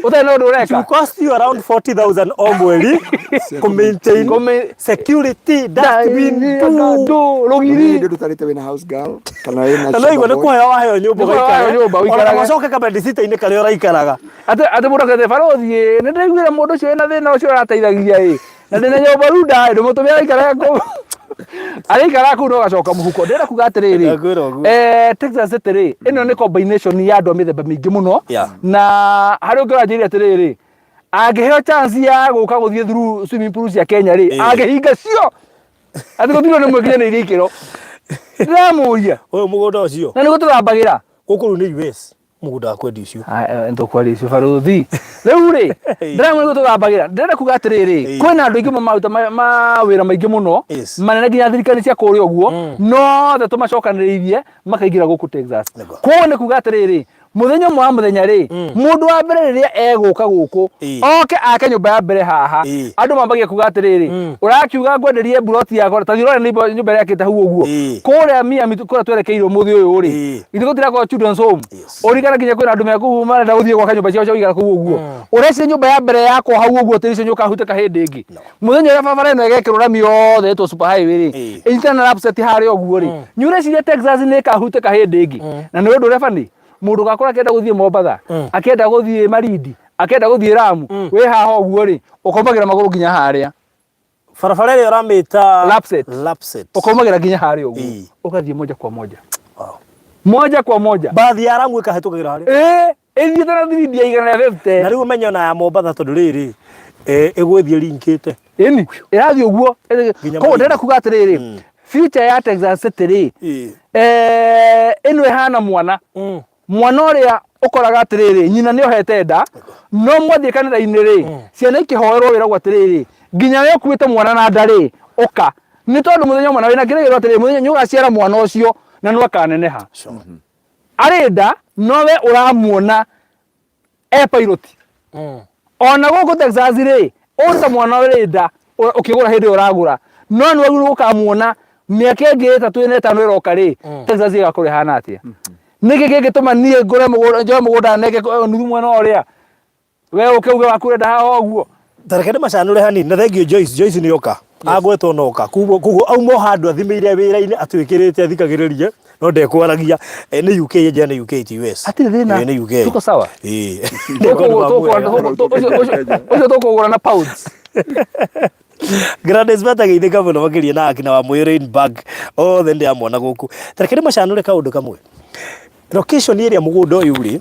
Ũtarĩ na ũndũ It will ũreka. cost you around 40,000 o mweri kũ maintain security, dustbin, ndũ, rũgiri. Nĩ ndũtarĩte wĩna house girl kana wĩna Na no igua nĩ shamba boy. kũheo waheo nyũmba Nĩ kũheo waheo nyũmba Ona ũikarage. ũcoke kabendicita-inĩ karĩa ũraikaraga. Atĩ atĩ mũndũ akete barũthi ĩ, nĩ ndĩraiguire mũndũ ũcio wĩna thĩna ũcio ũrateithagia ĩ, na ndĩna nyũmba runda ĩ, ndũmũtũme aikarage kũu. Araikara kũu no gacoka mũhuko. Ndĩrenda kuga atĩrĩrĩ, Ndakwĩra ũguo. Texas City rĩ, ĩno nĩ combination ya andũ a mĩthemba mĩingĩ mũno. Na harĩ ũngĩ ũranjĩrire atĩrĩrĩ, angĩheo chance ya gũka gũthiĩ through swimming pool cia Kenya rĩ, angĩhinga cio. Atĩ gũtirĩ nĩ mwĩkinyanĩirie ikĩro. Ndĩramũria. Ũyũ mũgũnda ũcio. Na nĩguo tũthambagĩra. Gũkũ rĩu nĩ US. Mũgũnda wa kwendia ũcio. Nĩtũkwaria icio barũthi. Rĩu rĩ, ndĩramwĩra nĩguo tũthambagĩra. Ndĩrenda kuga atĩrĩrĩ, kwĩna andũ aingĩ maruta mawĩra maingĩ mũno, manene nginya thirikari cia kũrĩa ũguo, nothe tũmacokanĩrĩirie makaingĩra gũkũ Texas. Koguo nĩ kuga atĩrĩrĩ, mũthenya ũmwe wa mũthenya rĩ, mũndũ wa mbere rĩrĩa egũka gũkũ, oke ake nyũmba ya mbere haha, andũ mambagia kuga atĩrĩrĩ, ũrakiuga ngwenderie mburoti yakwa, ta thiĩ ũrore nyũmba ĩrĩa yakĩte hau ũguo. Kũrĩa Miami kũrĩa twerekeire ũmũthĩ ũyũ rĩ, githĩ gũtirakorwo children's home? Ũririkana nginya kwĩna andũ me kũu marenda gũthiĩ gwaka nyũmba ciao cia gũikara kũu ũguo. Ũreciria nyũmba ya mbere yakwo hau ũguo tĩri ũcio nĩũkahutĩka hĩndĩ ĩngĩ? Mũthenya ũrĩa barabara ĩno ĩgekĩrwo rami yothe ĩtwo super highway rĩ, ĩnyitane na Lapsset harĩa ũguo rĩ, nĩ ũreciria Texas nĩ ĩkahutĩka hĩndĩ ĩngĩ? Na nĩ ũndũ ũrĩa funny, mũndũ ũgakorwo akĩenda gũthiĩ Mombatha, akĩenda gũthiĩ Malindi, akĩenda gũthiĩ Lamu, wĩ haha ũguo rĩ, ũkaumagĩra magũrũ nginya harĩa. Barabara ĩrĩa ũramĩta Lapsset. Lapsset. Ũkaumagĩra nginya harĩa ũguo. Ũgathiĩ moja kwa moja. Moja kwa moja. Mbathi ya Lamu ĩkahĩtũkagĩra harĩa. Ĩthiĩte na thibindi ya 150. Na rĩu ũmenye ona ya Mombatha tondũ rĩrĩ, ĩgũgĩthiĩ ĩringĩte. Ĩni, ĩrathiĩ ũguo. Koguo ndĩrenda kuga atĩrĩrĩ, future ya Texas City rĩ, ĩno ĩhana mwana. Mwana ũrĩa ũkoraga atĩrĩrĩ, nyina nĩ ohete nda, no mwathiĩ kanitha-inĩ rĩ, ciana ikĩhoerwo wĩragwo atĩrĩrĩ, nginya we ũkuĩte mwana na nda rĩ, ũka. Nĩ tondũ mũthenya ũmwe na wĩna kĩrĩgĩrĩro atĩrĩrĩ, mũthenya nĩ ũgaciara mwana ũcio na nĩ akaneneha. Arĩ nda, no we ũramuona e pilot. Ona gũkũ Texas rĩ, ũrĩ ta mwana ũrĩ nda, ũkĩgũra hĩndĩ ĩyo ũragũra, no nĩ wagĩrĩirwo gũkamuona mĩaka ĩngĩ 3 ĩna 5 ĩroka rĩ, Texas ĩgakorwo ĩhana atĩa? Nĩkĩ kĩngĩtũma niĩ ngũre mũgũnda, njoe mũgũnda nenge nuthu mwena ũrĩa? We ũke uge waku ũrenda haha ũguo. Ta reke ndĩmacanũre hanini na thengiũ Joyce, Joyce nĩ oka. Agwetwo na oka. Koguo koguo auma o handũ athimĩire wĩra-inĩ atwĩkĩrĩte athikagĩrĩrie no ndekwaragia. Nĩ UK enjera nĩ UK ti US. Hatirĩ thĩna. Nĩ UK. Tuko sawa. Ũcio tũkũgũra na pounds. Gladys matageithĩka mũno makĩria na akina wa Mũyũ Rainbag othe ndĩramona gũkũ. Ta reke ndĩmacanũre kaũndũ kamwe. Location ĩrĩa mũgũnda ũyũ ũrĩ,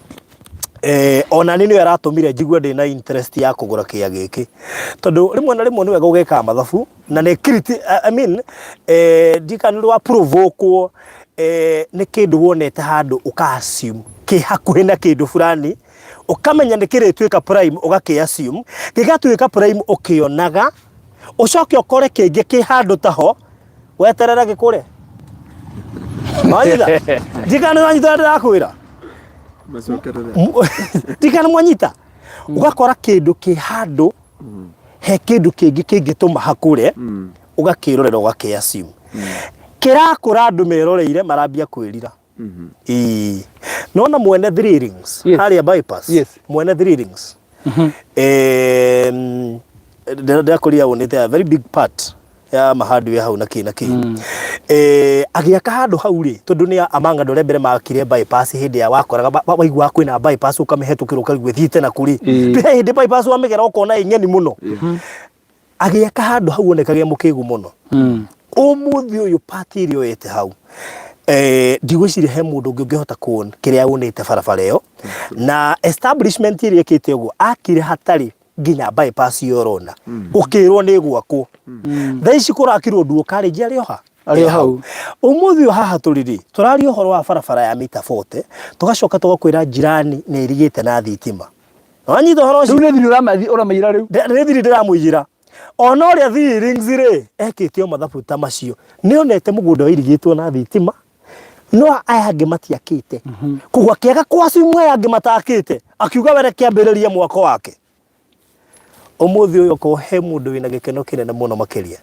Ona niĩ nĩyo ĩratũmire njigue ndĩna interest ya kũgũra kĩea gĩkĩ, tondũ rĩmwe na rĩmwe nĩ wega ũgekaga mathabu na nĩ I mean, ndiũĩ kana nĩ wa provoke nĩ kĩndũ wonete handũ ũka assume kĩ hakuhĩ na kĩndũ fulani, ũkamenya nĩ kĩrĩtuĩka prime ũgakĩ assume, gĩgatuĩka prime ũkĩonaga, ũcoke ũkore kĩngĩ kĩ handũ taho weterere gĩkũre. Wanyita? Ndiũĩ kana nĩ wanyita ũrĩa ndĩrakwĩra. Ndiũĩ kana mwanyita. Ũgakora kĩndũ kĩ handũ he kĩndũ kĩngĩ kĩngĩtũma hakũre, ũgakĩrorera ũgakĩ assume. Kĩrakũra andũ meroreire marambia kwĩrira. Ĩĩ. Nona mwene Three Rings harĩa bypass. Mwene Three Rings. Ndĩrakũria wonete a very big part ya mahardware hau na kĩ na kĩ. Agĩaka handũ hau rĩ, tondũ nĩ among andũ arĩa mbere makire bypass hĩndĩ ya wakoraga waiguaga kwĩna bypass ũkamĩhetũkĩra ũkaigua ĩthiĩte na kũrĩ. He hĩndĩ bypass wamĩgera ũkona ĩ ng'eni mũno. Agĩaka handũ hau onekage mũkĩgu mũno. Ũmũthĩ ũyũ part ĩrĩa oyete hau, ndigwĩciria he mũndũ ũngĩ ũngĩhota kuon kĩrĩa onete barabara ĩyo. Na establishment ĩrĩa ĩkĩte ũguo akire hatarĩ nginya bypass ĩyo ũrona. Ũkĩrwo nĩ ĩgwakwo. Thaa ici kũrakirwo Duo College arĩ o ha? Arĩ o hau. Ũmũthĩ ũyũ haha tũrĩ rĩ, tũraria ũhoro wa barabara ya mita 40, tũgacoka tũgakwĩra jirani nĩ ĩrigĩte na thitima. Wanyita ũhoro ũcio? Rĩu nĩ thiri ũramaira rĩu. Nĩ thiri ndĩramũiyĩra. Ona ũrĩa Three Rings rĩ, ekĩte o mathabu ta macio. Nĩ onete mũgũnda wairigĩtwo na thitima, no aya angĩ matiakĩte. Koguo akĩaga kũ assume aya angĩ matakĩte, akiuga we reke ambĩrĩrie mwako wake. Ũmũthĩ ũyũ okorwo he mũndũ wĩna gĩkeno kĩnene mũno makĩria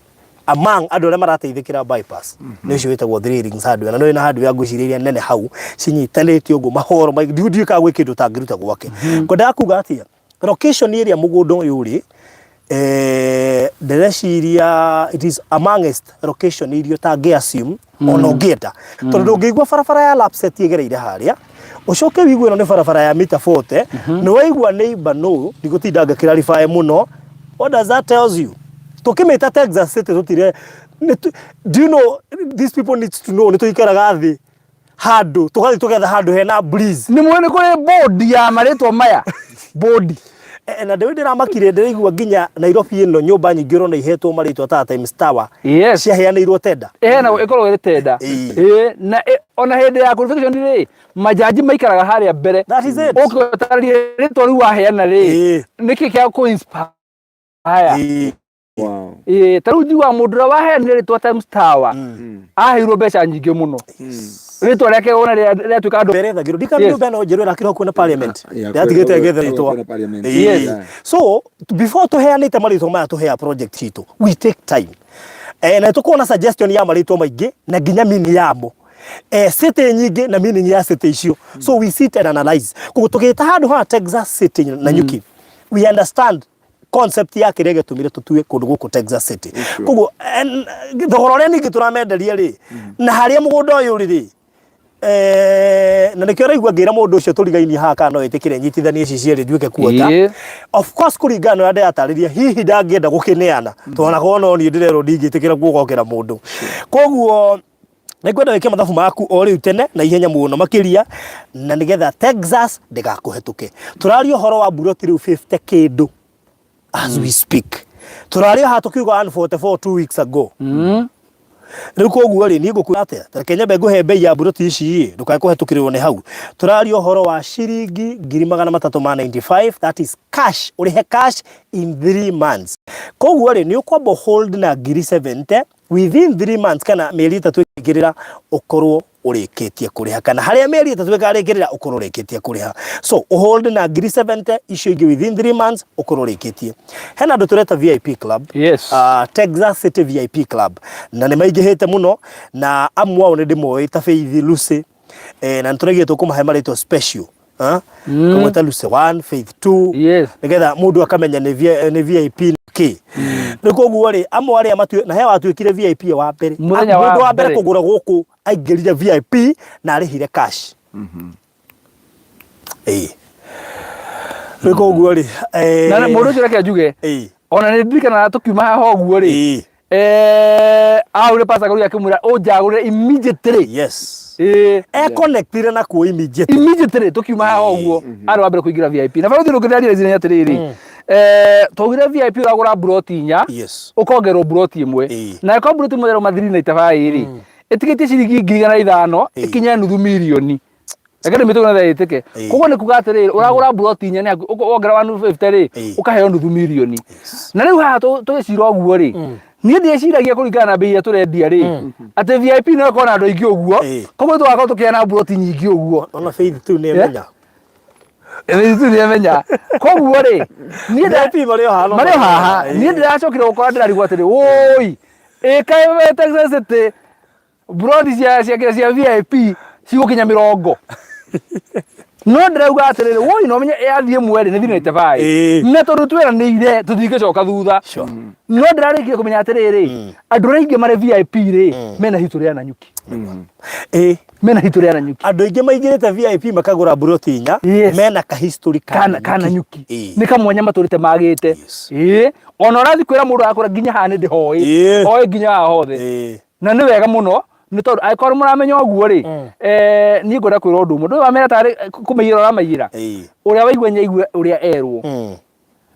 among andũ arĩa marateithĩkĩra bypass nĩ ũcio wĩtagwo Three Rings Hardware. Na nĩ wĩna hardware ngwĩciria iria nene hau cinyitanĩtio ũguo mahoro maingĩ, ndiũĩ kana gwĩ kĩndũ ũtangĩruta gwake. Ngwendaga kuga atĩa, location ĩrĩa mũgũnda ũyũ ũrĩ, ndĩreciria it is amongst location iria ũtangĩ assume ona ũngĩenda, tondũ ndũngĩigua barabara ya Lapsset ĩgereire harĩa ũcoke wigue ĩno nĩ barabara ya mita 40, nĩ waigua neighbor no ndigũtinda ngĩclarify mũno. What does that tells you? Tũkĩmĩta Texas City tũtire do you know these people need to know nĩ tũikaraga thĩ handũ tũgathiĩ tũgetha handũ hena breeze. Nĩ mũĩ nĩ kũrĩ board ya marĩtwa maya, board. Na ndĩrĩ ndĩramakire ndĩraigua nginya Nairobi ĩno nyũmba nyingĩ ũrona ihetwo marĩtwa ta Times Tower. Ciaheanĩirwo tender. Ĩheanagwo ĩkoragwo ĩrĩ tender. Ĩĩ, na ona hĩndĩ ya qualification rĩ, majaji maikaraga harĩa mbere. That is it. Ũke ũtarĩrie rĩtwa rĩu waheana rĩ, nĩkĩ kĩa kũ inspire? Ĩĩ, ta rĩu njiguaga mũndũ ũrĩa waheanire rĩtwa Times Tower aheirwo mbeca nyingĩ mũno. Rĩtwa rĩake wona rĩatuĩka andũ. Mbere ethagĩrwo. Ndikana nyũmba ĩno njerũ ĩrakirwo hakuhĩ na parliament. Yatigĩte ĩgĩetha rĩtwa. So before tũheanĩte marĩtwa maya tũhea project citũ, we take time. Na tũkona suggestion ya marĩtwa maingĩ na nginya meaning yamo. City nyingĩ na meaning ya city icio. So we sit and analyze. Koguo tũgĩta handũ haha Texas City na Nyuki, we understand concept ya kĩrĩa gĩatũmire tũtue kũndũ gũkũ Texas City. Koguo thogora ũrĩa ningĩ tũramenderia rĩ, na harĩa mũgũnda ũyũ ũrĩ rĩ, na nĩkĩo ũraigua ngĩra mũndũ ũcio tũrigainie haha kana no ĩtĩkĩre nyitithanie ici cierĩ nduĩke kuota. Of course kũringana na ũrĩa ndĩratarĩria hihi ndangĩenda gũkĩneana, tondũ ona korwo no niĩ ndĩrerwo ndingĩtĩkĩra gũgokera mũndũ. Koguo nĩngwenda wĩke mathabu maku o rĩu tene na ihenya mũno makĩria, na nĩgetha Texas ndĩgakũhetũke. Tũraria ũhoro wa mburoti rĩu 50 kĩndũ as we speak. Tũraria haha tũkiuga 144 2 weeks ago. Rĩu koguo rĩ, niĩ ngũkwĩra atĩa, ta reke nyambe ngũhe mbei ya mburoti ici ĩ, ndũkae kũhetũkĩrĩrwo nĩ hau. Tũraria ũhoro wa ciringi ngiri magana matatũ ma 95, that is cash, ũrĩhe cash in 3 months. Koguo rĩ, nĩ ũkwamba hold na ngiri 70 within 3 months kana mĩeri 3 ĩkĩingĩrĩra ũkorwo ũrĩkĩtie kũrĩha, kana harĩa mĩeri 3 ĩkarĩkĩrĩra ũkorwo ũrĩkĩtie kũrĩha. So hold na ngiri 70 icio ingĩ within 3 months ũkorwo ũrĩkĩtie. Hena andũ tũreta VIP club. Texas City VIP club, na nĩ maingĩhĩte mũno, na amwe ao nĩ ndĩmoĩ ta Faith Lucy, na nĩ tũraigire tũkũmahe marĩtwa special. Tũmwĩta Lucy 1, Faith 2, nĩgetha mũndũ akamenya nĩ VIP kĩ. Rĩu koguo rĩ, amwe arĩa na he watuĩkire VIP wa mbere. Mũthenya wa Mũndũ wa mbere mbere. kũgũra gũkũ aingĩrire VIP na arĩhire cash. Ĩĩ. Rĩu koguo rĩ, Na mũndũ ũcio reke njuge, ona nĩ ndirikanaga tũkiuma haha ũguo rĩ, aure pastor Karugi akĩmwĩra ũnjagũrĩre immediately. Ĩĩ. Econnectire na kuo immediately. Immediately tukiuma haha ũguo arĩ wa mbere kũingĩra VIP. Na barũthi ndũngĩraria nĩ atĩrĩrĩ, twaugire VIP ũragũra mburoti inya, ũkongerwo mburoti ĩmwe. Na ĩkorwo mburoti ĩmwe yarauma 395 rĩ, ĩtigĩtie ciringi 105,000 ĩkinye nuthu mirioni. Reke ndĩmĩtũme na ĩtĩke. Koguo nĩ kuga atĩrĩrĩ, ũragũra mburoti inya nĩ wongera 150 rĩ, ũkaheo nuthu mirioni. Na rĩu haha tũgĩcira ũguo rĩ, niĩ ndieciragia kũringana na mbei iria tũrendia rĩ, atĩ VIP no ĩkorwo na andũ aingĩ ũguo, koguo tũgakorwo tũkĩheana mburoti nyingĩ ũguo. Ona Faith tu nĩ emenya. Faith tu nĩ emenya. Koguo rĩ, niĩ VIP marĩ o haha. Marĩ o haha. Niĩ ndĩracokire gũkora ndĩrarigwo atĩrĩ, wũi, ĩkaĩ Texas City brodi cia cia cia VIP cigũkinya mĩrongo. No ndĩrauga atĩrĩrĩ, woi, no menye yathiĩ ĩmwe rĩ, nĩ thirĩte baĩ. Na tondũ tweranĩire tũtingĩcoka thutha. No ndĩrarĩkia kũmenya atĩrĩrĩ, andũ arĩa aingĩ marĩ VIP rĩ, mena history ya Nanyuki. Mena history ya Nanyuki. Andũ aingĩ maingĩrĩte VIP makagũra mburoti inya, mena ka history ka ka Nanyuki. Nĩ kamwanya matũrĩte magĩte. Ĩĩ. Ona ũrathiĩ kwĩra mũndũ arakũra nginya haha nĩ ndĩhoĩ. Oĩ nginya haha hothe. Na nĩ wega mũno nĩ tondũ angĩkorwo mũramenya ũguo rĩ, niĩ ngwenda kwĩra ũndũ ũmwe. Ndũĩ wamera tarĩ kũmĩiyĩra ũramaiyĩra. Ũrĩa waigua nĩaigue ũrĩa erwo.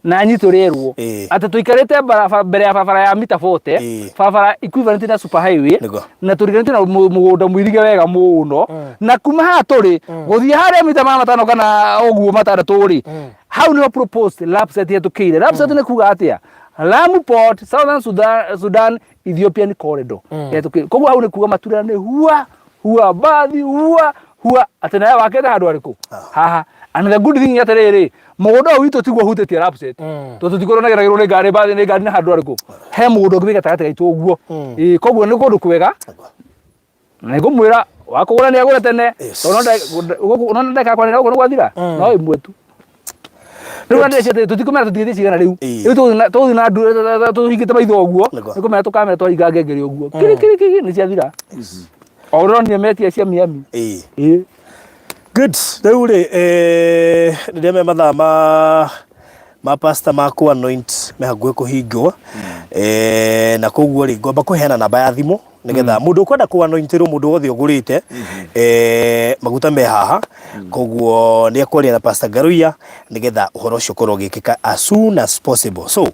Na anyite ũrĩa erwo. Atĩ tũikarĩte mbere ya barabara ya mita 40, barabara equivalent na super highway, na tũriganĩtie na mũgũnda mũirige wega mũno. Na kuma haha tũrĩ, gũthiĩ harĩa mita 500 kana ũguo matandatũ rĩ, hau nĩho proposed LAPSSET ĩhetũkĩire. LAPSSET nĩ kuga atĩa? Lamu Port, Southern Sudan, Sudan Ethiopian corridor. Hetũkĩire. Koguo hau nĩ kuga maturera nĩ hua hua bathi hua hua atĩ nawe wakĩte handũ harĩkũ haha. And the good thing nĩ atĩrĩrĩ, mũgũnda ũyũ witũ tiguo ũhutĩtie LAPSSET, tondũ tũtikorwo nageragĩrwo nĩ ngari bathi nĩ ngari na handũ harĩkũ, he mũgũnda ũngĩ wĩ gatagatĩ gaitũ ũguo. Ĩĩ, koguo nĩ kũndũ kwega na nĩngũmwĩra wakũgũra nĩ agũre tene, tondũ no ndeka kwanĩra ũguo nĩ gwathira no ĩmwe tu. Rĩu na ndĩreciria atĩrĩ, tũtikũmenya tũtigĩte cigana rĩu. Rĩu tũgũthiĩ na tũhingĩte maitho ũguo, nĩ kũmenya tũkamenya twaringa ngengere ũguo. Kiri kiri kiri nĩ ciathira. O ũrĩa ũronire metia cia Miami. Ĩĩ. Good. Rĩu rĩ, rĩrĩa me mathaa ma ma pastor ma kũ anoint me hakuhĩ kũhingwo, na koguo rĩ, ngwamba kũheana namba ya thimũ nigetha mundu ukwenda ku anointirwo mundu wothe ugurite maguta me haha, koguo ni ekwaria na Pastor Ngaruiya nigetha uhoro ucio ukorwo ugikika as soon as possible. So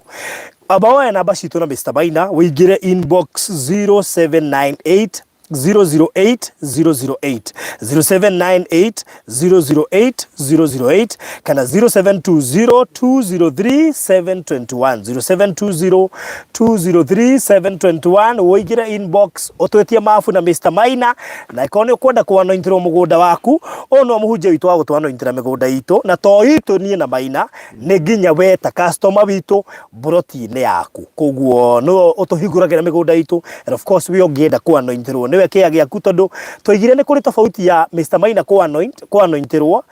amba woe namba citũ na Mr Maina ũingĩre inbox 0798 008 008, 0798 008 008 kana 0720 203 721, 0720 203 721. Ũingĩre inbox ũtwĩtie mabu na Mr Maina, na ĩkorwo nĩ ũkwenda kũanointirwo mũgũnda waku, ũyũ no mũhunjia witũ wa gũtwanointĩra mĩgũnda itũ, na to itũ niĩ na Maina, nĩ nginya we ta customer witũ mburoti-inĩ yaku, koguo nĩwe ũtũhingũragĩra mĩgũnda itũ. And of course we ũngĩenda kũanointirwo nĩwe kĩa gĩaku, tondũ twaigire nĩ kũrĩ tofauti ya Mr Maina kũanointirwo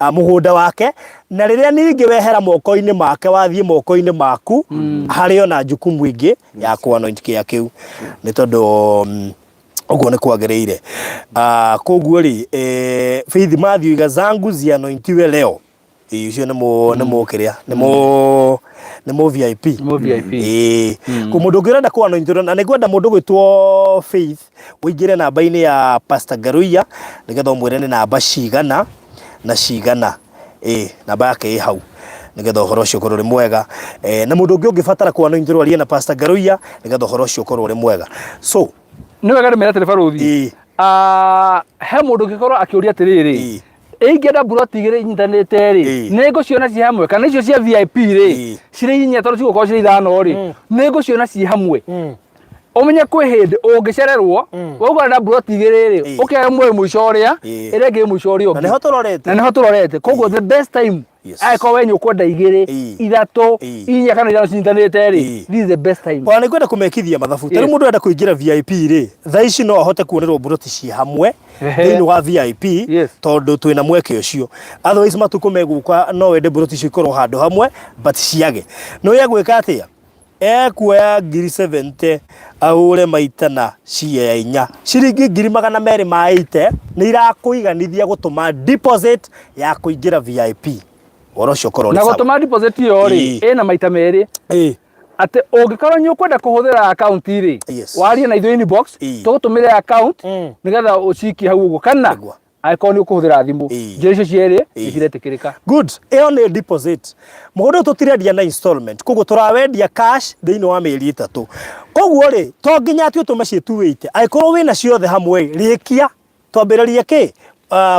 mũgũnda wake na rĩrĩa ningĩ wehera moko-inĩ make wathiĩ moko-inĩ maku, harĩ ona jukumu ĩngĩ ya kũanoint kĩa kĩu, nĩ tondũ ũguo nĩ kwagĩrĩire. Koguo rĩ, Faith Matthew, iga zangu zianointiwe leo. Ĩĩ, ũcio nĩ mũ nĩ mũkĩrĩa nĩ mũ nĩ mũ VIP. Nĩ mũ VIP. Ĩĩ, kũ mũndũ ũngĩ ũrenda kũanointĩrwo, na nĩ ngwenda mũndũ gwĩtwo Faith ũingĩre namba-inĩ ya Pastor Ngaruiya nĩgetha ũmwĩre nĩ namba cigana na cigana. Ĩĩ, namba yake ĩ hau nĩgetha ũhoro ũcio ũkorwo ũrĩ mwega. Na mũndũ ũngĩ ũngĩbatara kũanointĩrwo arie na Pastor Ngaruiya nĩgetha ũhoro ũcio ũkorwo ũrĩ mwega. So Nĩ wega ndĩmere atĩrĩ barũthi. He mũndũ ũngĩkorwo akĩũria atĩrĩrĩ, ingĩenda mburoti igĩrĩ inyitanĩte rĩ, nĩ ngũciona ciĩ hamwe kana icio cia VIP rĩ, cirĩ inya tondũ cigũkorwo cirĩ ithano rĩ, nĩ ngũciona ciĩ hamwe? Ũmenye kwĩ hĩndĩ ũngĩcererwo wauga ũrenda mburoti igĩrĩ rĩ, ũkĩoya ĩmwe ĩ mũico ũrĩa, ĩrĩa ĩngĩ ĩ mũico ũrĩa Na ũngĩ. nĩho tũrorete. Na nĩho tũrorete. Koguo the best time, angĩkorwo we nĩ ũkwenda igĩrĩ, ithatũ, inya kana ithano cinyitanĩte rĩ, this is the best time. Ona nĩ ngwenda kũmekithia mathabu. Ta rĩu mũndũ arenda kũingĩra VIP rĩ, thaa ici no ahote kuonerwo mburoti ciĩ hamwe thĩinĩ wa VIP, tondũ twĩna mweke ũcio. Otherwise matukũ megũka no wende mburoti icio ikorwo handũ hamwe but ciage. No egwĩka atĩa? Ekuoya ngiri 70 ahũre maita na cia ya inya. Ciringi 280,000 nĩ irakũiganithia gũtũma deposit ya kũingĩra VIP. Ũhoro ũcio ũkorwo ũrĩ Na sawa. Gũtũma deposit ĩyo rĩ, ĩna maita merĩ. Atĩ ũngĩkorwo nĩ ũkwenda kũhũthĩra account rĩ, warie na ithuĩ inbox, tũgũtũmĩre account nĩgetha ũcikie hau ũguo, kana angĩkorwo nĩ ũkũhũthĩra thimũ, njĩra icio cierĩ nĩ ciretĩkĩrĩka. Good. Ĩyo nĩ deposit. Mũgũnda ũyũ tũtirendia na installment, koguo tũrawendia cash thĩinĩ wa mĩeri 3. Koguo rĩ, to nginya atĩ ũtũme ciĩ 280. Angĩkorwo wĩna ciothe hamwe rĩ, rĩkia twambĩrĩrie kĩ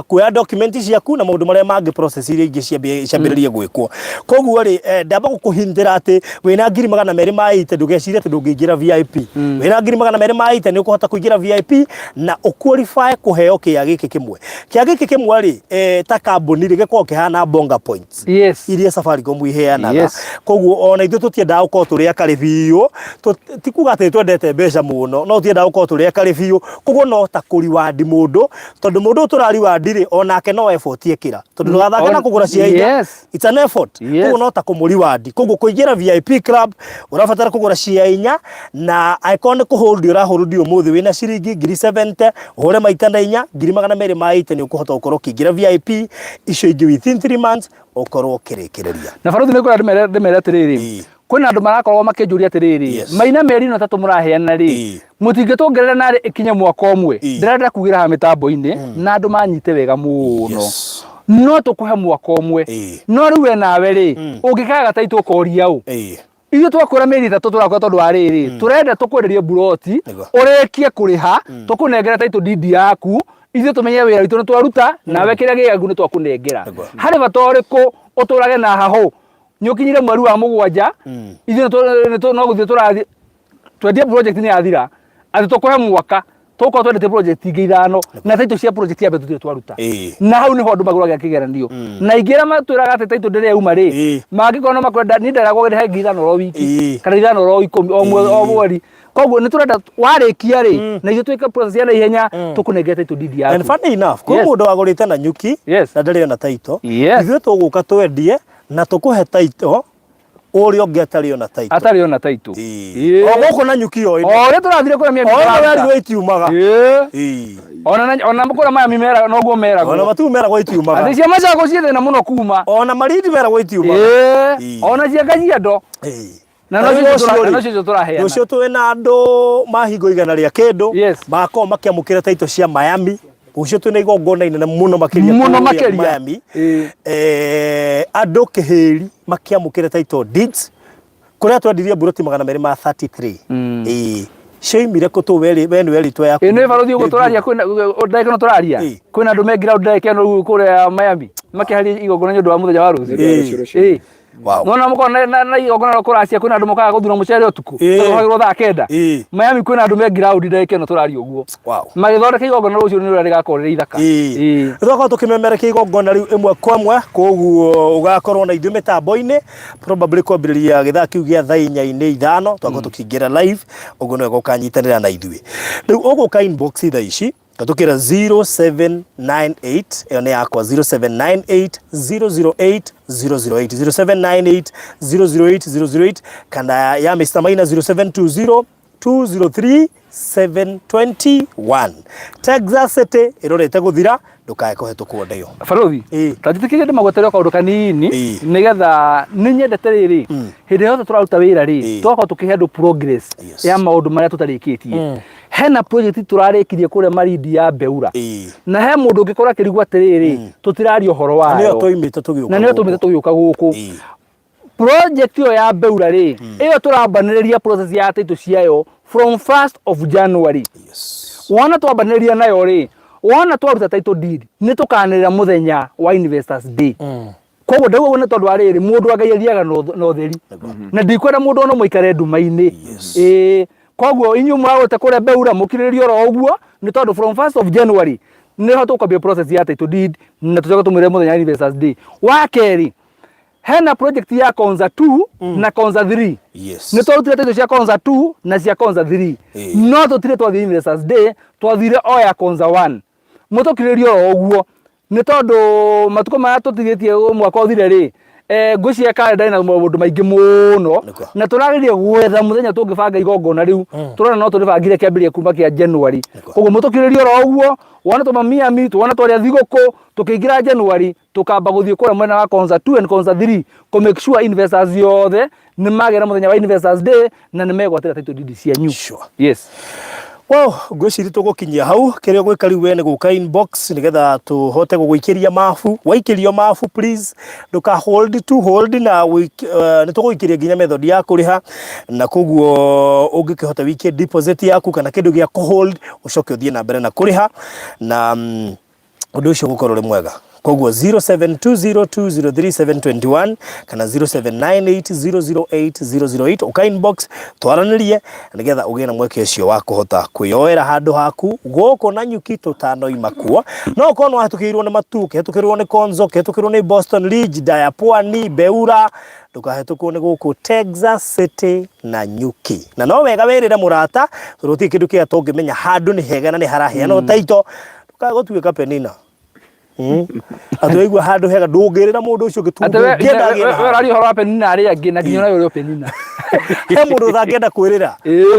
kuoya document ciaku na maũndũ marĩa mangĩ, process iria ingĩ ciambĩrĩrie gwĩkwo. Koguo rĩ, ndamba gũkũhintĩra atĩ wĩna 280,000 ndũgecirie atĩ ndũngĩingĩra VIP. Wĩna 280,000 nĩ ũkũhota kũingĩra VIP na ũqualify kũheo kĩa gĩkĩ kĩmwe. Kĩa gĩkĩ kĩmwe rĩ, ta kambuni rĩ, gĩkoragwo kĩhana Bonga Points iria Safaricom iheanaga. Koguo ona ithuĩ tũtiendaga gũkorwo tũrĩ akarĩ biũ. Ti kuga atĩ twendete mbeca mũno, no tũtiendaga gũkorwo tũrĩ akarĩ biũ. Koguo no ta kũriwandi mũndũ, tondũ mũndũ ũyũ tũrariwandi rĩ, onake no effort ekĩra, tondũ ndũgathake na kũgũra cia inya. It's an effort. Koguo no ta kũmũriwandi. Koguo kũingĩra VIP club ũrabatara kũgũra cia inya, na angĩkorwo nĩ kũhũndi ũrahũndi ũmũthĩ wĩna ciringi 70,000, ũhũre maita na inya, 280,000, nĩ ũkũhota gũkorwo ũkĩingĩra VIP. Icio ingĩ within 3 months ũkorwo ũkĩrĩkĩrĩria. Na barothi nĩ kwenda ndĩmere atĩrĩrĩ, kwĩna andũ marakorwo makĩnjũria atĩrĩrĩ, maina mĩeri ĩno 3 mũraheana rĩ, mũtingĩtuongerera narĩ ĩkinye mwaka ũmwe? Ndĩrenda kugĩra haha mĩtambo-inĩ na andũ manyite wega mũno. No tũkũhe mwaka ũmwe, no rĩu we nawe rĩ, ũngĩkaga taitũ ũkoria ũ? Ithuĩ twakwĩra mĩeri 3 tũrakwĩra tondũ wa rĩrĩ, tũrenda tũkwenderie buroti, ũrĩkie kũrĩha, tũkũnengere title deed yaku, ithuĩ tũmenye wĩra witũ nĩ twaruta, nawe kĩrĩa gĩaku nĩ twakũnengera. Harĩ bata ũrĩkũ ũtũrage na hahũ nĩ ũkinyire mweri wa 7, ithuĩ no gũthiĩ tũrathiĩ twendie project nĩ yathira, atĩ tũkũhe mwaka, tũgũkorwo twendete project ingĩ 5 na title cia project ya mbere tũtirĩ twaruta. Na hau niho andũ magũragia kĩgeranio, na ingĩ arĩa matwĩraga atĩ title ndĩrĩ yauma rĩ, mangĩkorwo no makwenda, niĩ nderagwo ndĩhe 5,000 oro wiki kana 5 oro 10 o mweri. Koguo nĩ tũrenda warĩkia rĩ, na ithuĩ twĩke process ya naihenya, tũkũnengere title deed yaku. And funny enough, kwĩ mũndũ wagũrĩte na nyuki na ndarĩ ona title. Ithuĩ tũgũka twendie na tũkũhe title ũrĩa ũngĩ atarĩ ona title. Atarĩ ona title. O gũkũ na nyuki o ĩno. O ũrĩa tũrathire kũrĩa mĩena. O ĩno werirwo itiumaga. Ona kũrĩa Miami mera noguo meragwo. Ona matiu meragwo itiumaga. Atĩ cia Machakos ciĩ thĩna mũno kuma. Ona Malindi meragwo itiumaga. Ona cia Kajiado. Na no cio tũraheana. Rũciũ twĩ na andũ mahingo 100 rĩa kĩndũ magakorwo makĩamũkĩra title cia Miami. Rũciũ twĩna igongona inene mũno makĩria mũno makĩria Miami. Andũ kĩhĩri makĩamũkĩra title deeds kũrĩa twendirie mburoti 233. Cioimire kũ tũ we nĩ werĩtwo yaku. Ĩ nĩ barothi ũguo tũraria, kwĩna ndagĩka ĩno tũraria, kwĩna andũ me ground ndagĩka ĩno rĩu kũrĩa Miami makĩharia igongona nĩ ũndũ wa mũthenya wa rũciũ. Nona mũkorwo na igongona rĩa kũracia, kwĩna andũ mokaga gũthura mũcere ũtukũ, tũhagĩrwo thaa 9. Miami kwĩna andũ me ground ndagĩka ĩno tũraria ũguo magĩthondeka igongona rũciũ nĩ ũrĩa rĩgakorwo rĩrĩ ithaka. Tũgakorwo tũkĩmemerekia igongona rĩu ĩmwe kwa ĩmwe, koguo ũgakorwo na ithuĩ mĩtambo-inĩ probably kwambĩrĩria gĩthaa kĩu gĩa thaa 4:05, twakorwo tũkĩingĩra live ũguo nĩwega ũkanyitanĩra na ithuĩ. Rĩu ũgũka inbox thaa ici gatũkĩra 0798, ĩyo nĩ yakwa, 0798 008 008, 0798 008 008, kana ya Mr. Maina, 0720 203 721. Texas City ĩrorete gũthira, ndũkae kũhetũkwo nĩyo. Barothi, ta njĩtĩkĩrie ndĩmagwetere kaũndũ kanini, nĩgetha nĩ nyendete rĩrĩ, hĩndĩ yothe tũraruta wĩra rĩ, tũgakorwo tũkĩhe andũ progress ya maũndũ marĩa tũtarĩkĩtie. Hena project tũrarĩkirie kũrĩa Malindi ya Beura, na he mũndũ ũngĩkorwo akĩrigwo atĩrĩrĩ, tũtiraria ũhoro wayo. Nĩyo tũimĩte tũgĩũka. Na nĩyo tũmĩte tũgĩũka gũkũ. Project ĩyo ya Beura rĩ, ĩyo tũrambanĩrĩria process ya title ciayo from 1st of January. Wona twambanĩrĩria nayo rĩ, wona twaruta title deed, nĩ tũkanĩrĩra mũthenya wa Investors Day. Koguo ndauga ũguo nĩ tondũ wa rĩrĩ, mũndũ wa Ngai athiaga na ũtheri, na ndikwenda mũndũ ona ũmwe aikare nduma-inĩ. Ĩĩ, koguo inyuĩ mũragũrĩte kũrĩa Beura, mũkirĩrĩrie oro ũguo, nĩ tondũ from 1st of January nĩho tũkwambia process ya title deed, na tũcoke tũmwĩre mũthenya wa Investors Day. Wa kerĩ, hena project ya Konza 2 na Konza 3. Nĩ twarutire title cia Konza 2 na cia Konza 3, no tũtirĩ twathiĩ Investors Day, twathire o ya Konza 1. Mũtũkirĩrie oro ũguo, nĩ tondũ matukũ maya tũtigĩtie mwaka ũthire rĩ, Ngwĩciria karenda ĩna maũndũ maingĩ mũno. Nĩguo. Na tũrageria gwetha mũthenya tũngĩbanga igongona rĩu, tũrona no tũrĩbangire kĩambĩrĩria kuma kĩa January. Koguo mũtũkirĩrie oro ũguo, wona twauma Miami, tuona twarĩa thigũkũ, tũkĩingĩra January, tũkamba gũthiĩ kũrĩa mwena wa Konza 2 and Konza 3 kũ make sure investors othe nĩ magĩa na mũthenya wa Investors Day na nĩ megwatĩra title deed cianyu. Sure. Yes. Wow, ngwĩciria tũgũkinyia hau. Kĩrĩa ũgwĩka rĩu we nĩ gũka inbox nĩgetha tũhote gũgũikĩria mabu. Waikĩrio mabu, please ndũka hold to hold na nĩ tũgũikĩria nginya method ya kũrĩha, na koguo ũngĩkĩhota wĩikie deposit yaku kana kĩndũ gĩa kũ hold, ũcoke ũthiĩ na mbere na kũrĩha, na ũndũ ũcio ũgũkorwo ũrĩ mwega. Koguo 0720203721 kana 0798008008, ũka inbox twaranĩrie nĩgetha ũgĩe na mweke ũcio wa kũhota kwĩyoera handũ haku gũkũ Nanyuki tũtanoima kuo. No ũkorwo nĩ wahĩtũkĩirwo nĩ Matu, ũkĩhĩtũkĩrwo nĩ Konzo, ũkĩhĩtũkĩrwo nĩ Boston Ridge, Dayapwani, Beura, ndũkahĩtũkwo nĩ gũkũ Texas City Nanyuki. Na no wega wĩrĩre mũrata, tondũ gũtirĩ kĩndũ kĩega tũngĩmenya handũ nĩ hega na nĩ haraheanwo taito, ndũkae gũtuĩka Penina. Atĩ waigua handũ hega ndũngĩrĩra mũndũ ũcio ũngĩ Atĩ we tũngĩenda agĩe na we ũraria ũhoro wa Penina arĩa angĩ na nginya ũrĩa ũrĩ o Penina. He mũndũ ũtangĩenda kwĩrĩra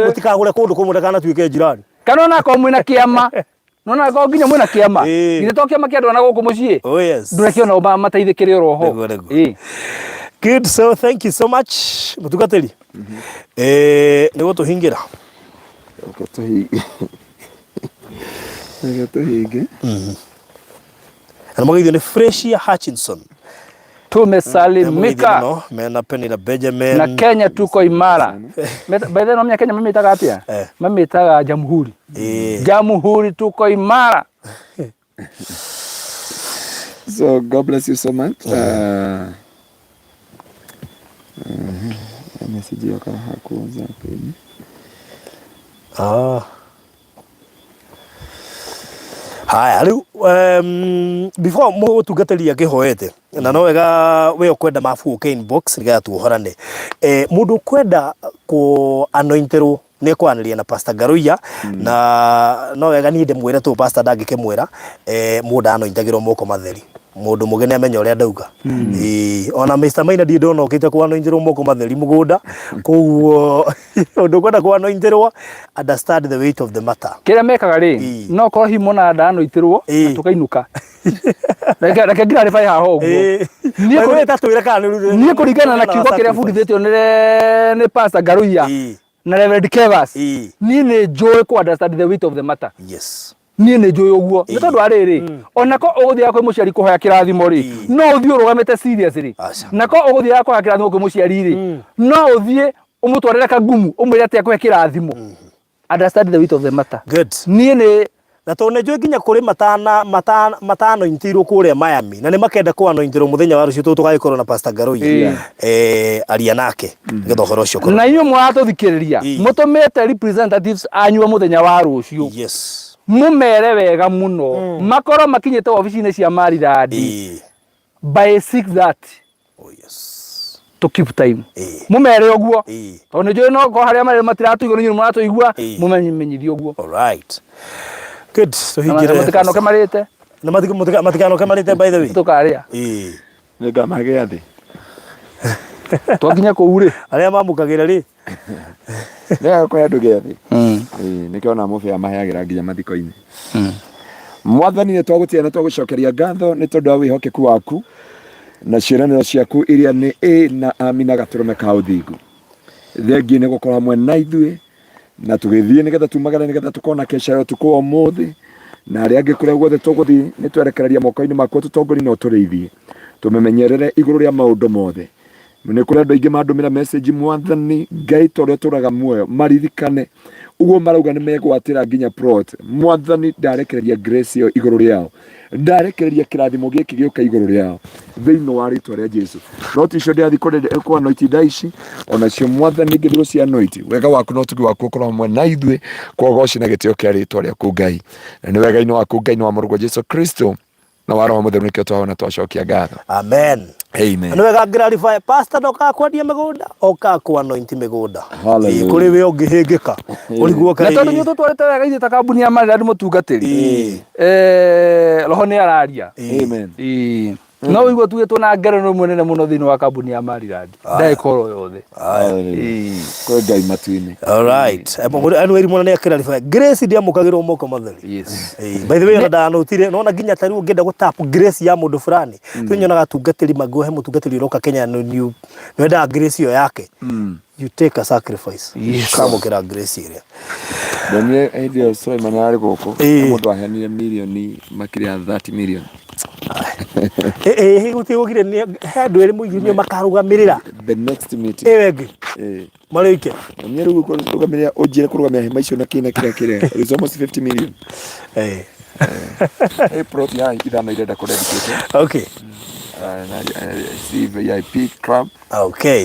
mũtikagũre kũndũ kũmwe ndakanatuĩke njirani. Kana ona akorwo mwĩna kĩama, nona akorwo nginya mwĩna kĩama, nginya to kĩama kĩa andũ ana gũkũ mũciĩ. Oh yes. Ndũreke ona mateithĩkĩre oro ho. Nĩguo, nĩguo. Good, so thank you so much mũtungatĩri. Nĩ gũtũhingĩra. Reke tũhinge. Reke tũhinge. Na mũgeithio nĩ Freshia Hutchinson. Tumesalimika. Mũno mena Penina Benjamin. Na Kenya tuko imara. By the way, no Kenya mamĩtaga atĩa? Mamĩtaga jamhuri. Jamhuri tuko imara. So God bless you so much. Message yoka haku WhatsApp-inĩ. Ah. Haya rĩu before mũtungatĩri akĩhoete, na no wega we ũkwenda mabu ũke inbox nĩgetha tuohorane. Mũndũ ũkwenda kũ anointerwo nĩ ekwaranĩria na Pastor Ngaruiya, na no wega niĩ ndĩmwĩre tũ pastor ndangĩkĩmwĩra. Mũndũ anointagĩrwo moko matheri, mũndũ mũgĩ nĩ amenya ũrĩa ndauga. Ĩĩ, ona Mr Maina ndirĩ ndona okĩte kwanointĩrwo moko matheri mũgũnda. Koguo ũndũ ũkwenda kwanointĩrwo, understand the weight of the matter. Kĩrĩa mekaga rĩ, no korwo hihi monaga ndanoitĩrwo na tũkainũka. Reke ngirarĩbae haha ũguo. Niĩ tatwĩre kana nĩ Niĩ kũringana na kiugo kĩrĩa bundithĩtio nĩ Pastor Ngaruiya na Reverend Kevas, niĩ nĩ njũĩ kũ understand the weight of the matter. Niĩ nĩ njũĩ ũguo. Nĩ tondũ wa rĩrĩ, ona ko ũgũthiaga kwĩ mũciari kũhoya kĩrathimo rĩ, no ũthiĩ ũrũgamĩte seriously. Aca. Na ko ũgũthiaga kũhoya kĩrathimo kwĩ mũciari rĩ, no ũthiĩ ũmũtwarĩre kagumu ũmwĩre atĩ akũhe kĩrathimo. Understand the weight of the matter. Good. Niĩ nĩ Na tondũ nĩ njũĩ nginya kũrĩ matana matana matanointirwo kũrĩa Miami na nĩ makenda kũanointirwo mũthenya wa rũciũ tũũ tũgagĩkorwo na Pastor Ngaruiya. Aria nake nĩgetha ũhoro ũcio ũkorwo. Na inyuĩ mũratũthikĩrĩria, mũtũmĩte representatives anyu a mũthenya wa rũciũ. Mũmere wega mũno. Makorwo makinyĩte wabici-inĩ cia Maryland by 6:30. Oh yes. To keep time. Mũmere ũguo. Tondũ nĩ njũĩ no korwo harĩa marĩ matiratũigua, nĩ inyuĩ mũratũigua, mũmenyithie ũguo. All right. Good. Tũhingĩre. Na matikanoke marĩte. Na matikanoke marĩte by the way. Tũkarĩa. Nĩ ngamagĩa thĩ. Twakinya kũu rĩ. Arĩa mamũkagĩra rĩ. Nĩ wega kũhe andũ gĩathĩ. Ĩĩ, nĩkĩo ona mũbĩa maheagĩra nginya mathiko-inĩ. Mwathani, nĩ twagũtĩa na twagũcokeria ngatho nĩ tondũ wa wĩhokeku waku na ciĩranĩro ciaku iria nĩ ĩ na amina gatũrũme ka ũthingu. Thengiũ nĩ gũkorwo hamwe na ithuĩ na tũgĩthiĩ nĩgetha tumagare nĩgetha tũkona kesha ya ũtukũ wa ũmũthĩ na arĩa angĩ kũrĩa guothe tũgũthiĩ nĩ twerekereria moko-inĩ maku ũtũtongorie na ũtũrĩithie tũmemenyerere igũrũ rĩa maũndũ mothe. Nĩ kũrĩ andũ aingĩ mandũmĩra message, Mwathani Ngai ta ũrĩa ũtũraga muoyo maririkane ũguo marauga nĩ megwatĩra nginya plot. Mwathani, ndarekereria grace ĩyo igũrũ rĩao, ndarekereria kĩrathimo gĩkĩ gĩũka igũrũ rĩao thĩinĩ wa rĩtwa rĩa Jesu. No ti icio ndĩrathiĩ kũ anoint thaa ici, onacio Mwathani ngĩthiĩ gũci anoint, wega waku na ũtugi waku ũkorwo hamwe na ithuĩ kwa ũgoci na gĩtĩo kĩa rĩtwa rĩaku Ngai. Na nĩ wega-inĩ waku Ngai na wa mũrũguo Jesu Kristo na wa Roho Mũtheru nĩkĩo twahona twacokia ngatho. Amen. Amen. Nĩ wega ngĩrarify pastor ndokaga kwendia mĩgũnda, okaga kũ anoint mĩgũnda. Hallelujah. Ĩĩ, kũrĩ we ũngĩhĩngĩka ũrigwo Na tondũ inyuĩ tũtwarĩte wega ithuĩ ta kambuni ya Maryland mũtungatĩri, roho nĩ araria. Amen. Ĩĩ. No ũigua tugĩtwo na ngerenwa ĩmwe nene mũno thĩinĩ wa kambuni ya Maryland ndagĩka oro yothe. Kwĩ Ngai matu-inĩ. Alright. Anu eri mwana nĩ akĩraribaya. Grace ndiamũkagĩrwo moko matheri. Yes. By the way ona ndanotire nona nginya ta rĩu ũngĩenda gũtap grace ya mũndũ fulani mm. Nyonaga atungatĩri mangĩohe mũtungatĩri ũroka Kenya nĩ wendaga grace ĩyo yake, you take a sacrifice. Yes. Kamũkĩra grace ĩrĩa. Ndonire hĩndĩ ĩyo Suleiman arĩ gũkũ Ĩĩ. mũndũ aheanire mirioni makĩria ya 30 million. Ĩ gũtirĩ gũkire he andũ erĩ mũigire nĩo makarũgamĩrĩra the next meeting. Ĩyo ĩngĩ marĩ oike. Niĩ rĩu kũrũgamĩrĩra ũnjĩre kũrũgamĩra hema icio na kĩ na kĩrĩa kĩrĩa, it's almost 50 million. Hey, plot ya ithano irenda kũ dedicate. Na si VIP club. Oh, yeah.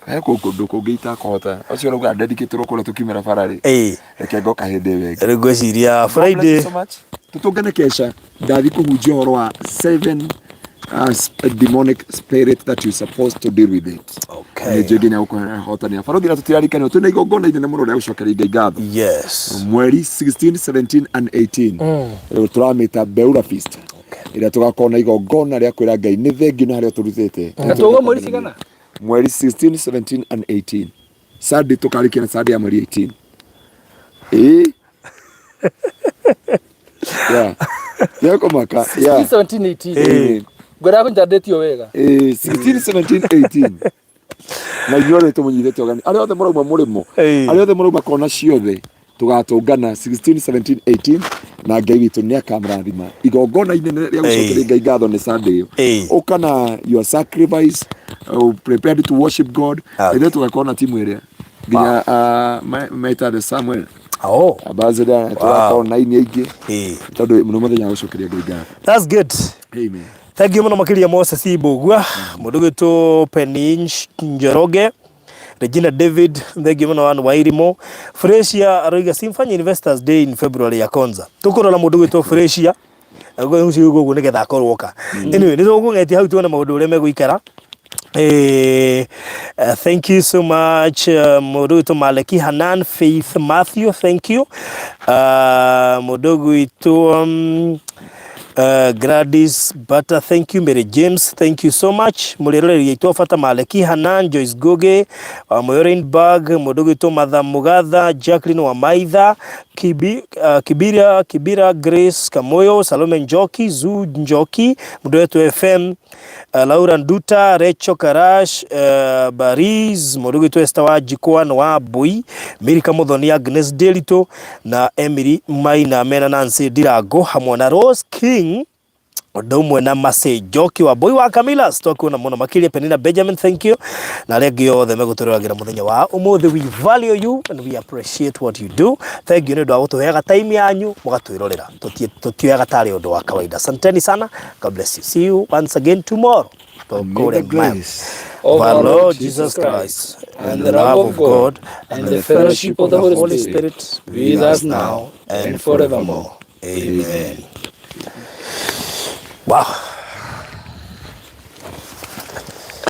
He kũndũ kũngĩ itakũhota ũcio ũrauga dedicate kũrĩa tũkiumĩra bara rĩ. Reke ngoka hĩndĩ ĩyo ĩngĩ. Rĩu ngwĩciria God bless you Friday. so much. Tũtũngane kesha ndathi kũhunjia ũhoro wa seven demonic spirit that you supposed to deal with it. Nĩ njũĩ nginya gũkũhotanĩra barothi na tũtirarikanĩrwo twĩna igongona inene mũno rĩa gũcokeria Ngai ngatho mweri 16, 17 and 18. Rĩu tũramĩta Beura Feast ĩrĩa tũgakorwo na igongona rĩa kwĩra Ngai nĩ thengiũ na harĩa tũrutĩte. Na tũgwo mweri cigana? Mweri 16, 17 and 18. Sunday tũkarĩkia na Sunday ya mweri 18. Ĩĩ. Yeah. Nĩekũmaka. Yeah. 17, 18. Ĩĩ. Ngwĩra kũnyita date ĩyo wega. Ĩĩ, 16, 17, 18. Na inyuĩ tũmũnyitĩte ũgeni arĩa othe mũrauma mũrĩmo, arĩa othe mũrauma kona ciothe, tũgatũngana 16, 17, 18 na Ngai witũ nĩ akamũrathima. Igongona inene rĩa gũcokeria Ngai ngatho nĩ Sunday ĩyo. Ũka na your sacrifice, prepared to worship God. Ithuĩ tũgakorwo na timu ĩrĩa nginya meta the Samuel ambassador, tũgakorwo na aini aingĩ tondũ nĩ mũthenya wa gũcokeria Ngai ngatho. That's good. Amen. Thank you mũno makĩria Moses Mbũgua, mũndũ gwĩtwo Penny Njoroge, Regina David, thank you mũno Ann Wairimu. Fresia aroiga simfanye Investors Day in February ya Konza. Tũkũrora mũndũ gwĩtwo Fresia ũcio ũguo nĩgetha akorwo oka. Anyway, nĩ tũkũng'etia hau tuone maũndũ ũrĩa megũikara. Thank you so much mũndũ gwĩtwo Maleki Hanan, Faith Matthew, thank you. Mũndũ gwĩtwo Gladys Butter, thank you. Mary James, thank you so much. Mũrĩroreri aitũ a bata Maleki Hanan, Joyce Goge, Moyo Rainberg, mũndũ gwĩtwo Matha Mugatha, Jacqueline Wamaitha, Kibira, Kibira Grace Kamoyo, Salome Njoki, Zu Njoki, mũndũ wetwo FM, Laura Nduta, Rachel Karash, Baris, mũndũ gwĩtwo Esther wa Jikwan wa Mbui, Milika Muthoni, Agnes Delito na Emily Maina mena Nancy Ndirango hamwe na Rose King ũndũ ũmwe na Mercy Njoki wa Mbui wa Camillus twakuona mũno makĩria. Penina Benjamin, thank you, na arĩa angĩ othe megũtũroragĩra mũthenya wa ũmũthĩ. We value you and we appreciate what you do. Thank you nĩ ũndũ wa gũtũheaga time yanyu mũgatwĩrorera. Tũtioyaga tarĩ ũndũ wa kawaida. Asanteni sana. God bless you. See you once again tomorrow. May the grace of our Lord Jesus Christ and the love of God and the fellowship of the Holy Spirit be with us now and forevermore. Amen. Wow.